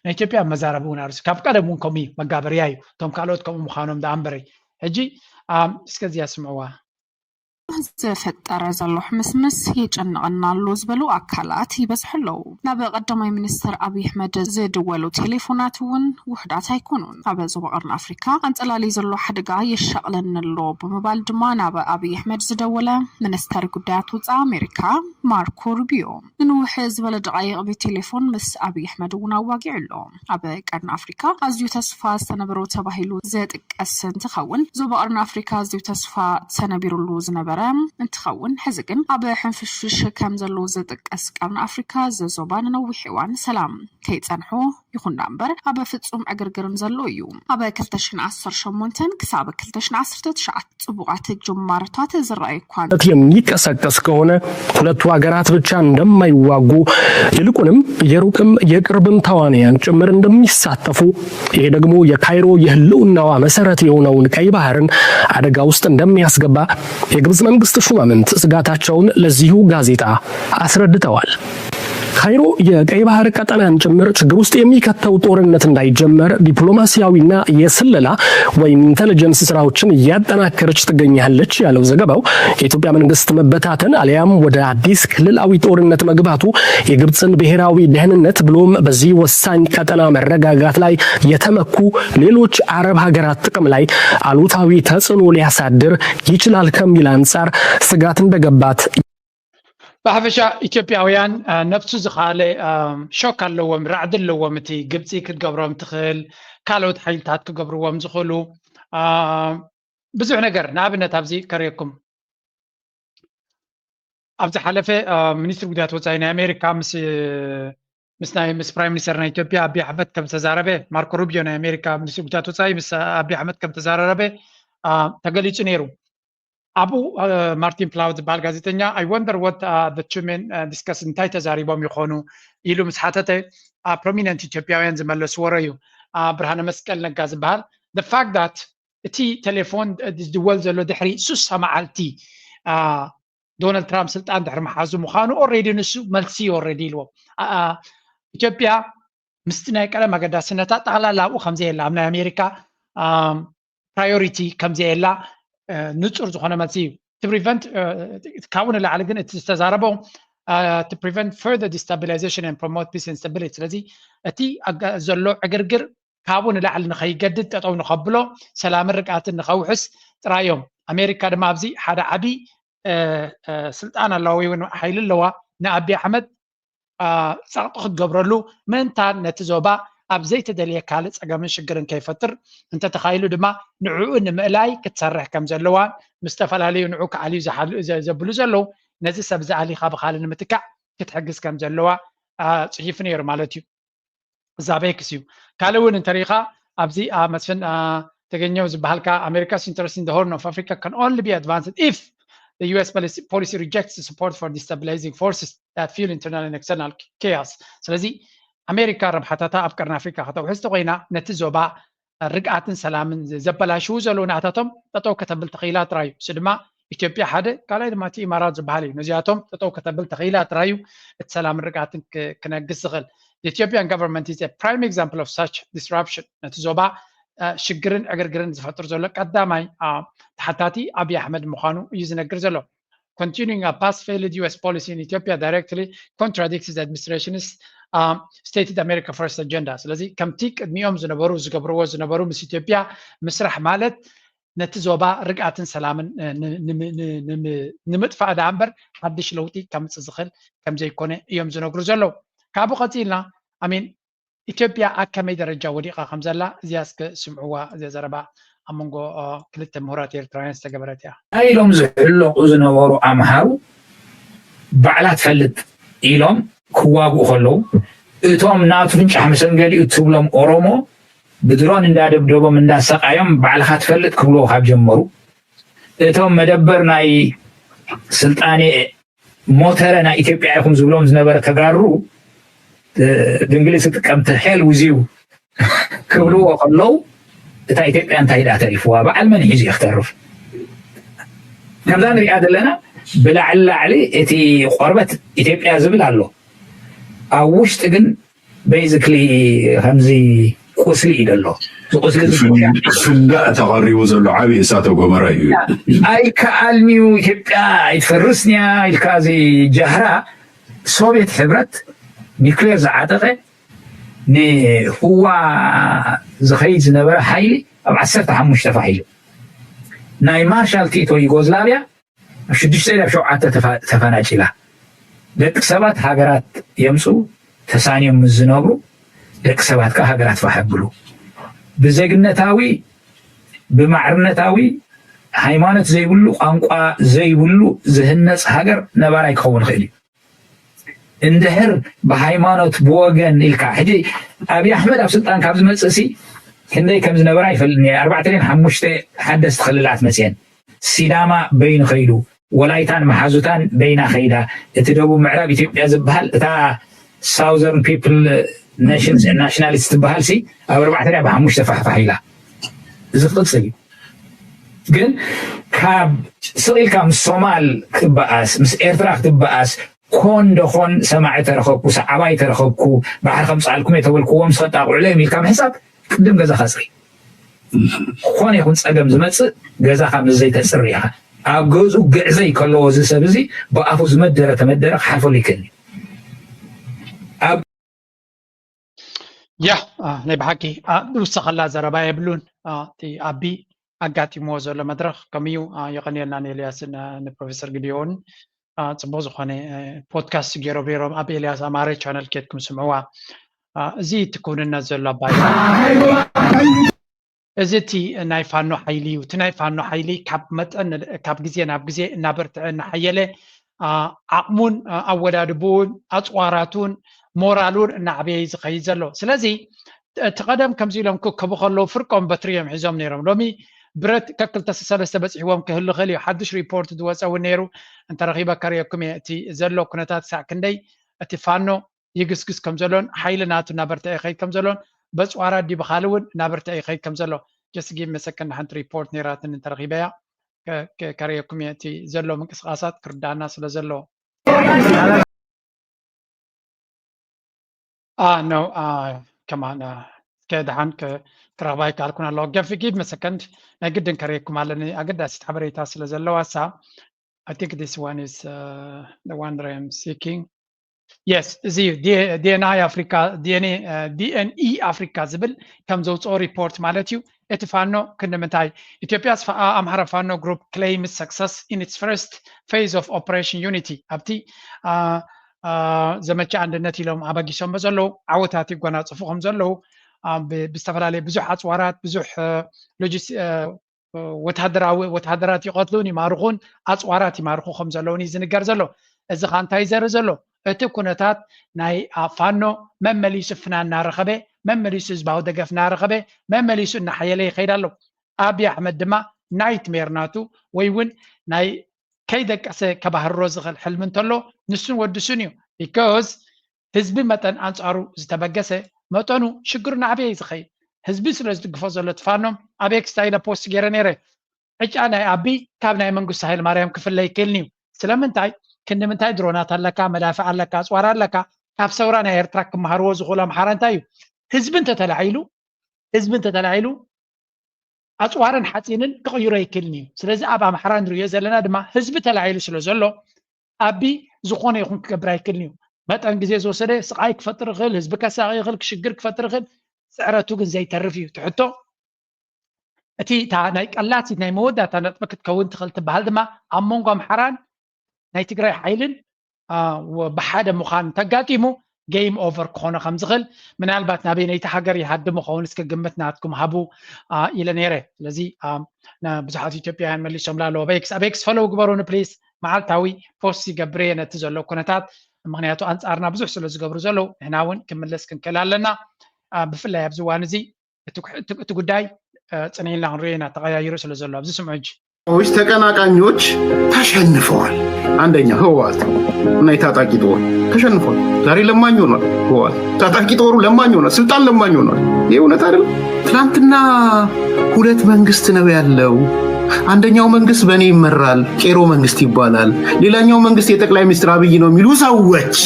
ናይ ኢትዮጵያ መዛረቢ እውን ኣርሱ ካብ ቀደም እውን ከምኡ እዩ። መጋበርያ እዩ። እቶም ካልኦት ከምኡ ምዃኖም ደኣ እምበረይ። ሕጂ እስከ እዚኣ ስምዕዋ። ዝፈጠረ ዘሎ ሕምስምስ የጨንቐና ኣሎ ዝበሉ ኣካላት ይበዝሑ ኣለዉ። ናብ ቀዳማይ ሚኒስትር ኣብይ ኣሕመድ ዝድወሉ ቴሌፎናት እውን ውሕዳት ኣይኮኑን። ኣብ ዞባ ቀርኒ ኣፍሪካ ኣንጸላሊ ዘሎ ሓደጋ የሻቕለኒ ኣሎ ብምባል ድማ ናብ ኣብይ ኣሕመድ ዝደወለ ሚኒስተር ጉዳያት ወፃኢ ኣሜሪካ ማርኮ ሩቢዮ ንንውሕ ዝበለ ደቃይቕ ብቴሌፎን ምስ ኣብይ ኣሕመድ እውን ኣዋጊዑ ኣሎ። ኣብ ቀርኒ ኣፍሪካ ኣዝዩ ተስፋ ዝተነበሮ ተባሂሉ ዝጥቀስ እንትኸውን ዞባ ቀርኒ ኣፍሪካ ኣዝዩ ተስፋ ተነቢሩሉ ዝነበረ እንትኸውን ሕዚ ግን ኣብ ሕንፍሽፍሽ ከም ዘሎ ዝጥቀስ ቀርኒ ኣፍሪካ እዚ ዞባ ንነዊሕ እዋን ሰላም ከይፀንሖ ይኹን ዳ እምበር ኣብ ፍፁም ዕግርግርን ዘሎ እዩ። ኣብ ክልተ ሽሕን ዓሰርተ ሸሞንተን ክሳብ ክልተ ሽሕን ዓሰርተ ትሽዓተ ፅቡቓት ጅማሮታት ዝረኣዩ እኳ የሚቀሰቀስ ከሆነ ሁለቱ ሀገራት ብቻ እንደማይዋጉ ይልቁንም የሩቅም የቅርብም ተዋንያን ጭምር እንደሚሳተፉ፣ ይሄ ደግሞ የካይሮ የህልውናዋ መሰረት የሆነውን ቀይ ባህርን አደጋ ውስጥ እንደሚያስገባ የግብጽ መንግስት ሹማምንት ስጋታቸውን ለዚሁ ጋዜጣ አስረድተዋል። ካይሮ የቀይ ባህር ቀጠናን ጭምር ችግር ውስጥ የሚከተው ጦርነት እንዳይጀመር ዲፕሎማሲያዊና የስለላ ወይም ኢንተለጀንስ ስራዎችን እያጠናከረች ትገኛለች ያለው ዘገባው፣ የኢትዮጵያ መንግስት መበታተን አሊያም ወደ አዲስ ክልላዊ ጦርነት መግባቱ የግብፅን ብሔራዊ ደህንነት ብሎም በዚህ ወሳኝ ቀጠና መረጋጋት ላይ የተመኩ ሌሎች አረብ ሀገራት ጥቅም ላይ አሉታዊ ተጽዕኖ ሊያሳድር ይችላል ከሚል አንጻር ስጋት እንደገባት ብሓፈሻ ኢትዮጵያውያን ነብሱ ዝኸኣለ ሾክ ኣለዎም፣ ራዕዲ ኣለዎም። እቲ ግብፂ ክትገብሮም ትኽእል፣ ካልኦት ሓይልታት ክገብርዎም ዝኽእሉ ብዙሕ ነገር። ንኣብነት ኣብዚ ከርእየኩም፣ ኣብ ዝሓለፈ ሚኒስትሪ ጉዳያት ወፃኢ ናይ ኣሜሪካ ምስ ምስ ናይ ምስ ፕራይም ሚኒስተር ናይ ኢትዮጵያ ኣቢ ኣሕመድ ከም ዝተዛረበ፣ ማርኮ ሩቢዮ ናይ ኣሜሪካ ሚኒስትሪ ጉዳያት ወፃኢ ምስ ኣቢ ኣሕመድ ከም ዝተዛረረበ ተገሊፁ ነይሩ። ኣብኡ ማርቲን ፕላው ዝበሃል ጋዜጠኛ I wonder what the two men discuss፣ እንታይ ተዛሪቦም ይኾኑ ኢሉ ምስ ሓተተ፣ ፕሮሚነንት ኢትዮጵያውያን ዝመለስዎ እዩ። ብርሃነ መስቀል ነጋ ዝበሃል፣ the fact that እቲ ቴሌፎን ዝድወል ዘሎ ድሕሪ ሱሳ መዓልቲ ዶናልድ ትራምፕ ስልጣን ድሕሪ ምሓዙ ምዃኑ ኦሬዲ ንሱ መልሲ ኦሬዲ ኢልዎም። ኢትዮጵያ ምስቲ ናይ ቀደም ኣገዳስነታ ጠቕላላ ኣብኡ ከምዘየላ፣ ኣብ ናይ ኣሜሪካ ፕራዮሪቲ ከምዘየላ ንፁር ዝኾነ መልሲ እዩ። To prevent፣ ካብኡ ንላዕሊ ግን እቲ ዝተዛረቦ to prevent further destabilization and promote peace and stability። ስለዚ እቲ ዘሎ ዕግርግር ካብኡ ንላዕሊ ንኸይገድድ ጠጠው ንኸብሎ፣ ሰላምን ርግኣትን ንኸውሕስ ጥራዮም። ኣሜሪካ ድማ ኣብዚ ሓደ ዓብዪ ስልጣን ኣለዋ ወይ እውን ሓይሊ ኣለዋ። ንኣቢ ኣሕመድ ፃቕጢ ክትገብረሉ ምእንታን ነቲ ዞባ ኣብ ዘይተደልየ ካልእ ፀገምን ሽግርን ከይፈጥር እንተተኻኢሉ ድማ ንዕኡ ንምእላይ ክትሰርሕ ከም ዘለዋን ምስ ዝተፈላለዩ ንዑ ክኣልዩ ዘብሉ ዘለዉ ነዚ ሰብ እዚ ኣሊኻ ብኻልእ ንምትካእ ክትሕግዝ ከም ዘለዋ ፅሒፉ ነይሩ ማለት እዩ። እዛ ቤክስ እዩ። ካልእ እውን እንተሪኢኻ ኣብዚ መስፍን ተገኘው ዝበሃልካ America's interest in the Horn of Africa can only be advanced if the U S policy rejects support for destabilizing forces that fuel internal and external chaos። ስለዚ ኣሜሪካ ረብሓታታ ኣብ ቀርኒ ኣፍሪካ ከተውሕዝ ተኮይና ነቲ ዞባ ርግኣትን ሰላምን ዘበላሽዉ ዘለዉ ናታቶም ጠጠው ከተብል ተኽኢላ ጥራዩ። እሱ ድማ ኢትዮጵያ ሓደ፣ ካልኣይ ድማ እቲ ኢማራት ዝበሃል እዩ። ነዚኣቶም ጠጠው ከተብል ተኽኢላ ጥራዩ እቲ ሰላምን ርግኣትን ክነግስ ዝኽእል። The Ethiopian government is a prime example of such disruption። ነቲ ዞባ ሽግርን ዕግርግርን ዝፈጥር ዘሎ ቀዳማይ ተሓታቲ ኣብይ ኣሕመድ ምዃኑ እዩ ዝነግር ዘሎ። Continuing a past failed U S policy in Ethiopia directly contradicts the administration's stated America First agenda። ስለዚ ከምቲ ቅድሚኦም ዝነበሩ ዝገብርዎ ዝነበሩ ምስ ኢትዮጵያ ምስራሕ ማለት ነቲ ዞባ ርግኣትን ሰላምን ንምጥፋእ ደኣ እምበር ሓድሽ ለውጢ ከምፅእ ዝኽእል ከምዘይኮነ እዮም ዝነግሩ ዘለዉ። ካብኡ ቀፂልና ኣሚን ኢትዮጵያ ኣብ ከመይ ደረጃ ወዲቓ ከም ዘላ እዚኣ እስከ ስምዕዋ። እዚኣ ዘረባ ኣብ መንጎ ክልተ ምሁራት ኤርትራውያን ዝተገበረት እያ። እንታይ ኢሎም ዝሕለቑ ዝነበሩ ኣምሃሩ ባዕላ ትፈልጥ። ኢሎም ክዋግኡ ከለዉ፣ እቶም ናቱ ፍንጫሕ መሰንገሊኡ እትብሎም ኦሮሞ ብድሮን እንዳደብደቦም እንዳሰቃዮም፣ ባዕልኻ ትፈልጥ ክብልዎ ካብ ጀመሩ፣ እቶም መደበር ናይ ስልጣኔ ሞተረ ናይ ኢትዮጵያ ኢኹም ዝብሎም ዝነበረ ተጋሩ፣ ብእንግሊዝ ትጥቀም፣ to hell with you ክብልዎ ከለዉ፣ እታ ኢትዮጵያ እንታይ ደኣ ተሪፍዋ? በዓል መን ሒዙ እዩ ክተርፍ? ከምዛ ንሪኣ ዘለና ብላዕሊ ላዕሊ እቲ ቆርበት ኢትዮጵያ ዝብል ኣሎ። ኣብ ውሽጢ ግን basically ከምዚ ቁስሊ እዩ ዘሎ። እዚ ቁስሊ እዚ ክፍንዳእ ተቐሪቡ ዘሎ ዓብዪ እሳተ ጎመራ እዩ። ኣይከኣልን'ዩ፣ ኢትዮጵያ ኣይትፈርስን'ያ ኢልካ እዚ ጃህራ። ሶቪየት ሕብረት ኒክሌር ዝዓጠቐ ንህዋ ዝኸይድ ዝነበረ ሓይሊ ኣብ ዓሰርተ ሓሙሽተ ተፋሒሉ። ናይ ማርሻል ቲቶ ዩጎዝላቪያ ኣብ ሽዱሽተ ኢላ ኣብ ሸውዓተ ተፋ-፣ ተፈናጭላ። ደቂ ሰባት ሃገራት የምፅኡ፣ ተሳንዮም ምስ ዝነብሩ ደቂ ሰባት ከዓ ሃገራት ፋሕ ኣብሉ። ብዜግነታዊ፣ ብማዕርነታዊ፣ ሃይማኖት ዘይብሉ፣ ቋንቋ ዘይብሉ ዝህነፅ ሃገር ነባራይ ክኸውን ይኽእል እዩ። እንድሕር ብሃይማኖት ብወገን ኢልካ፣ ሕጂ ኣብይ ኣሕመድ ኣብ ስልጣን ካብ ዝመፅእ ሲ ክንደይ ከም ዝነበራ ይፈልጥን እየ። ኣርባዕተ ድየን ሓሙሽተ ሓደስቲ ክልላት መፅየን። ሲዳማ በይኑ ከይዱ፣ ወላይታን መሓዙታን በይና ከይዳ፣ እቲ ደቡብ ምዕራብ ኢትዮጵያ ዝበሃል፣ እታ ሳውዘርን ፒፕል ኔሽንስ ናሽናሊስት ትበሃል ሲ ኣብ ኣርባዕተ ድያ ብሓሙሽተ ፋሕፋሕ ኢላ። እዚ ክቕፅል እዩ። ግን ካብ ስቕ ኢልካ ምስ ሶማል ክትበኣስ፣ ምስ ኤርትራ ክትበኣስ፣ ኮን ደኾን ሰማዒ ተረኸብኩ፣ ሰዓባይ ተረኸብኩ፣ ባሕሪ ከምፅኣልኩም እየ ተበልኩዎም፣ ምስ ከጣቕዑለይ ኢልካ ምሕሳብ፣ ቅድም ገዛኻ ፅሪ። ዝኾነ ይኹን ፀገም ዝመፅእ ገዛኻ ምስ ዘይተፅሪ ኢኻ። ኣብ ገዝኡ ግዕዘይ ከለዎ እዚ ሰብ እዚ ብኣፉ ዝመደረ ተመደረ ክሓልፈሉ ይክእል እዩ። ኣብ ያ አ፣ ናይ ብሓቂ አ፣ ዝውሰኸላ ዘረባ የብሉን። አ፣ እቲ ኣቢ ኣጋጢምዎ ዘሎ መድረኽ ከምኡ እዩ። አ፣ የቐንየልና ንኤልያስን አ፣ ንፕሮፌሰር ግዲዮን አ፣ ጽቡቕ ዝኾነ አ፣ ፖድካስት ገይሮም ነይሮም። ኣብ ኤልያስ ኣማረ ቻነል ኬድኩም ስምዕዋ። አ፣ እዚ እቲ ክውንነት ዘሎ ኣባይ እዚ እቲ ናይ ፋኖ ሓይሊ እዩ። እቲ ናይ ፋኖ ሓይሊ ካብ መጠን ንል-፣ ካብ ግዜ ናብ ግዜ እናበርትዐ እናሓየለ፣ አ፣ ዓቕሙን፣ አ፣ ኣወዳድብኡን ኣፅዋራቱን ሞራሉን እናዓበየ እዩ ዝኸይድ ዘሎ። ስለዚ እቲ ቀደም ከምዚ ኢሎም ክከቡ ከለዉ ፍርቆም በትሪ እዮም ሒዞም ነይሮም። ሎሚ ብረት ከክልተ ሰለስተ በፂሕዎም ክህሉ ይኽእል እዩ። ሓዱሽ ሪፖርት ዝወፀ እውን ነይሩ፣ እንተረኺበ ከርእየኩም እየ። እቲ ዘሎ ኩነታት ክሳዕ ክንደይ እቲ ፋኖ ይግስግስ ከም ዘሎን ሓይሊ ናቱ እናበርትዐ ይኸይድ ከም ዘሎን በፅዋራ ዲብኻል እውን እናበርትዐ ይኸይድ ከም ዘሎ just give me a second ሓንቲ ሪፖርት ነይራትን እንተረኺበያ ከ-፣ ከ-፣ ከርእየኩም እየ። እቲ ዘሎ ምንቅስቃሳት ክርዳና ስለ ዘሎ አ ነው አ ከማን አ፣ እስከ ደሓን ከ-፣ ክረኽባ ይከኣልኩን ኣለዎ። ገፊ give me a second ናይ ግድን ከርእየኩም ኣለኒ ኣገዳሲት ሓበሬታ ስለ ዘለዋ ሳ I think this one is uh, the one that I am seeking. Yes፣ እዚ ዲ-፣ ዲኤንኣይ ኣፍሪካ፣ ዲኤንኤ፣ እ፣ ዲኤንኢ ኣፍሪካ ዝብል ከም ዘውፅኦ ሪፖርት ማለት እዩ። እቲ ፋኖ ክንዲ ምንታይ ኢትዮጵያ ኣስፋ-፣ ኣ-፣ ኣምሓራ ፋኖ ግሩፕ claims success in its first phase of Operation Unity ኣብቲ አ፣ አ፣ ዘመቻ ኣንድነት ኢሎም ኣበጊሶሞ ዘለዉ ዓወታት ይጎናፅፉ ከም ዘለዉ አ፣ ብ-፣ ብዝተፈላለየ ብዙሕ ኣፅዋራት ብዙሕ እ፣ ሎጂስ-፣ እ፣ ወታደራዊ ወታደራት ይቐትሉን ይማርኹን ኣፅዋራት ይማርኹ ከም ዘለውን እዩ ዝንገር ዘሎ። እዚ ኸዓ እንታይ ዘርኢ ዘሎ? እቲ ኩነታት ናይ ፋኖ መመሊሱ ፍና እናረኸበ መመሊሱ ህዝባዊ ደገፍ እናረኸበ መመሊሱ እናሓየለ ይኸይድ ኣሎ። ኣብይ ኣሕመድ ድማ ናይትሜር ናቱ ወይ እውን ናይ ከይደቀሰ ከባህርሮ ዝኽእል ሕልሚ እንተሎ ንሱን ወድሱን እዩ። Because ህዝቢ መጠን ኣንፃሩ ዝተበገሰ መጠኑ ሽግሩ እናዓበየ እዩ ዝኸይድ። ህዝቢ ስለ ዝድግፎ ዘሎ እቲ ፋኖ ኣብ ኤክስ እንታይ ኢለ ፖስት ገይረ ነይረ። ዕጫ ናይ ኣቢ ካብ ናይ መንግስቱ ሃይለማርያም ክፍለ ይክእልን እዩ። ስለምንታይ? ክንዲ ምንታይ ድሮናት ኣለካ፣ መዳፍዕ ኣለካ፣ ኣፅዋር ኣለካ፣ ካብ ሰውራ ናይ ኤርትራ ክመሃርዎ ዝኽእሉ ኣምሓራ እንታይ እዩ? ህዝቢ እንተተላዒሉ፣ ህዝቢ እንተተላዒሉ ኣፅዋርን ሓፂንን ክቕይሮ ይክእልን እዩ። ስለዚ ኣብ ኣምሓራ ንሪኦ ዘለና ድማ ህዝቢ ተላዒሉ ስለ ዘሎ ኣቢ ዝኾነ ይኹን ክገብር ኣይክእልን እዩ። መጠን ግዜ ዝወሰደ ስቓይ ክፈጥር ይኽእል፣ ህዝቢ ከሳቒ ይኽእል፣ ክሽግር ክፈጥር ይኽእል። ስዕረቱ ግን ዘይተርፍ እዩ። ትሕቶ እቲ እታ ናይ ቀላሲት ናይ መወዳእታ ነጥቢ ክትከውን ትኽእል ትበሃል ድማ ኣብ መንጎ ኣምሓራን ናይ ትግራይ ሓይልን አ፣ ወ-፣ ብሓደ ምዃን እንተጋጢሙ ጌም ኦቨር ክኾኖ ከም ዝኽእል ምናልባት ናበይ ነይቲ ሃገር ይሃድሞ ኸውን እስኪ ግምት ናትኩም ሃቡ አ፣ ኢለ ነይረ። ስለዚ አ፣ ና-፣ ብዙሓት ኢትዮጵያውያን መሊሶምላ ኣለዎ። ኣቤክስ ኣቤክስ ፈለው ግበሩኒ ፕሊስ። መዓልታዊ ፖስት ይገብር እየ ነቲ ዘሎ ኩነታት ምክንያቱ ኣንፃርና ብዙሕ ስለ ዝገብሩ ዘለዉ ንሕና እውን ክምለስ ክንክእል ኣለና። ብፍላይ ኣብዚ እዋን እዚ እቲ ጉዳይ ፅንዒልና ክንሪኦ ኢና ተቀያይሩ ስለ ዘሎ። ኣብዚ ስምዑ ሕጂ። ተቀናቃኞች ተሸንፈዋል። አንደኛ ህወሓት እና የታጣቂ ጦር ተሸንፏል። ዛሬ ለማኝ ሆኗል ህወሓት። ታጣቂ ጦሩ ለማኝ ሆኗል። ስልጣን ለማኝ ሆኗል። ይህ እውነት አይደለም? ትናንትና ሁለት መንግስት ነው ያለው። አንደኛው መንግስት በእኔ ይመራል፣ ቄሮ መንግስት ይባላል። ሌላኛው መንግስት የጠቅላይ ሚኒስትር አብይ ነው የሚሉ ሰዎች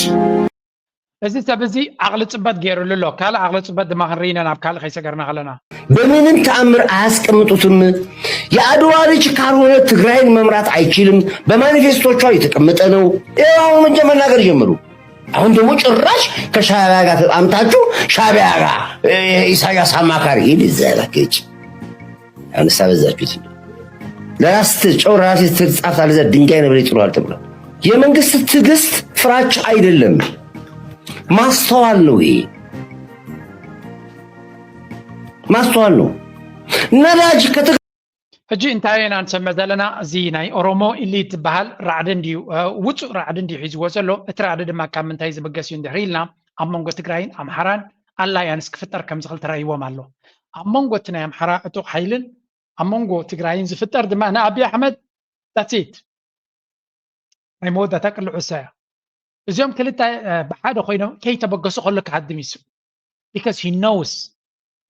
እዚ ሰብ እዚ ዓቕሊ ፅበት ገይሩሉ ኣሎ። ካልእ ዓቕሊ ፅበት ድማ ክንርኢ ኢና ናብ ካልእ ከይሰገርና ከለና። በምንም ተኣምር አያስቀምጡትም። የአድዋ ልጅ ካልሆነ ትግራይን መምራት አይችልም። በማኒፌስቶቿ የተቀመጠ ነው። ይኸው አሁን መጀ መናገር ጀመሩ። አሁን ደግሞ ጭራሽ ከሻዕቢያ ጋር ተጣምታችሁ ሻዕቢያ ጋር ኢሳያስ አማካሪ ይል ይዘረክች አንሳ በዛችሁት። ለራስ ጨው ራስ ትጻፍ አለዛ ድንጋይ ነብር ይጥሏል ተብሏል። የመንግስት ትዕግስት ፍራቻ አይደለም፣ ማስተዋል ነው። ይሄ ማስተዋል ነው። ነዳጅ ከተ ሕጂ እንታይ ኢና ንሰምዕ ዘለና? እዚ ናይ ኦሮሞ ኢሊት ዝበሃል ራዕዲ እንድዩ፣ ውፁእ ራዕዲ እንድዩ ሒዝዎ ዘሎ። እቲ ራዕዲ ድማ ካብ ምንታይ ዝብገስ እዩ እንድሕር ኢልና፣ ኣብ መንጎ ትግራይን ኣምሓራን ኣላያንስ ክፍጠር ከም ዝኽእል ተራእይዎም ኣሎ። ኣብ መንጎ እቲ ናይ ኣምሓራ ዕጡቕ ሓይልን ኣብ መንጎ ትግራይን ዝፍጠር ድማ ንኣብይ ኣሕመድ that's it ናይ መወዳእታ ቅልዑ እሳ እያ። እዚኦም ክልተ ብሓደ ኮይኖም ከይተበገሱ ከሎ ክሃድም እዩ። Because he knows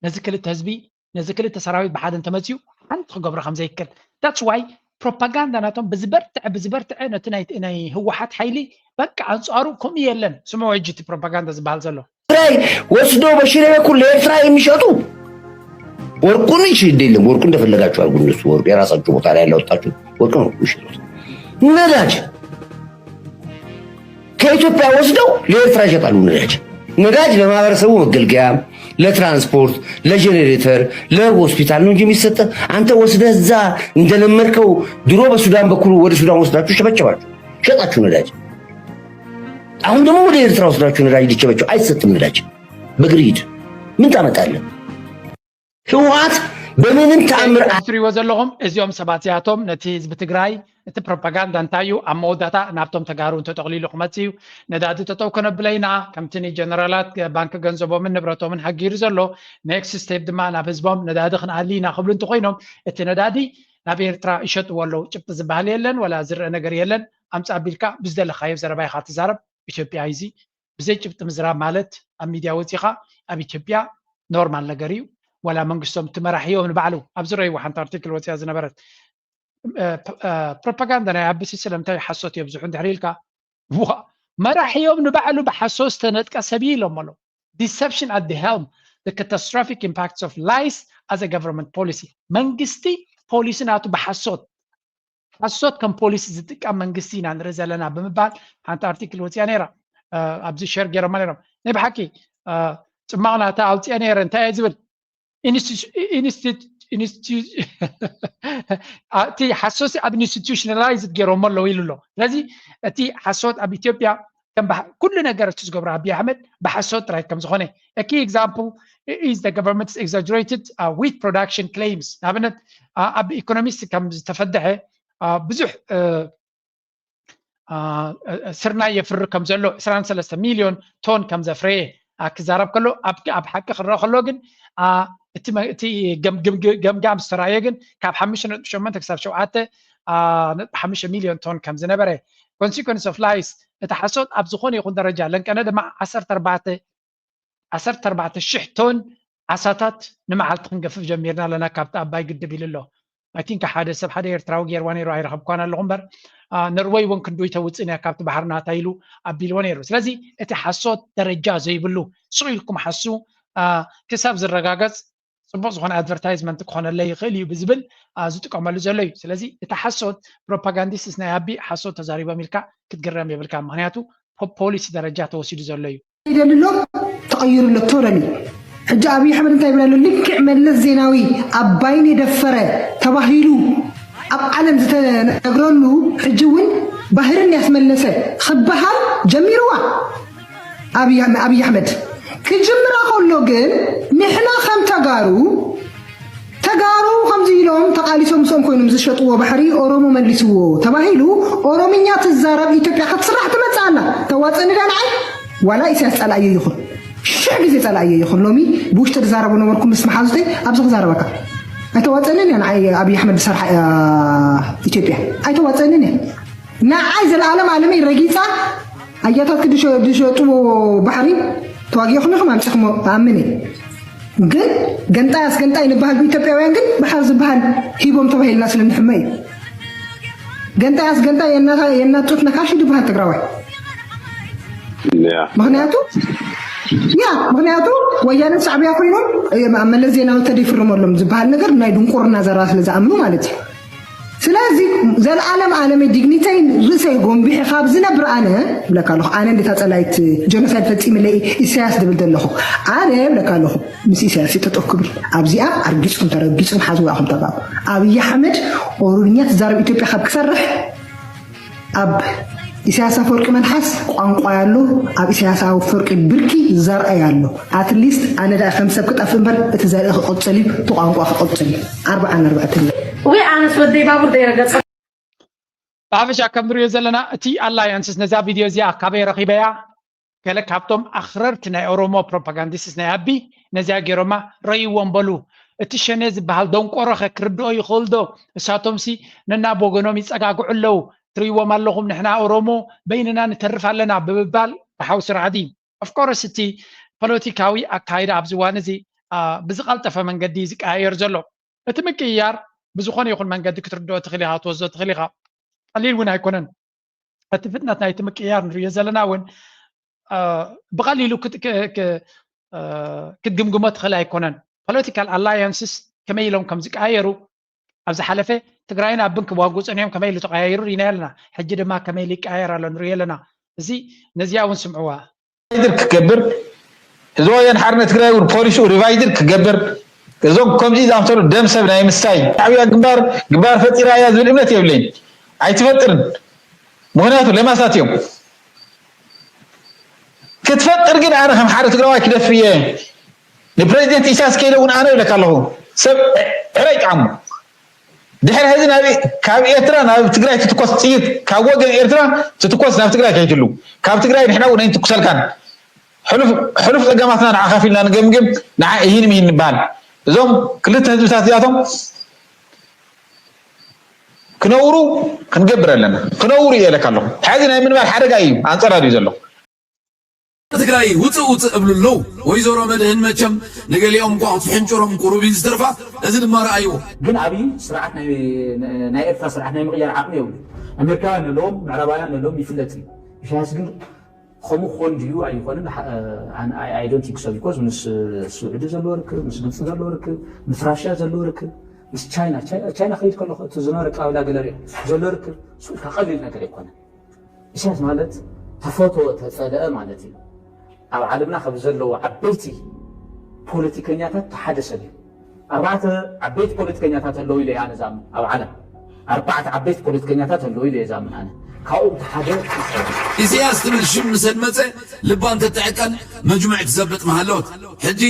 ነዚ ክልተ ህዝቢ ነዚ ክልተ ሰራዊት ብሓደ እንተመፅኡ ሓንቲ ክገብሮ ከም ዘይክእል። That's why ፕሮፓጋንዳ ናቶም ብዝበርትዐ ብዝበርትዐ ነቲ ናይ ህወሓት ሓይሊ በቃ ኣንፃሩ ከምኡ የለን። ስምዑ ሕጂ እቲ ፕሮፓጋንዳ ዝበሃል ዘሎ ትግራይ ወስዶ በሽሬ በኩል ለኤርትራ የሚሸጡ ወርቁን ይሽ የለም። ወርቁ እንደፈለጋችሁ አድርጉ። እነሱ ወርቁ የራሳችሁ ቦታ ላይ ያላወጣችሁ ወርቅ ነው የሚሸጡት። ነዳጅ ከኢትዮጵያ ወስደው ለኤርትራ ይሸጣሉ። ነዳጅ ነዳጅ ለማህበረሰቡ መገልገያ፣ ለትራንስፖርት፣ ለጄኔሬተር፣ ለሆስፒታል ነው እንጂ የሚሰጥ። አንተ ወስደህ እዛ እንደለመድከው ድሮ በሱዳን በኩል ወደ ሱዳን ወስዳችሁ ሸበቸባችሁ፣ ሸጣችሁ ነዳጅ። አሁን ደግሞ ወደ ኤርትራ ወስዳችሁ ነዳጅ ሊቸበቸው አይሰጥም። ነዳጅ በግሪድ ምን ታመጣለህ? ህወሓት በምንም ተኣምር ትሪዎ ዘለኹም እዚኦም ሰባት እዚኣቶም ነቲ ህዝቢ ትግራይ እቲ ፕሮፓጋንዳ እንታይ እዩ ኣብ መወዳእታ ናብቶም ተጋሩ እንተጠቕሊሉ ክመፅእ እዩ። ነዳዲ ጠጠው ከነብለ ኢና፣ ከምቲ ንጀነራላት ባንኪ ገንዘቦምን ንብረቶምን ሃጊሩ ዘሎ፣ ኔክስት ስቴፕ ድማ ናብ ህዝቦም ነዳዲ ክንኣሊ ኢና ክብሉ እንተኮይኖም እቲ ነዳዲ ናብ ኤርትራ ይሸጥዎ ኣለዉ። ጭብጢ ዝበሃል የለን፣ ወላ ዝረአ ነገር የለን። ኣምፃ ኣቢልካ ብዝደለካዮ ዘረባ ኢካ ትዛረብ። ኢትዮጵያ እዚ ብዘይ ጭብጢ ምዝራብ ማለት ኣብ ሚድያ ወፂኻ ኣብ ኢትዮጵያ ኖርማል ነገር እዩ። ዋላ መንግስቶም እቲ መራሒኦም ንባዕሉ ኣብ ዝረእይዎ ሓንቲ ኣርቲክል ወፂኣ ዝነበረት ፕሮፓጋንዳ ናይ ኣቢሲ ስለምንታይ ሓሶት የብዝሑ እንድሕር ኢልካ መራሒኦም ንባዕሉ ብሓሶት ዝተነጥቀ ሰብ እዩ ኢሎም ኣሎ። Deception at the helm, the catastrophic impacts of lies as a government policy። መንግስቲ ፖሊሲ ናቱ ብሓሶት ሓሶት ከም ፖሊሲ ዝጥቀም መንግስቲ ኢና ንርኢ ዘለና ብምባል ሓንቲ ኣርቲክል ወፅያ ነይራ። ኣብዚ ሸር ገይሮማ ነይሮም። ናይ ብሓቂ ፅማቕ ናታ ኣውፅአ ነይረ። እንታይ እየ ዝብል? እቲ ሓሶት ኣብ ኢንስቲቱሽናላይዝድ ገይሮሞ ኣለዉ ኢሉ ኣሎ። ስለዚ እቲ ሓሶት ኣብ ኢትዮጵያ ኩሉ ነገር እቲ ዝገብሮ ኣብይ ኣሕመድ ብሓሶት ጥራይ ከም ዝኾነ። A key example is the government's exaggerated wheat production claims። ንኣብነት ኣብ ኢኮኖሚስት ከም ዝተፈደሐ ብዙሕ ስርናይ የፍሪ ከም ዘሎ ዕስራን ሰለስተ ሚልዮን ቶን ከም ዘፍረየ ክዛረብ ከሎ ኣብ ሓቂ ክረአ ከሎ ግን እቲ ገምጋም ዝተራእየ ግን ካብ ሓሙሽተ ነጥቢ ሸሞንተ ክሳብ ሸውዓተ ነጥቢ ሓሙሽተ ሚልዮን ቶን ከም ዝነበረ። Consequence of lies፣ እቲ ሓሶት ኣብ ዝኾነ ይኹን ደረጃ ለንቀነ ድማ ዓሰርተ ኣርባዕተ ዓሰርተ ኣርባዕተ ሽሕ ቶን ዓሳታት ንመዓልቲ ክንገፍፍ ጀሚርና ኣለና ካብቲ ኣባይ ግድብ ኢሉ ኣሎ። I think ሓደ ሰብ ሓደ ኤርትራዊ ገይርዋ ነይሩ ኣይረኸብኳን ኣለኹ እምበር ኖርወይ እውን ክንዱይ ተውፅን እያ ካብቲ ባሕሪ ናታ ኢሉ ኣቢልዎ ነይሩ። ስለዚ እቲ ሓሶት ደረጃ ዘይብሉ ሱቕ ኢልኩም ሓሱ ክሳብ ዝረጋገፅ ፅቡቅ ዝኾነ ኣድቨርታይዝመንት ክኾነለይ ይኽእል እዩ ብዝብል ዝጥቀመሉ ዘሎ እዩ። ስለዚ እቲ ሓሶት ፕሮፓጋንዲስትስ ናይ ኣቢ ሓሶት ተዛሪቦም ኢልካ ክትግረም የብልካ። ምክንያቱ ፖሊሲ ደረጃ ተወሲዱ ዘሎ እዩ። ይደልሎ ተቐይሩ ኣሎ ቶረሊ። ሕጂ ኣብይ ኣሕመድ እንታይ ይብል ኣሎ? ልክዕ መለስ ዜናዊ ኣባይን የደፈረ ተባሂሉ ኣብ ዓለም ዝተነግረሉ ሕጂ እውን ባህርን ያስመለሰ ክበሃል ጀሚርዋ። ኣብይ ኣሕመድ ክጅምራ ከሎ ግን ንሕና ከም ተጋሩ ተጋሩ ከምዚ ኢሎም ተቃሊሶም ምስኦም ኮይኖም ዝሸጥዎ ባሕሪ ኦሮሞ መሊስዎ ተባሂሉ ኦሮምኛ ትዛረብ ኢትዮጵያ ክትስራሕ ትመጽእ። ኣላ ተዋፅእኒ ዳ ንዓይ ዋላ ኢሳያስ ፀላእዮ ይኹን ሽሕ ግዜ ፀላእዮ ይኹን ሎሚ ብውሽጢ ዝዛረቡ ነበርኩ ምስ መሓዙተይ ኣብዚ ክዛረበካ ኣይተዋፅእንን እያ ንዓይ ኣብይ ኣሕመድ ዝሰርሓ ኢትዮጵያ ኣይተዋፅእንን እያ ንዓይ ዘለኣለም ኣለመይ ረጊፃ ኣያታትክ ዝሸጡ ባሕሪ ተዋጊኹም ኢኹም ኣምፂኹም ኣምን እየ ግን ገንጣይ ኣስገንጣይ ንበሃል ብኢትዮጵያውያን ግን ብሓር ዝበሃል ሂቦም ተባሂልና ስለ ንሕመ እዩ ገንጣይ ኣስገንጣይ የናት ጡት ነካሽ ድበሃል ትግራዋይ ምክንያቱ ያ ምክንያቱ ወያነ ሻዕብያ ኮይኖም ኣብ መለስ ዜናዊ ተደይ ፍርመሎም ዝበሃል ነገር ናይ ድንቁርና ዘራ ስለ ዝኣምኑ ማለት እዩ ስለዚ ዘለኣለም ኣለመ ዲግኒተይ ርእሰይ ጎንቢሐ ካብ ዝነብር ኣነ ብለካ ኣለኹ ኣነ እንዴታ ፀላይት ጀኖሳይድ ፈፂምለ ኢሳያስ ድብል ዘለኹ ኣነ ብለካ ኣለኹ ምስ ኢሳያስ ይጠጠው ክብል ኣብዚኣ ኣርጊፅኩም ተረጊፅኩም ሓዝዋ ኢኹም ተጋሩ ኣብይ ኣሕመድ ኦሮምኛ ትዛረብ ኢትዮጵያ ካብ ክሰርሕ ኣብ ኢሳያስ ኣፈወርቂ መልሓስ ቋንቋ ያሉ ኣብ ኢሳያስ ኣፈወርቂ ብርኪ ዘርአ ያሉ ኣትሊስት ኣነ ዳ ከም ሰብ ክጠፍ እምበር እቲ ዘርኢ ክቕፅል እዩ እቲ ቋንቋ ክቕፅል እዩ ኣርብዓን ኣርባዕተን ወይ ኣነስ ወደይ ባቡር ደይረገፀ ብሓፈሻ ከም ንሪኦ ዘለና እቲ ኣላያንስስ ነዛ ቪድዮ እዚኣ ካበይ ረኺበያ ገለ ካብቶም ኣኽረርቲ ናይ ኦሮሞ ፕሮፓጋንዲስትስ ናይ ኣቢ ነዚኣ ገይሮማ ረይዎም በሉ እቲ ሸኔ ዝበሃል ደንቆሮ ኸ ክርድኦ ይኽእል ዶ እሳቶምሲ ነናብ ወገኖም ይፀጋግዑ ኣለዉ ትርእይዎም ኣለኹም ንሕና ኦሮሞ በይንና ንተርፍ ኣለና ብምባል ብሓው ስራዕዲ ኦፍኮርስ እቲ ፖለቲካዊ ኣካይዳ ኣብዚ ዋን እዚ ብዝቐልጠፈ መንገዲ ዝቀያየር ዘሎ እቲ ምቅይያር ብዝኾነ ይኹን መንገዲ ክትርድኦ ትኽእል ኢኻ ትወስዶ ትኽእል ኢኻ ቀሊል እውን ኣይኮነን እቲ ፍጥነት ናይቲ ምቅያር ንሪኦ ዘለና እውን ብቐሊሉ ክትግምግሞ ትኽእል ኣይኮነን ፖለቲካል ኣላያንስስ ከመይ ኢሎም ከም ዝቀያየሩ ኣብ ዝሓለፈ ትግራይን ኣብን ክዋጉ ፀኒሖም ከመይ ኢሉ ተቀያይሩ ሪና ኣለና ሕጂ ድማ ከመይ ኢሉ ይቀያየር ኣሎ ንሪኦ ኣለና እዚ ነዚኣ እውን ስምዕዋ ሪቫይዝድ ክገብር ህዝባዊ ወያነ ሓርነት ትግራይ እውን ፖሊሲኡ ሪቫይዝድ ክገብር እዞም ከምዚ ዝኣምሰሉ ደም ሰብ ናይ ምስታይ ሻዕብያ ግንባር ግንባር ፈጢራ እያ ዝብል እምነት የብለይን ኣይትፈጥርን ምክንያቱ ለማሳት እዮም ክትፈጥር ግን ኣነ ከም ሓደ ትግራዋይ ክደፍር እየ ንፕሬዚደንት ኢሳያስ ከይደ እውን ኣነ ይብለካ ኣለኹ ሰብ ዕረ ይጥዓሙ ድሕሪ ሕዚ ናብ ካብ ኤርትራ ናብ ትግራይ ትትኮስ ጥይት ካብ ወገን ኤርትራ ትትኮስ ናብ ትግራይ ከይትሉ ካብ ትግራይ ንሕና እውን ኣይንትኩሰልካን ሕሉፍ ፀገማትና ንዓ ከፊልና ንገምግም ንዓ ይሂን ምሂን ንበሃል እዞም ክልተ ህዝብታት እዚኣቶም ክነውሩ ክንገብር ኣለና ክነውሩ እየ ኢለካ ኣለኹ ሕዚ ናይ ምንባር ሓደጋ እዩ ኣንፀራር እዩ ዘሎ ትግራይ ውፅእ ውፅእ እብሉ ኣለዉ። ወይዘሮ መድህን መቸም ንገሊኦም እኳ ክትፍሕንጭሮም ቁሩብ እዩ ዝተርፋ። እዚ ድማ ረኣይዎ። ግን ኣብይ ስርዓት ናይ ናይ ኤርትራ ስርዓት ናይ ምቕያር ዓቕሚ የብሉ። ኣሜሪካውያን ኣለዎም፣ ምዕራባውያን ኣለዎም ይፍለጥ እዩ። ኢሳያስ ግን ከምኡ ክኾን ድዩ ኣይኾንን I don't think so because ምስ ስዑዲ ዘለዎ ርክብ፣ ምስ ግብፂ ዘለዎ ርክብ፣ ምስ ራሽያ ዘለዎ ርክብ፣ ምስ ቻይና ቻይና ከይድ ከለኹ እቲ ዝነበረ ኣቀባብላ ገለ ሪኦ ዘሎ ርክብ ስዑድካ ቀሊል ነገር ኣይኮነን። ኢሳያስ ማለት ተፈትዎ ተፀልአ ማለት እዩ። ኣብ ዓለምና ካብ ዘለዉ ዓበይቲ ፖለቲከኛታት ሓደ ሰብ እዩ። ኣርባዕተ ዓበይቲ ፖለቲከኛታት ኣለዉ ኢለ ኣነ ዝኣምን ኣብ ዓለም ኣርባዕተ ዓበይቲ ፖለቲከኛታት ኣለዉ ኢለ ዝኣምን ኣነ ካብኦም ሓደ ኢሳያስ ትብል ሽም ምሰን መፀ ልባ እንተትዕቀን መጅሙዕ ትዘብጥ ምሃለወት። ሕጂ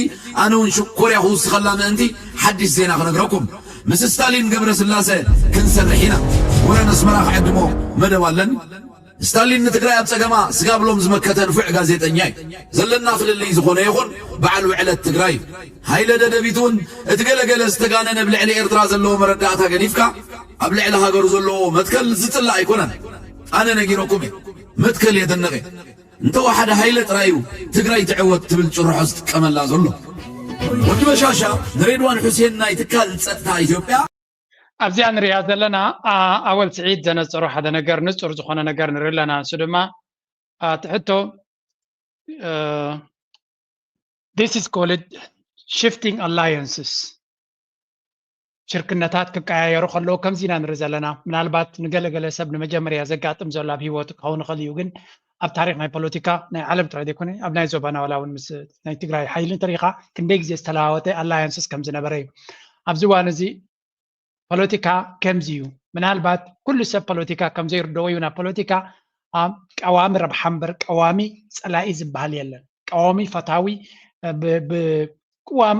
ኣነ እውን ሽኮርያ ክውስኸላ ምእንቲ ሓድሽ ዜና ክነግረኩም። ምስ ስታሊን ገብረስላሰ ክንሰርሕ ኢና። ወረ ነስመራ ክዕድሞ መደብ ኣለኒ። ስታሊን ንትግራይ ኣብ ጸገማ ስጋብ ሎም ዝመከተ ንፉዕ ጋዜጠኛ እዩ። ዘለና ፍልልይ ዝኾነ ይኹን በዓል ውዕለት ትግራይ እዩ። ሃይለ ደደቢት እውን እቲ ገለገለ ዝተጋነነ ብልዕሊ ኤርትራ ዘለዎ መረዳእታ ገዲፍካ ኣብ ልዕሊ ሃገሩ ዘለዎ መትከል ዝጽላእ ኣይኮነን። ኣነ ነጊረኩም እየ። መትከል የደንቕ እየ። እንተወሓደ ሃይለ ጥራይ እዩ ትግራይ ትዕወት ትብል ጭርሖ ዝጥቀመላ ዘሎ። ወዲ በሻሻ ንሬድዋን ሑሴን ናይ ትካል ጸጥታ ኢትዮጵያ ኣብዚኣ ንሪኣ ዘለና ኣወል ስዒድ ዘነፀሮ ሓደ ነገር ንፁር ዝኾነ ነገር ንርኢ ኣለና። ንሱ ድማ እቲ ሕቶ this is called shifting alliances ሽርክነታት ክቀያየሩ ከለዉ ከምዚ ኢና ንርኢ ዘለና። ምናልባት ንገለገለ ሰብ ንመጀመርያ ዘጋጥም ዘሎ ኣብ ህይወቱ ክኸውን ይኽእል እዩ፣ ግን ኣብ ታሪክ ናይ ፖለቲካ ናይ ዓለም ጥራይ ዘይኮነ ኣብ ናይ ዞባና ዋላ እውን ምስ ናይ ትግራይ ሓይሊ እንተሪኢኻ ክንደይ ግዜ ዝተለዋወጠ ኣላያንስስ ከም ዝነበረ እዩ። ኣብዚ እዋን እዚ ፖለቲካ ከምዚ እዩ። ምናልባት ኩሉ ሰብ ፖለቲካ ከም ዘይርድኦ እዩ። ናብ ፖለቲካ ቀዋሚ ረብሓ እምበር ቀዋሚ ፀላኢ ዝበሃል የለን። ቀዋሚ ፈታዊ ብቅዋም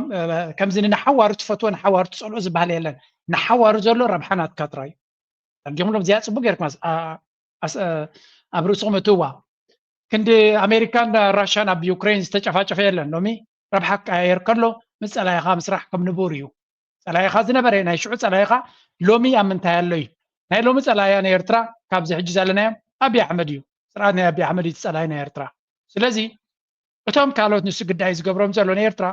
ከምዚ ንሓዋሩ ትፈትዎ ንሓዋሩ ትፀልኦ ዝበሃል የለን። ንሓዋሩ ዘሎ ረብሓ ናትካ ጥራይ እዩ። ተርጊምሎም እዚኣ ፅቡቅ ጌርኩም ኣብ ርእስኹም እትዋ ክንዲ ኣሜሪካን ራሽያን ኣብ ዩክሬን ዝተጨፋጨፈ የለን። ሎሚ ረብሓ ክቀያየር ከሎ ምስ ጸላኢኻ ምስራሕ ከም ንቡር እዩ። ጸላኢኻ ዝነበረ ናይ ሽዑ ጸላኢኻ ሎሚ ኣብ ምንታይ ኣሎ እዩ። ናይ ሎሚ ጸላኢያ ንኤርትራ ካብዚ ሕጂ ዘለናዮ ኣብይ ኣሕመድ እዩ። ስርዓት ናይ ኣብይ ኣሕመድ እዩ እቲ ጸላኢ ናይ ኤርትራ። ስለዚ እቶም ካልኦት ንሱ ግዳይ ዝገብሮም ዘሎ ንኤርትራ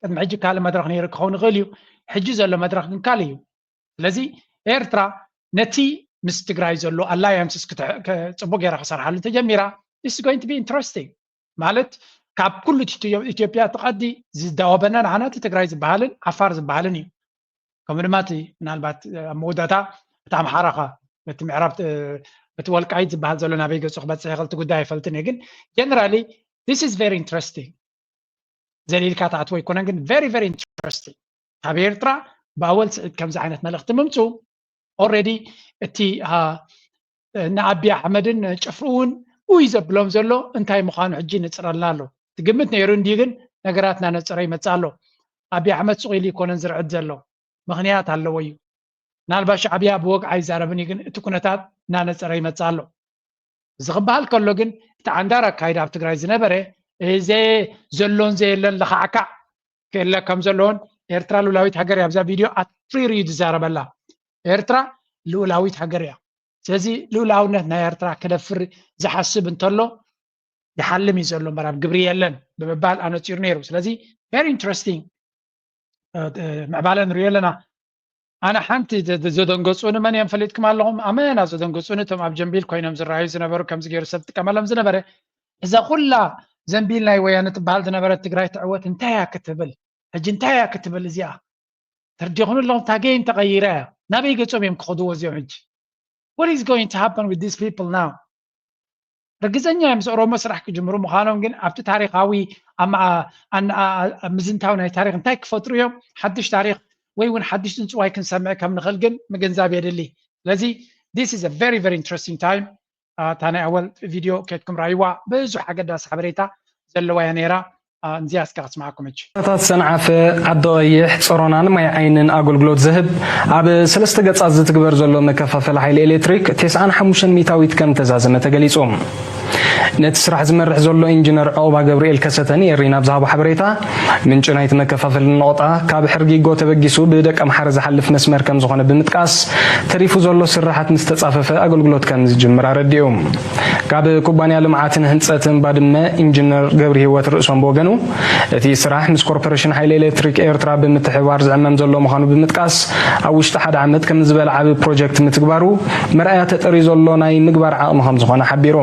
ቅድሚ ሕጂ ካልእ መድረኽ ነይሩ ክኸውን ይኽእል እዩ። ሕጂ ዘሎ መድረኽ ግን ካልእ እዩ። ስለዚ ኤርትራ ነቲ ምስ ትግራይ ዘሎ ኣላያንስስ ጽቡቅ ገይራ ክሰርሓሉ ተጀሚራ is going to be interesting። ማለት ካብ ኩሉ ኢትዮጵያ ትቐዲ ዝዳወበና ንዓና እቲ ትግራይ ዝበሃልን ዓፋር ዝበሃልን እዩ። ከምኡ ድማ እቲ ምናልባት ኣብ መወዳእታ እቲ ኣምሓራኻ በቲ ምዕራብ በቲ ወልቃይት ዝበሃል ዘሎ ናበይ ገጹ ክበፅሕ ይኽእል እቲ ጉዳይ ኣይፈልጥን እየ። ግን generally this is very interesting። ዘሊልካ ትኣትዎ ኣይኮነን፣ ግን very very interesting። ካብ ኤርትራ ብኣወል ስዒድ ከምዚ ዓይነት መልእኽቲ ምምፁ already እቲ ንኣቢ ኣሕመድን ጭፍርኡ እውን ውይ ዘብሎም ዘሎ እንታይ ምዃኑ ሕጂ ንፅረልና ኣሎ። ትግምት ነይሩ እንዲ ግን ነገራት እናነፀረ ይመፅእ ኣሎ። ኣቢ ኣሕመድ ሱቕ ኢሉ ይኮነን ዝርዕድ ዘሎ፣ ምኽንያት ኣለዎ እዩ። ናልባሽ ዓብያ ብወግዒ ኣይዛረብን እዩ፣ ግን እቲ ኩነታት እናነፀረ ይመፅእ ኣሎ። እዚ ክበሃል ከሎ ግን እቲ ዓንዳር ኣካይዳ ኣብ ትግራይ ዝነበረ ዘ ዘሎን ዘየለን ለኻዕካዕ ክእለ ከም ዘለዎን ኤርትራ ልኡላዊት ሃገር እያ። ኣብዛ ቪድዮ ኣትሪሩ እዩ ዝዛረበላ። ኤርትራ ልኡላዊት ሃገር እያ። ስለዚ ልኡላውነት ናይ ኤርትራ ክደፍር ዝሓስብ እንተሎ ይሓልም እዩ ዘሎ እምበር ኣብ ግብሪ የለን ብምባል ኣነፂሩ ነይሩ። ስለዚ very interesting ምዕባለ ንሪኦ ኣለና። ኣነ ሓንቲ ዘደንገፁኒ መን እዮም ፈሊጥኩም ኣለኹም? ኣመና ዘደንገፁኒ እቶም ኣብ ጀንቢል ኮይኖም ዝረኣዩ ዝነበሩ ከምዚ ገይሩ ሰብ ጥቀመሎም ዝነበረ እዛ ኩላ ዘንቢል ናይ ወያነ ትበሃል ዝነበረት ትግራይ ትዕወት እንታይ እያ ክትብል ሕጂ እንታይ እያ ክትብል እዚኣ ተርዲኹም ኣለኹም። ታገይን ተቐይራ እያ ናበይ ገፆም እዮም ክኸድዎ እዚኦም ሕጂ? What is going to happen with these people now? ርግፀኛ እዮም ምስ ኦሮሞ ስራሕ ክጅምሩ ምዃኖም ግን ኣብቲ ታሪካዊ ምዝንታው ናይ ታሪክ እንታይ ክፈጥሩ እዮም ሓድሽ ታሪክ ወይ እውን ሓድሽ ፅንፅዋይ ክንሰምዕ ከም ንኽእል ግን ምግንዛብ የድሊ። ስለዚ this is a very very interesting time። እታ ናይ ኣወል ቪድዮ ኬድኩም ራይዋ ብዙሕ ኣገዳሲ ሓበሬታ ዘለዋ እያ ነይራ። እንዚኣ እስከ ክስማዓኩም እች ታት ሰንዓፈ ዓዲ ቀይሕ ጸሮናን ማይ ዓይንን ኣገልግሎት ዝህብ ኣብ ሰለስተ ገጻት ዝትግበር ዘሎ መከፋፈሊ ሓይሊ ኤሌክትሪክ ተስዓን ሓሙሽተን ሚታዊት ከም ተዛዘመ ተገሊጹ። ነቲ ስራሕ ዝመርሕ ዘሎ ኢንጂነር ዑቕባ ገብርኤል ከሰተ ንኤሪና ኣብ ዝሃቦ ሓበሬታ፣ ምንጪ ናይቲ መከፋፈሊ ነቑጣ ካብ ሕርጊጎ ተበጊሱ ብደቀምሓረ ዝሓልፍ መስመር ከም ዝኾነ ብምጥቃስ፣ ተሪፉ ዘሎ ስርሓት ምስ ተጻፈፈ ኣገልግሎት ከም ዝጅምር ኣረዲኡ። ካብ ኩባንያ ልምዓትን ህንጸትን ባድመ ኢንጂነር ገብርሂወት ርእሶም ብወገኑ፣ እቲ ስራሕ ምስ ኮርፖሬሽን ሓይሊ ኤሌክትሪክ ኤርትራ ብምትሕብባር ዝዕመም ዘሎ ምዃኑ ብምጥቃስ፣ ኣብ ውሽጢ ሓደ ዓመት ከምዚ ዝበለ ዓቢ ፕሮጀክት ምትግባሩ መርኣያ ተጠርዩ ዘሎ ናይ ምግባር ዓቕሚ ከም ዝኾነ ሓቢሩ።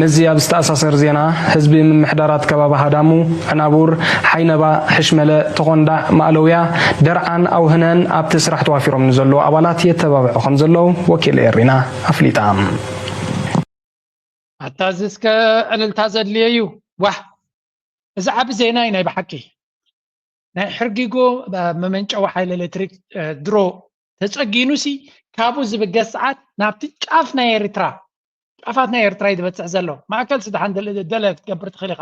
ምስዚ ኣብ ዝተኣሳሰር ዜና፣ ህዝቢ ምምሕዳራት ከባቢ ሃዳሙ፣ ዕናቡር፣ ሓይነባ፣ ሕሽመለ፣ ተኾንዳዕ፣ ማእለውያ፣ ደርዓን ኣውህነን ኣብቲ ስራሕ ተዋፊሮም ንዘለዉ ኣባላት የተባብዑ ከም ዘለዉ ወኪል ኤሪና ኣፍሊጣ። ኣታ እዚ እስከ ዕልልታ ዘድልዮ እዩ። ዋህ፣ እዚ ዓቢ ዜና እዩ ናይ ብሓቂ። ናይ ሕርጊጎ መመንጨዊ ሓይሊ ኤሌክትሪክ ድሮ ተጸጊኑሲ ካብኡ ዝብገስ ሰዓት ናብቲ ጫፍ ናይ ኤርትራ፣ ጫፋት ናይ ኤርትራ እዩ ዝበጽሕ ዘሎ። ማእከል ስድሓን ደለ ክትገብር ትኽእል ኢኻ።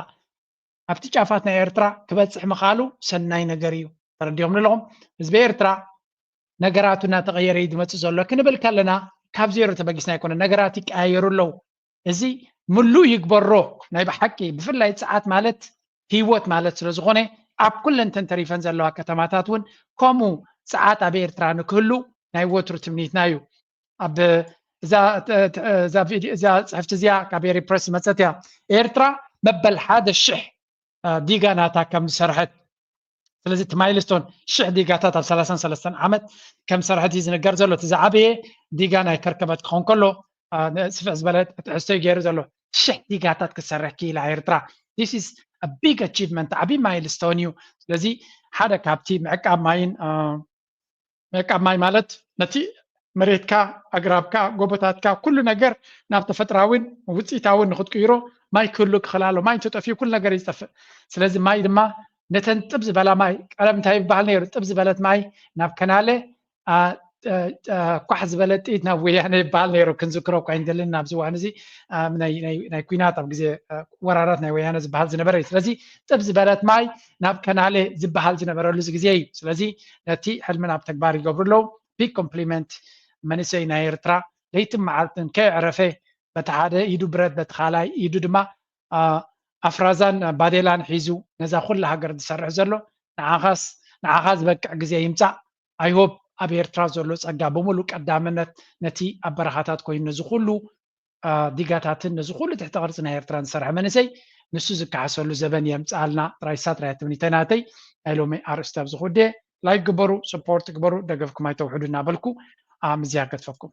ኣብቲ ጫፋት ናይ ኤርትራ ክበጽሕ ምኻሉ ሰናይ ነገር እዩ። ተረዲኹም ኣለኹም? ህዝቢ ኤርትራ ነገራቱ እናተቐየረ እዩ ዝመጽእ ዘሎ ክንብል ከለና ካብ ዜሮ ተበጊስና ኣይኮነ። ነገራት ይቀያየሩ ኣለዉ። እዚ ምሉእ ይግበሮ ናይ ብሓቂ። ብፍላይ ጸዓት ማለት ህይወት ማለት ስለ ዝኾነ ኣብ ኩለን ተን ተሪፈን ዘለዋ ከተማታት እውን ከምኡ ጸዓት ኣብ ኤርትራ ንክህሉ ናይ ወትሩ ትምኒትና እዩ። ኣብ እዛ እዛ ቪድዮ እዛ ጽሕፍቲ እዚኣ ካብ ኤሪ ፕረስ ዝመጸት እያ። ኤርትራ መበል ሓደ ሽሕ ዲጋ ናታ ከም ዝሰርሐት ስለዚ እቲ ማይልስቶን ሽሕ ዲጋታት ኣብ ሰላሳን ሰለስተን ዓመት ከም ዝሰርሐት እዩ ዝንገር ዘሎ። እቲ ዝዓበየ ዲጋ ናይ ከርከበት ክኸውን ከሎ ስፍሕ ዝበለ ትሕዝቶ እዩ ገይሩ ዘሎ። ሽሕ ዲጋታት ክትሰርሕ ክኢላ ኤርትራ። This is a big achievement፣ ዓብዪ ማይልስቶን እዩ። ስለዚ ሓደ ካብቲ ምዕቃብ ማይን ምዕቃብ ማይ ማለት ነቲ መሬትካ፣ ኣግራብካ፣ ጎቦታትካ፣ ኩሉ ነገር ናብ ተፈጥራዊን ውፅኢታዊን ንክትቅይሮ ማይ ክህሉ ክኽእል ኣሎ። ማይ እንተጠፊኡ ኩሉ ነገር እዩ ዝጠፍእ። ስለዚ ማይ ድማ ነተን ጥብ ዝበላ ማይ፣ ቀደም እንታይ ይበሃል ነይሩ? ጥብ ዝበለት ማይ ናብ ከናለ ኳሕ ዝበለ ጥይት ናብ ወያነ ይበሃል ነይሩ። ክንዝክሮ እኳ ኣይንደልን ኣብዚ እዋን እዚ ናይ ኩናት ኣብ ግዜ ወራራት ናይ ወያነ ዝበሃል ዝነበረ እዩ። ስለዚ ጥብ ዝበለት ማይ ናብ ከናለ ዝበሃል ዝነበረሉ ግዜ እዩ። ስለዚ ነቲ ሕልሚ ናብ ተግባር ይገብሩ ኣለዉ። ቢግ ኮምፕሊመንት መንእሰይ ናይ ኤርትራ ለይትን መዓልትን ከየዕረፈ በቲ ሓደ ኢዱ ብረት፣ በቲ ካልኣይ ኢዱ ድማ ኣፍራዛን ባዴላን ሒዙ ነዛ ኩላ ሃገር ዝሰርሕ ዘሎ፣ ንዓኻስ ንዓኻ ዝበቅዕ ግዜ ይምጻእ። I hope ኣብ ኤርትራ ዘሎ ጸጋ ብምሉእ ቀዳምነት ነቲ ኣብ በረኻታት ኮይኑ ነዚ ኩሉ ዲጋታትን ነዚ ኩሉ ትሕተ ቅርጺ ናይ ኤርትራን ዝሰርሐ መንእሰይ ንሱ ዝከሓሰሉ ዘበን የምጽኣልና። ጥራይ ሳትራይ ትምኒተይ ናተይ። ናይ ሎሚ ኣርእስቲ ኣብዚ ክውድእ። ላይክ ግበሩ፣ ሰፖርት ግበሩ፣ ደገፍኩም ኣይተውሕዱ እናበልኩ ምዝያ ገድፈኩም።